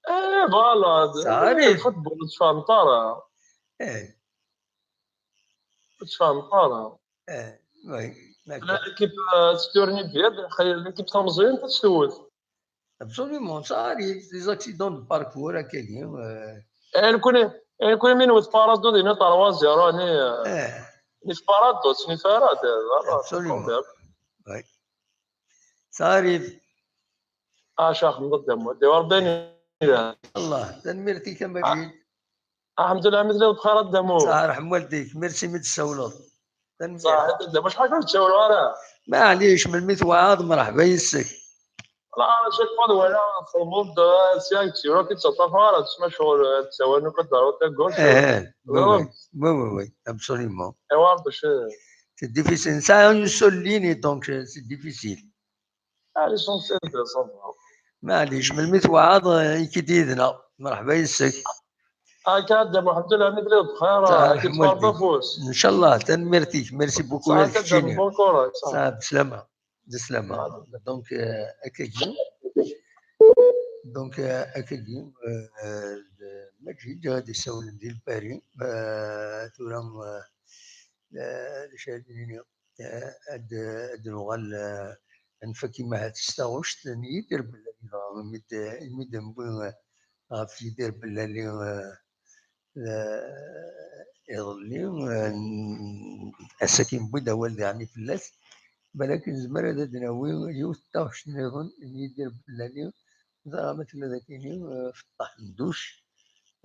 Eh, voilà, ça arrive. Football, ur tfehmeḍ ara. Eh. Ur tfehmeḍ ara. Eh, oui, d'accord. L'équipe, euh, s-turni bien, l'équipe tameẓyant ad s-tewwet. Absolument, ça arrive, des accidents de parcours, akkagi, euh. Eh, nekkni, eh, nekkni mi nwet Paradou dinna trois zéro, ni, euh, eh, ni Paradou, ni Farad, euh, voilà, c'est absolument. Problème. Oui. Ça arrive. Ah, Cheikh, nḍeddem, waddi, Rebbi. Allah, tanemmirt-ik a Majid. Ah, alḥemdulillah, mi telliḍ bxir a Dda Mula. Ṣaḥ, ṛeḥm waldik, merci mi d-tessawleḍ. Tanemmirt. Ṣaḥ, a Dda Mula, acḥal ur d-tessawleḍ ara? Maɛlic, melmi twɛaḍ, mṛeḥba yes-k. La, chaque fois nwala txedmeḍ-d, sya yettru, ur k-id-ttaṭṭafeɣ ara, tesma ccɣel, eh, ttawalen akk ad d-taruḍ taggac. Eh, oui, oui, oui, oui, oui, absolument. Et voilà, bac, eh, c'est difficile. Nesɛa une seule ligne, donc, euh, c'est difficile. Ah, l'essentiel, ça va. Maɛlic, melmi twɛaḍ, eh, yak-id yid-neɣ. Mṛeḥba yes-k. Akka a Dda Mula, alḥemdulillah, mi telliḍ bxir, ṛeḥm waldik. Ncallah, tanemmirt-ik, merci beaucoup, ya keččini. Bon courage. Ṣaḥ, beslama. Beslama. Donc, euh, akkagi. Donc, euh, akkagi, euh, euh, Majid, ad d-isawlen di Lpari, euh, tura, euh, euh, d acu ara d-nini? Eh, ad, ad nuɣal, eh, ad nfak imahat s taɣect n Yidir Bellali, dɣa imi d, imi d-newwi, eh, ɣef Yidir Bellali, eh, eh, iḍelli, eh, n-, ass-agi newwi-d awal diɣen fell-as, balak nezmer ad, ad d-nawi yiwet n taɣect nniḍen n Yidir Bellali, ẓriɣ ma tella dagi, eh, Feṭṭa Ḥemduc,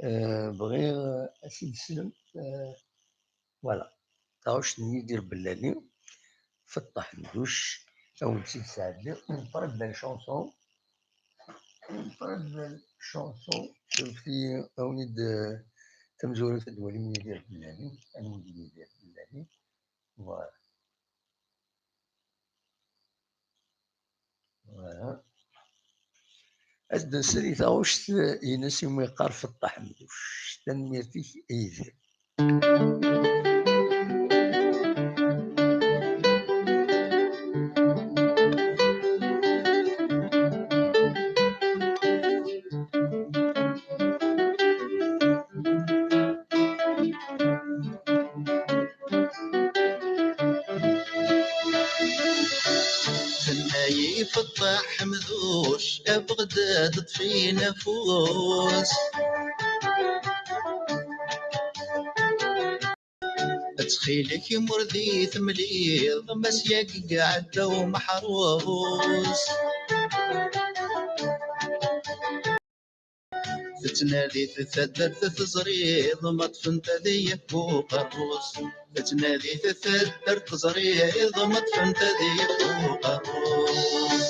eh, bɣiɣ, eh, ad tt-id-slemt, eh, Voilà. Taɣect n Yidir Bellali, Feṭṭa Ḥemduc, ad wen-tt-id-sɛeddiɣ. Une très belle chanson. Une très belle chanson. Surfet-iyi, awen-id, eh, tamezwarut ad d-twalim Yidir Bellali. Anwa d Yidir Bellali? Voilà. Voilà. Ad d-nsel i taɣect-ines imi yeqqar Feṭṭa Ḥemduc. Tanemmirt-ik a Yidir. Tenna-yi Feṭṭa Ḥemduc, a Beɣdad ṭṭef-in afus. Ttxil-k, imur di temliḍ, ma s yagi iɛedda umeḥrus. Tettnadi-t taddart teẓriḍ, ma ṭṭfent ad yaf uqerrus. Tettnadi-t taddart teẓriḍ, ma ṭṭfent ad yaf uqerrus.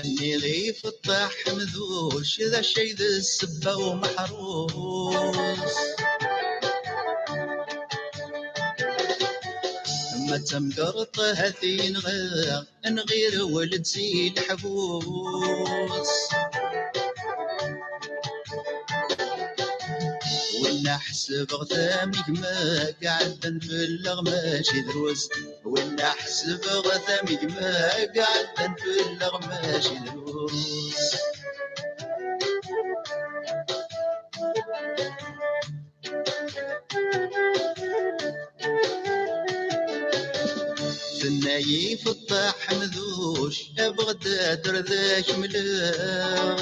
Nniɣ i Feṭṭaḥ Ḥemduc, d acu ay d ssebba umeḥrus? Ma d tamgerḍt ahat yenɣa, nɣir weled si leḥbus. Winna ḥesbeɣ-t am gma, iɛeddan fell-aɣ mačči drus. Winna ḥesbeɣ-t am gma, iɛeddan fell-aɣ mačči drus. Tenna-yi Feṭṭaḥ Ḥemduc, abɣed ad d-rd akemleɣ.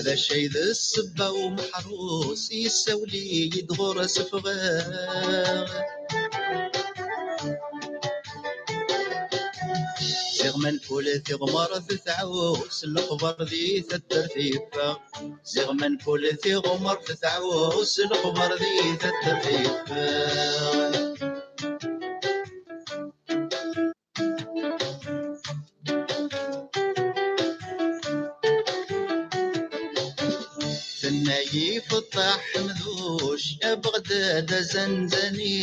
D acu ay d ssebba umeḥrus, yessawel-iyi-d ɣur-s ffɣeɣ. Ziɣ ma nkul tiɣmert tɛus, lexbar di taddart yeffeɣ. Ziɣ ma nkul tiɣmert tɛus, lexbar di taddart yeffeɣ. Tenna-yi Feṭṭaḥ Ḥemduc, abɣed ad azanzani.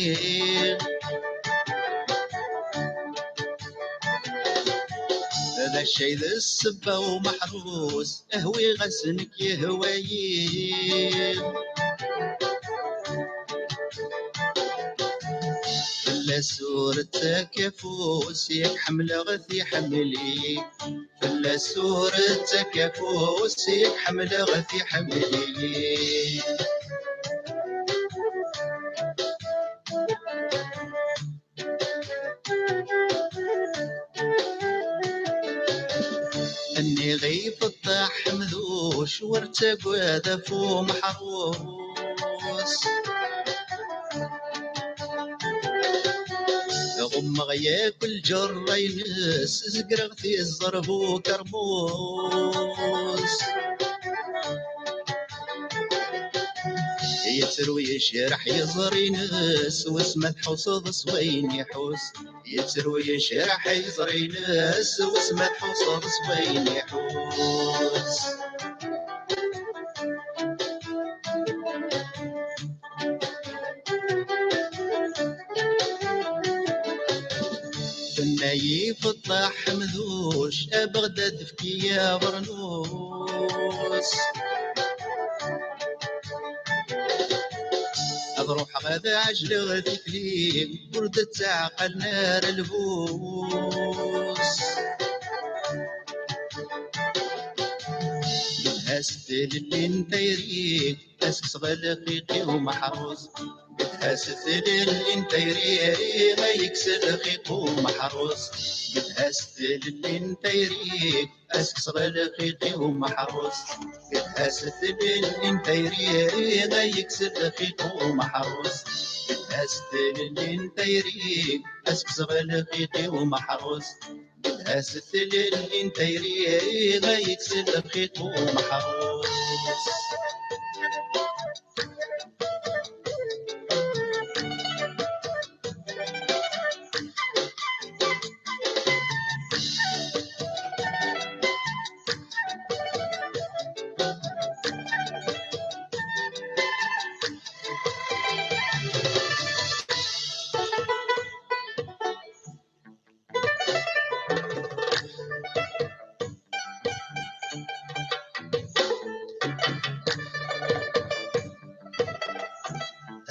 D acu ay d ssebba umeḥrus, hwiɣ-as nekk yehwa-yi. Fell-as ur ttak afus, yak ḥemmleɣ-t iḥemmel-iyi. Fell-as ur ttak afus, yak ḥemmleɣ-t iḥemmel-iyi. Nniɣ i Feṭṭaḥ Ḥemduc, ur ttagad ɣef umeḥrus. Ɣummeɣ yakk lǧerra-ines, zegreɣ tiẓer bu ukermus. Yettru yejreḥ yiẓri-ines, wis ma tḥusseḍ s wayen iḥus. Yettru yejreḥ yiẓri-ines, wis ma tḥusseḍ s wayen iḥus. Tenna-yi Feṭṭaḥ Ḥemduc, a Beɣdad efk-iyi abernus. Ad ruḥeɣ ad ɛejleɣ tikli, ur d-ttaɛqalen ara lbus. Gedha-s tlelli n tayri, ad s-kkseɣ lxiq i umeḥrus. Gedha-s tlelli n tayri, ay yekkes lxiq umeḥrus. Gedha-s tlelli n tayri, ad s-kkseɣ lxiq i umeḥrus. Gedha-s tlelli n tayri, ay yekkes lxiq umeḥrus. Gedha-s tlelli n tayri, ad s-kkseɣ lxiq i umeḥrus. Gedha-s tlelli n tayri, ay yekkes lxiq umeḥrus.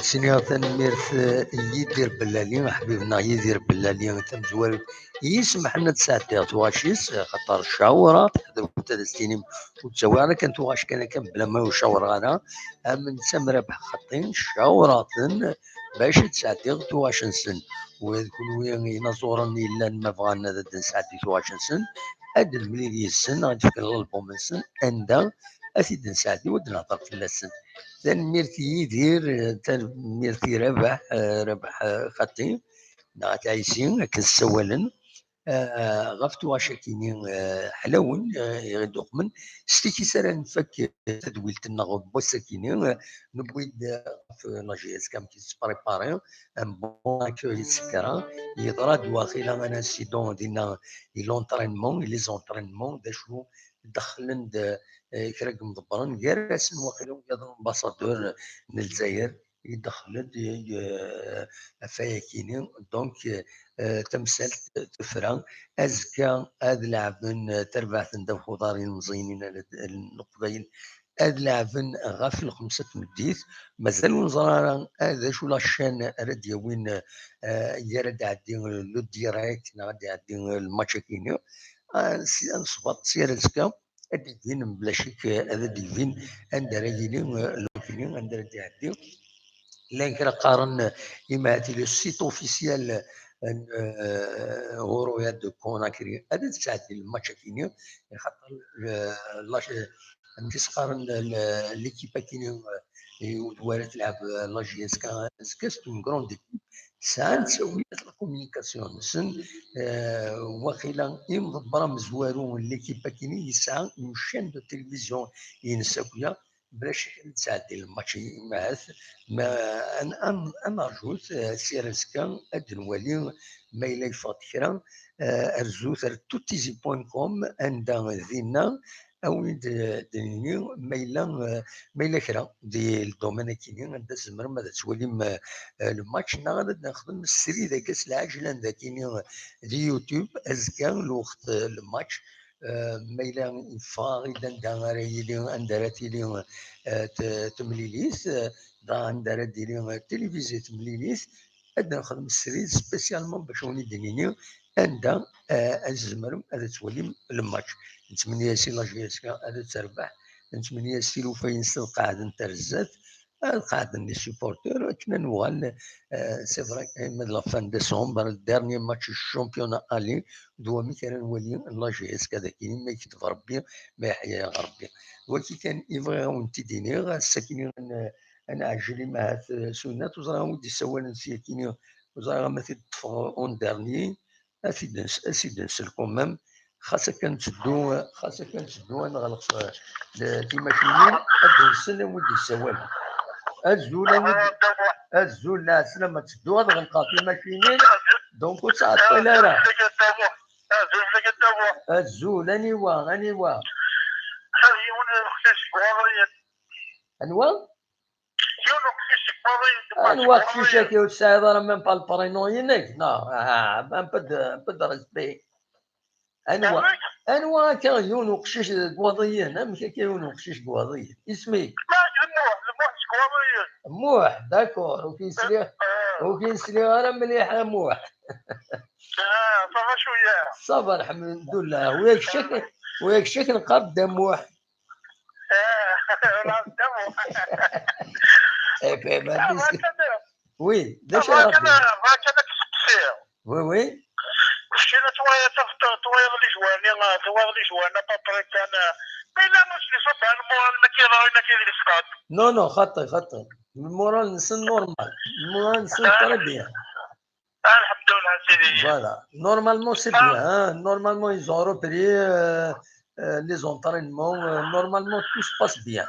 Ad s-iniɣ tanemmirt, eh, i Yidir Bellali, aḥbib-nneɣ Yidir Bellali, tamezwarut, i yisem Ḥenna Sɛeddiɣ tuɣac-is, eh, xaṭer Cawra teḥḍer-d ad as-tinim ur ttawiɣ ara kan tuɣac kan akka, bla ma ur cawreɣ ara, am netta am Rabeḥ Xaṭi, cawreɣ-ten, bac ad sɛeddiɣ tuɣac-nsen. Ula d kunwi inaẓuren yellan ma bɣan ad d-nesɛeddi tuɣac-nsen, ad d-nemlil yid-sen, ad d-fken lalbum-nsen, anda ad t-id-nesɛeddi u ad d-nehder fell-asen. Tanemmirt i Yidir, eh, tanemmirt i Rabaḥ, eh, Rabaḥ, eh, xaṭi, neɣ At Ɛisi, akken ssawalen. Eh, ɣef tuɣac-akini, eh, ḥlawen, eh, i ɣ-id-uqmen. S tiki-s ara nfak, eh, tadwilt-nneɣ n wass-akini, eh, newwi-d, eh, ɣef la J S K amek i tettprépari, un bon accueil, et cetera. Yeḍra-d waqila un incident dinna, i l'entraînement, i les entraînements, d acu dexlen-d, eh, kra n yimḍebbren, gar-asen waqila wiyaḍ n ambassadeur n Lezzayer, idexlen-d, eh, ɣef wayakini. Donc, eh, tamsalt tefra. Azekka ad leɛben, eh, tarbaɛt n ddabex uḍar ilemẓiyen n Leqbayel. Ad leɛben ɣef lxemsa n tmeddit. Mazal ur neẓri ara, eh, d acu la chaîne ara d-yawin, eh, i ara d-iɛeddi le direct neɣ ad d-iɛeddi lmatch-akini. Ah, si, ad nesbeṭ si ar azekka. Ad d-ibin, mebla ccek, ad d-ibin anda ara yili, eh, lmatch-nni, anda ara d-iɛeddi. Llan kra qqaren, eh, imahat le site officiel, eh, n, eh, Horoya de Conakry, ad d-tesɛeddi lmatch-akini, xaṭer, eh, la, amek i s-qqaren, l-, l'équipe-akini, eh, i d-wara tleɛb, eh, la J S K azekka, c'est une grande équipe. Sɛan ttawil la communication-nsen, eh, waqila imḍebber amezwaru n l'équipe-akini yesɛa une chaîne de télévision-ines akya, bla ccek ad d-tesɛeddi lmatch imahat, ma ad, ad, ad nerjut, eh, si ar azekka ad d-nwali ma yella yeffeɣ-d kra, eh, rzut ar tuttizi point com, anda dinna ad wen-d-nini ma yella, eh, ma yella kra di ldomen-akini, anda tzemrem ad twalim, eh, eh, lmatch, neɣ ad nexdem srid akka s lɛejlan dakini, eh, di YouTube, azekka lweqt, eh, lmatch, eh, ma yella yeffeɣ-aɣ-id anda ara yili, anda ara tili, eh, t-, temlilit, eh, dɣa anda ara d-tili, eh, tilivizyu temlilit, ad nexdem srid spécialement bac ad wen-id-nini anda, eh, ad tzemrem ad twalim lmatch. Nettmenni-as i la J S K ad terbeḥ, nettmenni-as tilufa-ines ad qeɛdent ar zdat, ad qeɛden les supporters, akken ad nuɣal, eh, c'est vrai, ma d la fin de décembre, le dernier match du championnat aller, d wamek ara nwali la J S K dagi, ma yekteb Rebbi, ma yeḥya-yaɣ Rebbi. Wagi kan i bɣiɣ ad wen-t-id-iniɣ, ass-akini ad n-, ad nɛejjel imahat, eh, s uyennat, ur ẓriɣ wi d-issawalen s yakini, ur ẓriɣ ma t-id-ṭṭfeɣ en dernier, ad t-id-ns-, ad t-id-nsel quand même, xas akka netteddu, xas akka netteddu ad neɣleq, eh, le-, timacinin, ad d-nsen a wi d-yessawalen. Azul a wi d-, azul, lɛeslama, ttedduɣ ad ɣelqeɣ timacinin, donc ur ttɛeṭṭil ara. Azul, aniwa, aniwa? Anwa? Yiwen uqcic seg Waḍiyen. Anwa aqcic-agi ur tesɛiḍ ara même pas le prénom-inek? Non, ah, un peu de, un peu de respect. Anwa, anwa akka yiwen uqcic deg Waḍiyen? Amek akka yiwen uqcic deg Waḍiyen? Isem-ik? Ma d Muḥ, d Muḥ seg Waḍiyen. Muḥ, d'accord. Ur k-nesliɣ, ur k-nesliɣ ara mliḥ a Muḥ. Ah, ça va cwiya. Ça va, lḥemdullah. Wiyak ccak, wiyak ccak nqab-d a Muḥ. Eh, ben, oui, d acu ara d-tiniḍ? Bɣiɣ kan ad k-sseqsiɣ. Oui, oui. Keččini twayeḍ, twayeḍ les joueurs-nni, twayeḍ les joueurs-nni à peu près kan, ma yella ur s-d-iṣubb ara lmural, ma k-yeḍra ayen akka deg stade. Non, non, xaṭi, xaṭi. Lmural-nsen normal. Lmural-nsen très bien. Ah, lḥemdullah, sidi. Voilà. Normalement, c'est bien, hein. Normalement, ils ont repris, euh, euh, les entraînements. Euh, normalement, tout se passe bien.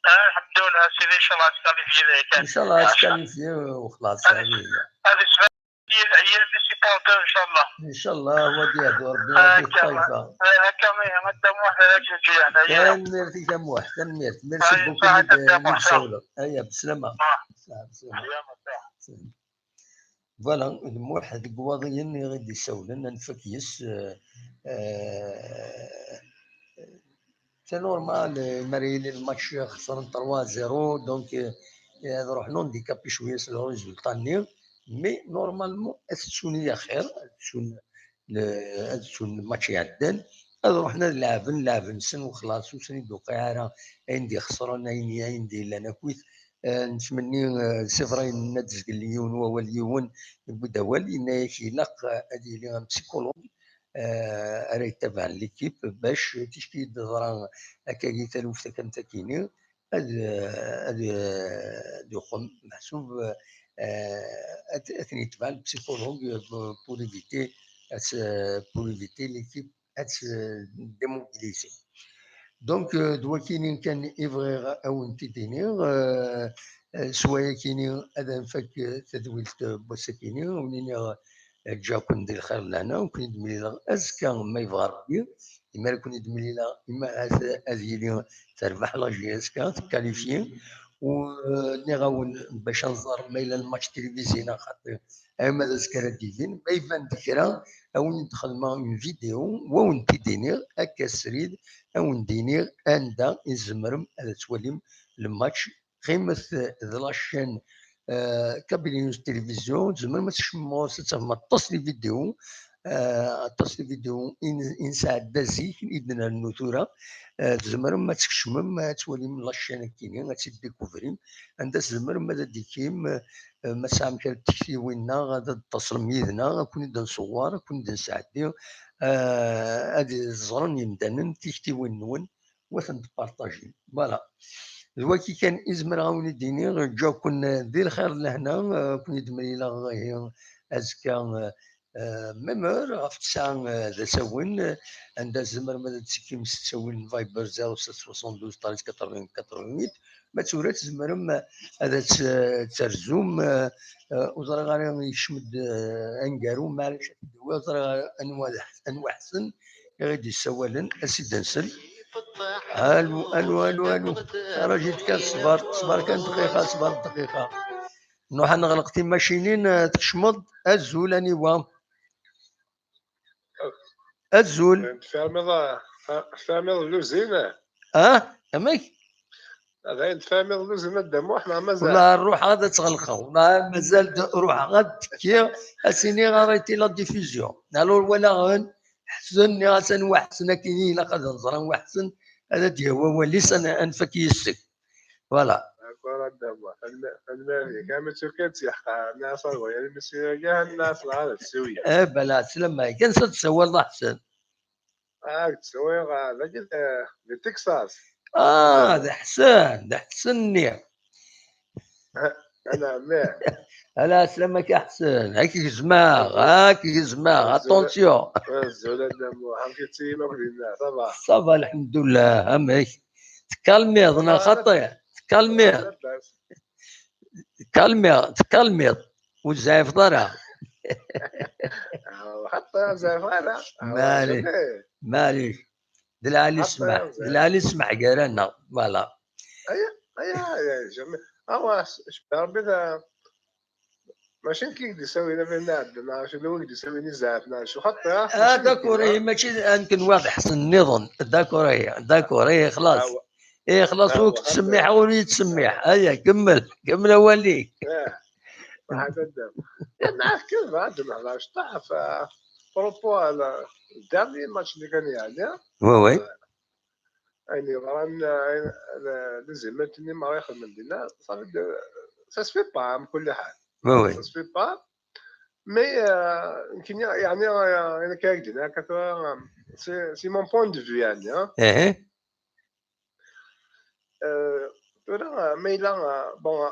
Ah, lḥemdullah, sidi, inchallah, ad tqualifier. Inchallah, ad tqualifier, euh, وخلاص, هذه هي. هذه سبب les supporters, inchallah. Inchallah, هو ديال ربي، ربي الطايفة. هكا، هكا، هكا، واحد هذاك الجهة، هنايا. Tanemmirt a Muḥ, tanemmirt. Merci beaucoup. Aya, bslama. Bslama. Voilà, d Muḥ deg Waḍiyen i ɣ-d-issawlen, ad nfak yes, euh, euh, c'est normal, euh, mi ara yili lmatch xesren trois zéro, donc, euh, ad ruḥen handicapés cwiya s le résultat-nni, mais normalement ad t-ttun i axir, ad ttun le-, ad ttun lmatch iɛeddan, ad ruḥen ad leɛben, leɛben-nsen, wexlaṣ, ur sen-id-tuqiɛ ara ayen d-ixesren, ayen, ayen d-yellan akkit. Eh, nettmenni, eh, c'est vrai, yenna-d zgelli yiwen wawal, yiwen yewwi-d awal, yenna-yak ilaq, eh, ad yili un psychologue, eh, ara yettabaɛen l'équipe bac ticki d-teḍra akkagi taluft akk am takini, ad, eh, ad, eh, ad yuqem meḥsub, eh, ad, ad ten-yetbeɛ le psychologue, eh, pour éviter, ad, pour éviter l'équipe ad tt-démobiliser. Donc, euh, d wakini kan i bɣiɣ ad wen-t-id-iniɣ, euh, euh, s wayakini ad nfak, euh, tadwilt, euh, n wass-akini, ad wen-iniɣ, euh, ǧǧiɣ-ken di lxir d lehna, ad ken-id-mlileɣ azekka ma yebɣa Rebbi, imi ara ken-id-mlileɣ, imi ad, ad yili terbeḥ la J S K, tekkalifyi, u, euh, nniɣ-awen bac ad nẓer ma yella lmatch tilivizyi neɣ xaṭi, ama d azekka ara d-yilin, ma iban-d kra, ad wen-d-xedmeɣ une vidéo, u ad wen-t-id-iniɣ akka srid, ad wen-d-iniɣ anda i tzemrem ad twalim lmatch. Qqimet d la chaîne, euh, Kabylie News Télévision, tzemrem ad tkecmem ɣur-s, ad tafem aṭas n les vidéos, euh, aṭas n les vidéos i n-, i nesɛedda zik, i d-nrennu tura. Euh, tzemrem ad tkecmem, ad twalim la chaîne-akini, ad tt-id-découvrim, anda tzemrem ad d-tikim, euh, ma tesɛam kra n tektiwin-nneɣ, ad d-taṣlem yid-neɣ, ad ken-id-nṣewwer, ad ken-id-nesɛeddi, euh, ad ẓren yimdanen tiktiwin-nwen, u ad tent-partajim. Voilà. D waki kan i zemreɣ ad wen-id-iniɣ, ǧǧiɣ-ken di lxir d lehna, euh, ad ken-id-mlileɣ ihi azekka, euh, euh, même heure, ɣef ttesɛa, euh, d asawen, euh, anda tzemrem ad d-tekkim s ttawil n Viber zéro sept soixante-douze treize quatre-vingts quatre-vingt-huit. Ma d tura tzemrem ad tt-, ad terzum, euh, euh, ur ẓriɣ ara yekcem-d, euh, aneggaru, maɛlic ad t-id-awiɣ, ur ẓriɣ ara anwa d, anwa ḥsen i ɣ-d-yessawalen, ad s-id-nsel. Alo, alo, alo, alo. Rajit kan ṣṣber, ṣṣber kan dqiqa, ṣṣber dqiqa. Nruḥ ad neɣleq timacinin, eh, tkecmeḍ. Azul, aniwa? Azul. Tfermiḍ, tfermiḍ lluzin? Ah, amek? Dayen tfermiḍ lluzin a Dda Muḥ, neɣ mazal? Wala ruḥeɣ ad tt-ɣelqeɣ, wala mazal d-, ruḥeɣ ad tekkiɣ, ad s-iniɣ arrêtez la diffusion. Alors walaɣ-en, ḥsen, nniɣ-as anwa ḥsen akkin i ilaq ad nẓer anwa ḥsen, ad d-yawi awal-is, ad n-, ad nfak yes-s. Voilà. D'accord, a Dda Muḥ. Tanemmirt-ik. Am Turkiya d tiḥqa, nniɣ-as ad waya, imsissin-agi, nniɣ-as lɛaḍ ad tsuya. Eh, bala, slama-k. Ansa d-tsawaleḍ a Ḥsen? Ah, d-tsuya, ah, dagi, eh, di Texas. Ah, d Ḥsen, d Ḥsen-nni. Ana ɛemmi. Ala, slama-k a Ḥsen. Ak gezmeɣ, ak gezmeɣ. Attention. Azul a Dda Muḥ, amek i tt-yim akk dinna, ça va? Ça va, lḥemdullah. Amek? Tekkalmiḍ neɣ xaṭi? Tekkalmiḍ. Tekkalmiḍ, tekkalmiḍ. Ur tzeɛfeḍ ara. Xaṭi, ur zeɛfeɣ ara. Maɛlic. Maɛlic. D lɛali ssmaḥ. D lɛali ssmaḥ gar-aneɣ. Voilà. Aya, aya, aya, jamais. Awa, cebḥa Rebbi, mačči nekk i k-d-isawin, a Fernand, neɣ acu n wi k-d-isawin i zɛaf, neɣ acu xaṭi, ah, d'accord, ihi mačči d nekk, n wayeḍ Ḥsen nniḍen. D'accord, ihi, d'accord, ihi, xlaṣ. Ihi, xlaṣ, ur k-ttsemmiḥeɣ, ur iyi-ttsemmiḥ. Aya, kemmel, kemmel awal-ik. Nɛahed ad nehder cṭaḥ ɣef propos le dernier match اللي كان يعني. Oui, oui. Ayen yeḍran, ayen, le, les émeutes-nni merra ixedmen dinna, ça veut dire, ça se fait pas, am kulli ḥal. Oui, oui. Ça se fait pas. Mais, euh, nekkini, yeɛni, euh, ayen akka i k-d-nniɣ akka tura, euh, c'est, c'est mon point de vue, yeɛni, hein. Euh, tura, euh, ma yella, euh, bon, euh,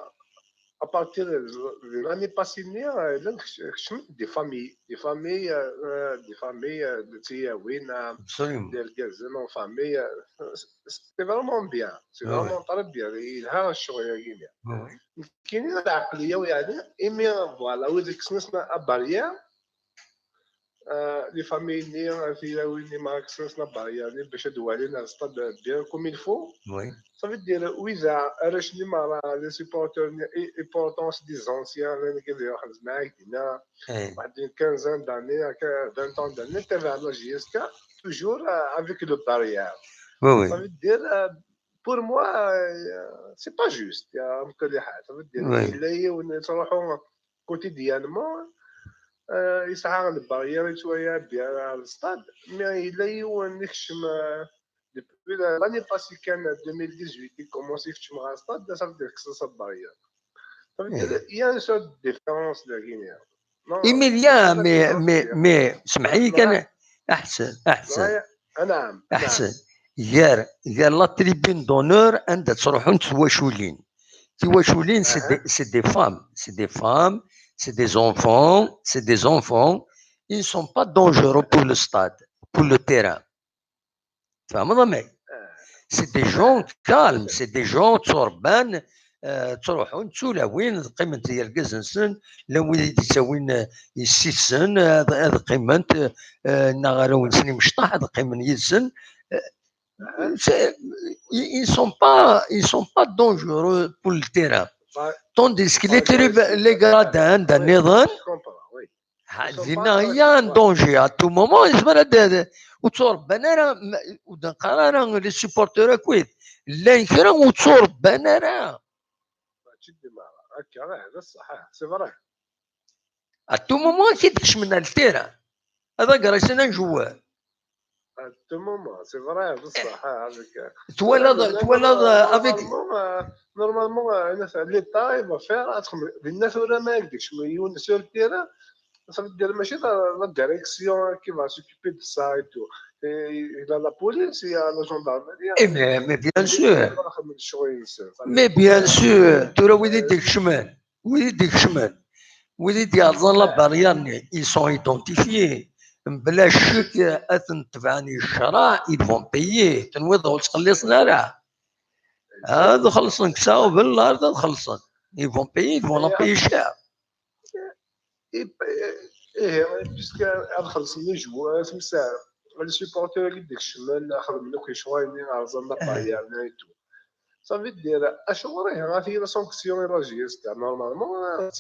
à partir de, de l'année passée-nni, euh, llan kec-, kecment des familles, des familles, euh, euh, des familles, euh, d tiyawin, euh, d irgazen en famille, euh, c'est vraiment bien, c'est vraiment très bien, yelha ccɣel-agi-nni. Nekkini d lɛeqliya-w, yeɛni, imi, voilà, wid i yekksen abarrière, euh, les familles-nni, tilawin-nni, ma kksen abarrière-nni bac ad walin ar stade bien comme il faut. Oui. Ça veut dire, wid, arrac-nni merra, les supporters-nni, et, et pourtant, c'est des anciens, llan kan iruḥen zman dinna, waḥed une quinzaine d'années, vingt ans d'années, tabaɛen la J S K, toujours, euh, avec le barrière. Oui, oui. Ça veut dire, euh, pour moi, euh, c'est pas juste, ya, am kulli ḥal. Ça veut dire, yella yiwen yettruḥu quotidiennement, euh, yesɛa le barrière, yettwali bien ar le stade, mais yella yiwen yekcem, euh, depuis la- l'année passée, quand deux mille dix-huit, il commence à faire stade, ça veut dire que ça, ça barrière. Ça veut dire, Eh. il y a une sorte de différence de Guinée. Non, Imi c'est llan, pas mais, différence, mais, c'est- mais, سمحي كان Voilà. أحسن، أحسن. Voilà. Ah, نعم، نعم. أحسن. غير، غير la tribune d'honneur عندها تروحون تواشولين. تواشولين، c'est des, أها. c'est des femmes. C'est des femmes, c'est des enfants, c'est des enfants. Ils ne sont pas dangereux pour le stade, pour le terrain. تفهمض؟ Mais آه. c'est des gens calmes, c'est des gens تربان، آه، تروحون تسولوين، قيمة يرقز نسن، لو يتسوين يسيسن، هذا، هذا قيمة، آه، نغرو نسني مشطح، هذا قيمة يسن. أها. C'est- ils ils sont pas, ils sont pas dangereux pour le terrain. Pas- Tandis que pas les trib- agressifs. les gradins, Oui, نظن je comprends, oui. ها- Ils sont زين، pas il y a un dangereux. Danger à tout moment. يزمر هذا، هذا. وتربان راه م- ودنقرا راه les supporters كويت. لا ينكرا وتربان راه. ماشي ديما هكا، آه، بصح، آه، c'est vrai. À tout moment كي تكشمنا للتيران. هذا قريسنا نجوار. À tout moment, c'est vrai, بصح، آه، avec، آه، توالد، لا، توالد normalement، avec normalement، آه، normalement، آه، الناس، l'État، il va faire، تخمم، الناس ولا ما يقدرش، mais يون sur le terrain، ça veut dire ماشي la, la direction qui va s'occuper de ça et tout. Et il y a la police, il y a la gendarmerie. Eh, mais, mais bien sûr. من الشغل يصير. Mais bien sûr, ترى ويدي ديك شمال، ويدي ديك شمال، ويدي ديال la barrière، ils sont identifiés. بلا شك، أثن تبعني الشرع، ils vont payer. تنويض وتخلصنا راه. هذا خلصن كساو بالله، هذا خلصن. Ils vont payer, ils vont la payer cher. ايه، بيسك ادخل سمي جو سمسار، les supporters اللي ديك الشمال خدم لك شويه، ارزان لا بايرن اي تو. Ça veut dire، اش هو راه غادي la sanction la J S K normalement،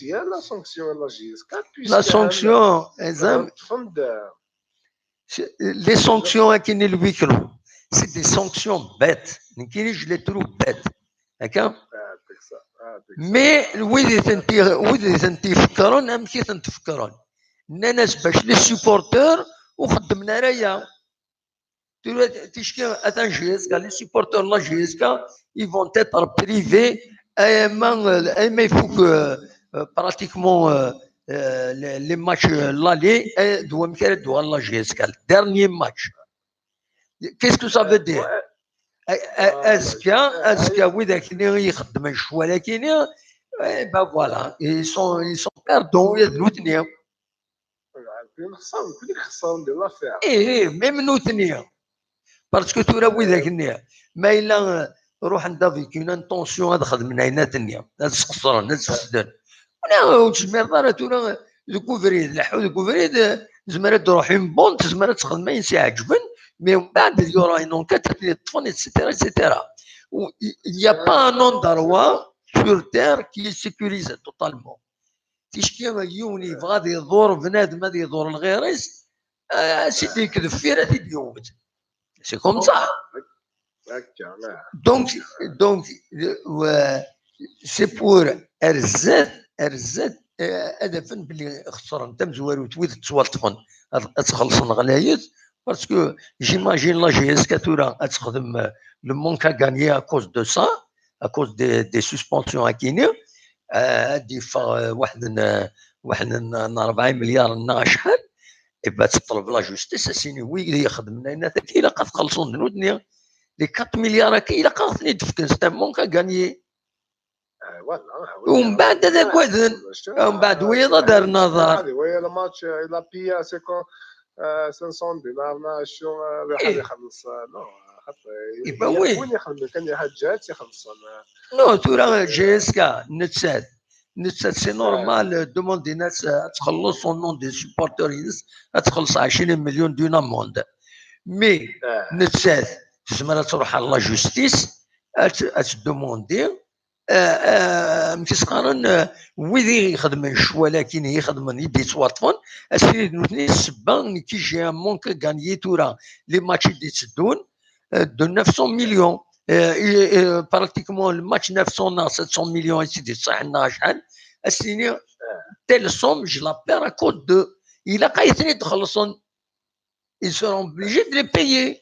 هي la sanction la J S K. La sanction, زعما تفند. Les sanctions كاينين le huis clos, c'est des sanctions bêtes. كاينين، je les trouve bêtes. هكا. Mais ويدي تنتي، ويدي تنتي يفكرون، أم كي تنتفكرون. ناس باش les supporters وخدمنا رايا. تشكي أتان J S K، les supporters la J S K, ils vont être privés. أيما، أيما il faut que, euh, pratiquement, euh, euh, les, les matchs, euh, l'aller, euh, doivent faire de la J S K. Le dernier match. Qu'est-ce que ça veut dire? Est-ce que, est-ce que ويداك اللي يخدموا شويه كاينين، eh ben voilà, ils sont, ils sont perdants يا نوتني. خسروا، كل خسروا ديال l'affaire. ايه، ايه، même نوتني. Parce que ترى ويداك النية ما الا روح عند avec une intention هذا خدم من عينات النية، هذا سقصرن، هذا سقسدن. ولا وتجمع ضرة ترى ذوك بريد، لحو ذوك بريد، زمرة تروح une bonne، زمرة تخدم ما ينسى عجبن، mais من بعد il y aura une enquête اللي تطفن، et cetera, et cetera. Il n'y a pas un endroit sur terre qui est sécurisé totalement. تشكي يوني بغا يضر بنادم، هذا يضر الغيريس، آه، سيدي يكذب فيه راه تيديوت. C'est comme ça. Donc, donc, c'est pour أرزات، أرزات، آه، هدفا باللي خسرن تمزوارو تويد تسوالطفن. أتخلصن غلايز. Parce que j'imagine la J S K تورا أتخدم، le manque à gagner à cause de ça, à cause des, des suspensions هاكيني. آه، هادي ف-، واحد ن-، واحد ن-، أربعين مليار نا شحال. إبا تطلب la justice، سيني وي اللي يخدم لنا ذاك إلا قد خلصون ذنوبنا. Les quatre milliards هاكي إلا قد ثني دفكن، c'est un manque à gagner. ومن بعد هذاك وذن، ومن بعد ويضا دار نظر. هذه وهي الماتش إلا بيا سيكون، آه، خمسمية دينار، ما شو، آه، راح يخلص، آه، نو، حتى يبا وي. وين يخدم؟ كان يحجات يخلص، آه. نو، ترى J S K نتساد، نتساد c'est normal، دوموندي ناس، آه، تخلص au nom des supporters ينس، تخلص عشرين مليون d'une amende. Mais نتساد تزمر تروح على la justice، أت-، أتدوموندي، آه، آه، متسقارن، آه، ويدي يخدمن شوالكين يخدمن يدي تواطفن، أسيد نوتني السبا كي جي un manque à gagner تورا les matchs يدي تسدون، آه، de neuf cents millions. آه، آه، pratiquement le match neuf cents نا sept cents millions يسيدي تصح لنا شحال. أسيني telle somme je la perds à cause de. إلا قايتني تخلصن، ils seront obligés de les payer.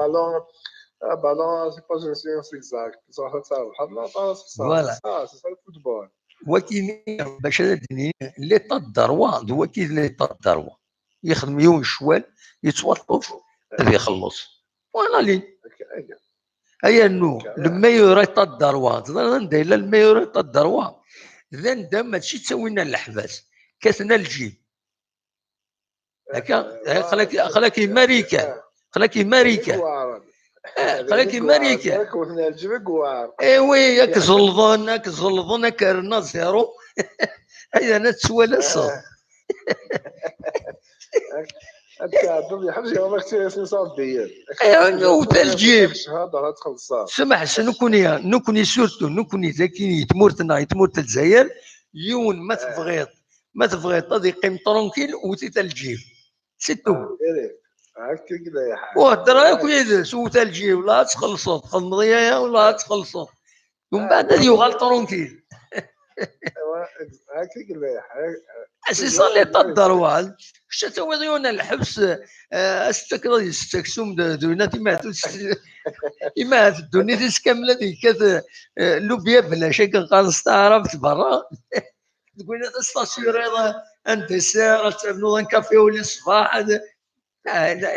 ballon, un ballon, c'est pas une science exacte. Ẓriɣ ad terbeḥ, non, pas ça. Voilà. Ah, c'est ça le football. Waki, bac ad d-nini, l'état de droit, d waki d l'état de droit. Yexdem yiwen ccwal, yettwaṭṭef, ad ixelleṣ. Voilà li. Ay annu, le meilleur état de droit, teẓriḍ anda yella le meilleur état de droit? D anda mačči ttawin ar leḥbas, kkaten ar lǧib. Akka, aql-ak, aql-ak i Marikan, aql-ak i Marikan. Eh, aql-ak i Marikan. Eh oui, ad k-ẓellḍen, ad k-ẓellḍen, ad k-rren à zéro. Ay, ana tettwalaseḍ. Ad tɛeddeḍ yeḥbes yeɣma k-ttirasen iṣabdiyen. Aywa, wwet ar lǧib. Ccahada ad txellṣeḍ. Smaḥ, s nekkni, nekkni surtout, nekkni dagi, i tmurt-nneɣ, i tmurt n Lezzayer, yiwen ma tebɣiḍ, ma tebɣiḍ ad yeqqim tranquille, wwet-it ar lǧib. C'est tout. Akka i yella lḥal. Ur hedder akk yid-s, wwet ar lǧib, la ad txellṣeḍ, txedmeḍ yaya, la ad txellṣeḍ. Umbeɛd ad yuɣal tranquille. Aywa, akka i yella lḥal. C'est ça l'état de droit. Kečč ad tawiḍ yiwen ar lḥebs, eh, ad s-tettakeḍ ad yessettu aksum d, d winat, imahat ur s-, imahat ddunit-is kamel ad yekkat, eh, lubya belac, akken qqaren s taɛrabt berra. Deg winat ad s-tassuriḍ un dessert, ad ternuḍ un café au lait ṣṣbeḥ, ad, ah, la.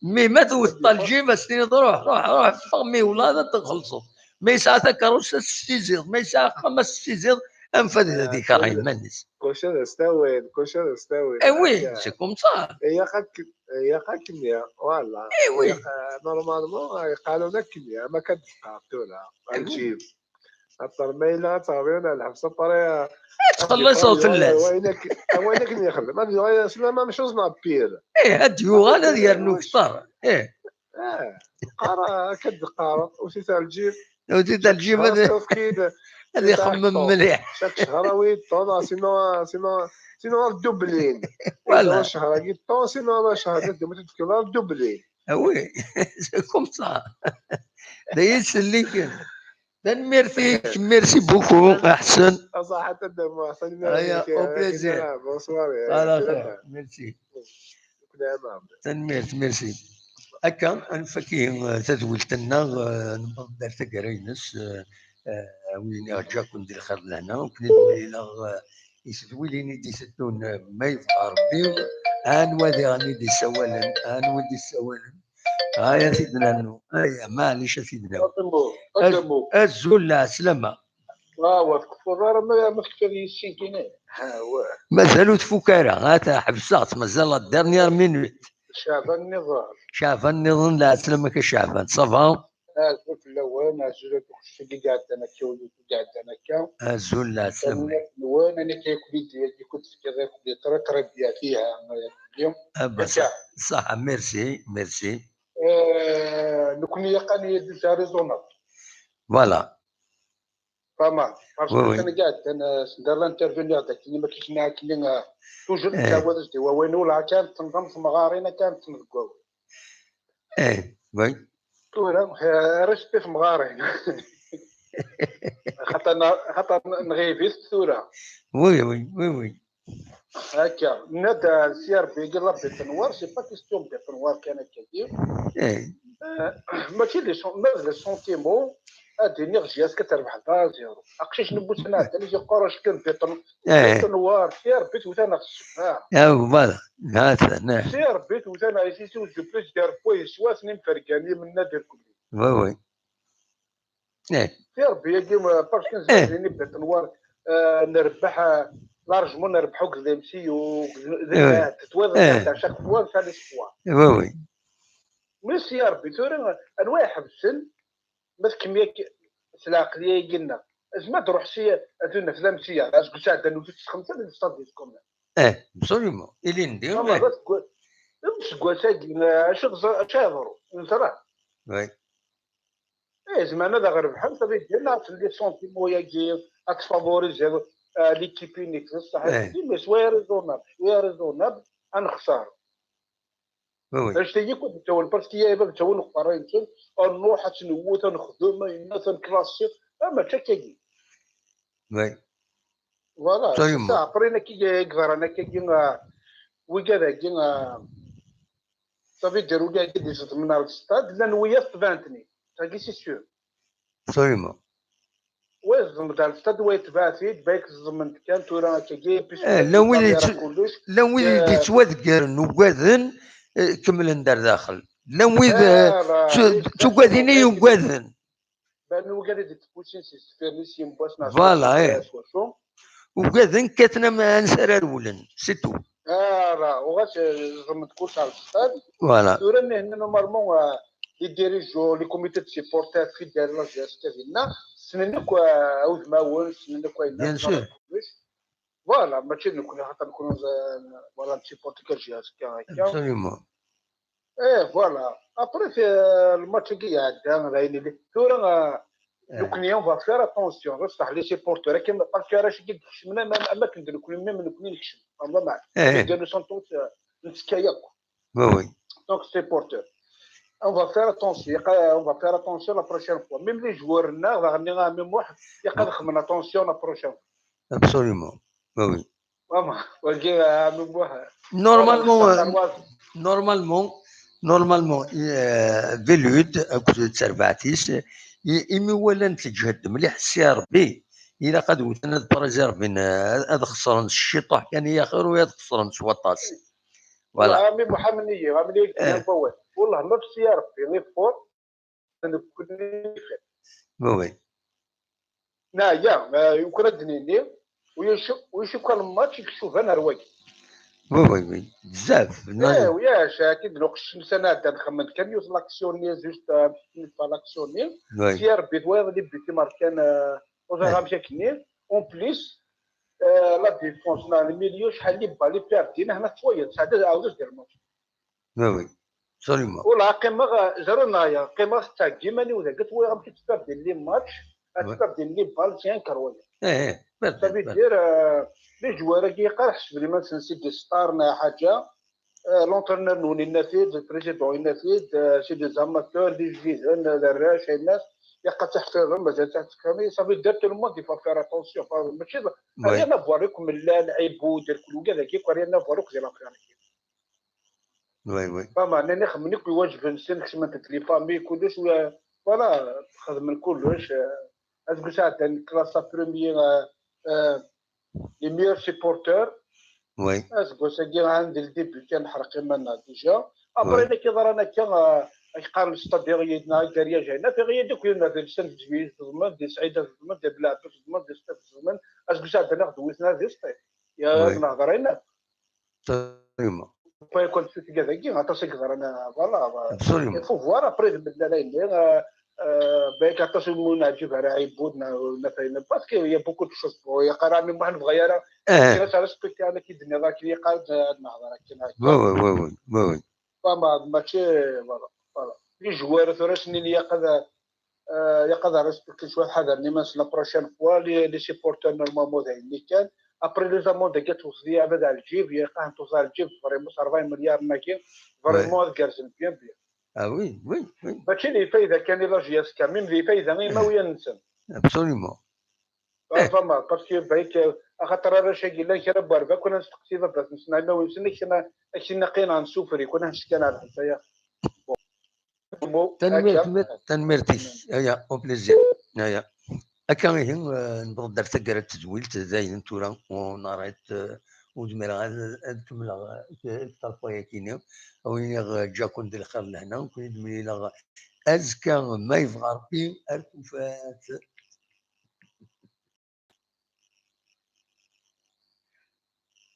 Mi ma tewteḍ ar lǧib, ad s-tiniḍ ruḥ, ruḥ, ruḥ, ffeɣ, mi ulaḍ ad txellṣeḍ. Ma yesɛa takeṛṛust, ad s-tessiziḍ. Ma yesɛa axxam, ad s-tessiziḍ. Anef ad, ad ikerh iman-is. Kullec ad as-tawin, kullec ad as-tawin. Eh oui, c'est comme ça. Ilaq akken, ilaq akken ya, voilà. Eh oui. Ilaq, euh, normalement, yeqqaren akken ya, ma kan teqqar tura, lǧib. Axaṭer ma yella ad terbiḍ ar lḥebs, après, euh, Ad txelliṣeḍ fell-as. Wayen akken, wayen akken yexdem. Ad yuɣal c'est la même chose neɣ pire. Eh, ad yuɣal ad yernu kter. Eh. Ah, qqar, akka d-qqareḍ, uti-t ar lǧib. Uti-t ar lǧib, ad, ad ixemmem mliḥ. Chaque شهر oui, ton, sinon, sinon, sinon ad dublin. Voilà. Ccehṛ-agi ton, sinon ccehṛ-agi d-, ma tefkiḍ ad dublin. Ah oui, c'est comme ça. D ayen sellen kan. Tanemmirt-ik, merci beaucoup, Ḥsen. Aẓaḥat ad d-amuɣ, tanemmirt. Aya, au plaisir. Bonsoir. Ala xir, merci. Tanemmirt, merci. Akka, ad nfak ihi, eh, tadwilt-nneɣ, eh, newweḍ-d ar taggara-ines, eh, eh, a win iɣ-ǧakun di lxir d lehna, akken i d-walileɣ, eh, i tedwilin i d-iteddun, eh, ma yebɣa Rebbi, anwa diɣen i d-issawalen, anwa i d-issawalen, aya ad t-id-nernu, aya, maɛlic ad t-id-nawi. Azul, lɛeslama. Ah, ur tkeffuḍ ara ma, ma tekfiḍ yis-i kan. Mazal ur tfuk ara. Ata ḥebseɣ-tt, mazal la dernière minute. Ceɛban nniḍen. Ceɛban nniḍen, lɛeslama-k a Ceɛban. Ça va? Azul fell-awen, azul akk uqcic-agi i iɛeddan akka, ul-ik i iɛeddan akka. Azul, lɛeslama. Tanemmirt-nwen, ayen akka akk i d-, i d-tefkiḍ akk très très bien fiha. Ah, bah, ça, ça, merci, merci. Euh, nekkni yaqan-iyi-d usa raisonnable. Voilà. Pas mal. Parce que kan i iɛeddan, euh, sendar la intervenir d akken ma kikna akken, euh, toujours nettɛawad-as-d i wawal, ula kan tenḍam temɣarin akan tenḍeggaw. Eh, oui. Tura, euh, respect temɣarin. Xaṭer, xaṭer nɣib-it tura. Oui, oui, oui, oui. Akka, nna-d, euh, si Rebbi yagi la bête noire, c'est pas question de bête noire kan akka. Eh. Euh, mačči les sen-, ma d les sentiments, ad iniɣ J S K terbeḥ deux à zéro. Aqcic n Busan ɛeddan i yeqqar acku bête, Eh. Bête noire, si Rebbi tewta-neɣ ssebba. Ah, voilà. Hata, ne. Si Rebbi tewta-neɣ ici, si ur d plus de points, soit n imfergan, i menna d irkul. Oui, oui. Eh. Si Rebbi yagi, ma, parce que nezmer ad nini bête noire, euh, nerbeḥ, euh, largement nerbeḥ akked M C U, d, d, Eh. Tetwad à chaque fois, t'as l'espoir. Oui, oui. Mais si Rebbi tura, anwa iḥebsen, ma tkemmel s lɛeqliya-agi-nneɣ, zma ad ruḥ si, ad naf d amsiya, azgu sɛeddan ur tettxemsa di stade quand même. Eh, absolument. Ilindi, Ama eh. d aseggas, aseggas-agi, acu teẓra, acu yeḍru, neẓra. Oui. Eh, zemren ad aɣ-rebḥen, ça veut dire, neɣ fell-i sentiments-agi, ad tfavoriser, l'équipe-nni d ṣṣeḥ, mais soyez raisonnable, soyez raisonnable, ad nexṣer. Anect-agi akk ad d-ttawen, parce que ya bab ttawen uqerray-nsen, ad nruḥ ad tt-newwet, ad nexdem, ad nklasi, ah, mačči akkagi. Voilà, c'est ça. Après, nekk i yeḍran akkagi, wigad-agi, ça veut dire, wigad-agi d-iẓedmen ar lstad, llan wiyaḍ tebɛen-ten-id. Tagi, c'est sûr. Absolument. Wa iẓdem-d ar lstad, wa yetbeɛ-t-id, bayak ẓedmen-d kan tura akkagi, llan wid yettwadeggaren ugaden, eh, kemmlen-d ar daxel. Llan wid, eh, ttugadin i ugaden. Ban wigad i d-ittpusin si sfir-nni s yimbwas neɣ s wacu. Ugaden kkaten am ansi ara rewlen, c'est tout. Ara, uɣas, eh, ẓẓmen-d kullec ar lstad. Voilà. Tura, nihenna, normalement, eh, les dirigeants, les comités de supporters fidèles, la G S K dinna, ssnen akk, eh, udmawen, ssnen akk ayen. Bien sûr. Voilà, mačči d nekkni, xaṭer nekkni, eh, voilà, nettsupporti kan G S K akka. Absolument. Eh, voilà. Après, c'est, euh, le match-agi iɛedda, d ayen yellan. Tura, euh, nekkni, on va faire attention. Ɣas taḥ, les supporters, akken, parce que arrac-agi d-kecmen, am, am, am akken d nekkni, même nekkni nekcem. Fehmeḍ? Nous sommes tous, euh, nettekka yakk. Oui, oui. Donc, supporters. On va faire attention. On va faire attention la prochaine fois. Même les joueurs, nna, daɣen, ah, même واحد, ilaq ad xedmen attention la prochaine fois. Absolument. Oui, oui. Normalement, euh, normalement, normalement, euh, Bellude akked terbaɛt-is, i-, imi walan teǧhed mliḥ Si Ṛebbi, ilaq ad wten, ad préservin, euh, ad xeṣren s ciṭuḥ kan i axir, u ad xeṣren s waṭas. Voilà. Ɛami Muḥ, am-iyi, am-iyi, wawal. Wellah ma f Si Ṛebbi ifuṛ, nekkni. Oui, oui. Neɛya, eh, yuker ad d-nini, u yac-, u yac-, ukan lmatch i icuban ar wagi. Oui, oui, oui. Bzaf. Eh, u yac, akken d-nuqec ussan-a ɛeddan, xemmen kan yiwet l'action-nni, juste, euh, l'action-nni. Oui. Si Ṛebbi twayeḍ les buts i markan, euh, ur ẓriɣ amek akken-nni. En plus, euh, la défense, neɣ le milieu, acḥal n les balles i perdin, hna twayeḍ, sɛedda ɛawed as-d-ir lmatch. Oui, oui. Absolument. Ula qqimeɣ, zéro neɣ ya, qqimeɣ ttɛeggiḍ iman-iw dagi, twayeḍ amek i ttperdin les matchs, ad ttperdin les balles, c'est un carroyer. Eh, eh, ça veut dire, euh, les joueurs-agi, ilaq ad ḥesben iman-nsen, c'est des stars neɣ ḥaǧa. Euh, l'entraîneur-nwen yenna-t-id, le président yenna-t-id, euh, c'est des amateurs, d ijdiden, d arrac, a yemma-s, ilaq ad tt-ḥfiḍem, mazal ad tt-ḥfiḍem, ça veut dire tout le monde il faut faire attention, mačči d, rien à voir akk Mellal, Ɛibud, d kul wigad-agi, rien à voir akk d l'affaire-agi. Oui, oui. Fama, nnan ixemmen akk iwajben-nsen, kecment-d les familles, kullec, euh, voilà, xedmen kullec, euh, aseggas iɛeddan classe premier, euh, euh, les meilleurs supporters. Oui. Aseggas-agi, ɛand le début kan ḥerq iman-nneɣ déjà. Après, ayen akka yeḍran akka, euh, ak qqaren stade iɣ-, neɣ agariage, ayen akka yeḍran akk, d Lsan Zzwij ẓedmen, d Sɛida ẓedmen, d Belɛebbas ẓedmen, d Sṭif ẓedmen. Aseggas iɛeddan aɣ-d-wwten ad iṣṭi. Ya, nehḍer ayen akk. Absolument. Pas comme ce tigad-agi, aṭas i yeḍran, voilà, voilà. Absolument. Il faut voir après, d Mellal ayen, euh, euh, bayak aṭas umi ur neɛǧib ara Ɛibud, na, na Fayen, parce que y a beaucoup de choses pour, ya qara, mais moi, nebɣa ara, kra s respecté, ana ki d-nniḍ akken, ya qara, ad nehḍer akken, akken. Oui, oui, oui, oui, oui, oui. Fama, mačči, voilà, voilà. Les joueurs, tura, s-nini, ilaq ad, euh, ilaq ad respecté cwiṭ, ḥadren iman-nsen la prochaine fois, les, les supporters, normalement, d ayen kan. Après, les amendes-agi ad tewteḍ i abad ar lǧib, ilaq ad tewteḍ ar lǧib, vraiment, rebɛa imelyar-nni-agi, vraiment, ad gerrzen bien, bien. Ah oui, oui, oui. Mačči d lfayda kan i la J S K, même d lfayda i imawlan-nsen. Absolument. Fama, parce que bayak, euh, axaṭer arrac-agi, llan kra n werba, kul nesteqsi baba-tsen, imawen-nsen, ak-, ak-, ak-, naqin ad nsufri, kul ad neskan ar lḥess-aya. Bon. Tanemmirt, akka. Tanemmirt-ik. Aya, au plaisir. Aya. Akka ihi, euh, newweḍ-d ar taggara n tedwilt, dayen tura, on arrête, euh, ur zmireɣ ad, ad kemmleɣ, euh, talfa-yakini. Awen-iniɣ, euh, ǧǧa-ken di lxir lehna, ur ken-id-mlileɣ azekka, ma yebɣa Rebbi, ar tufat.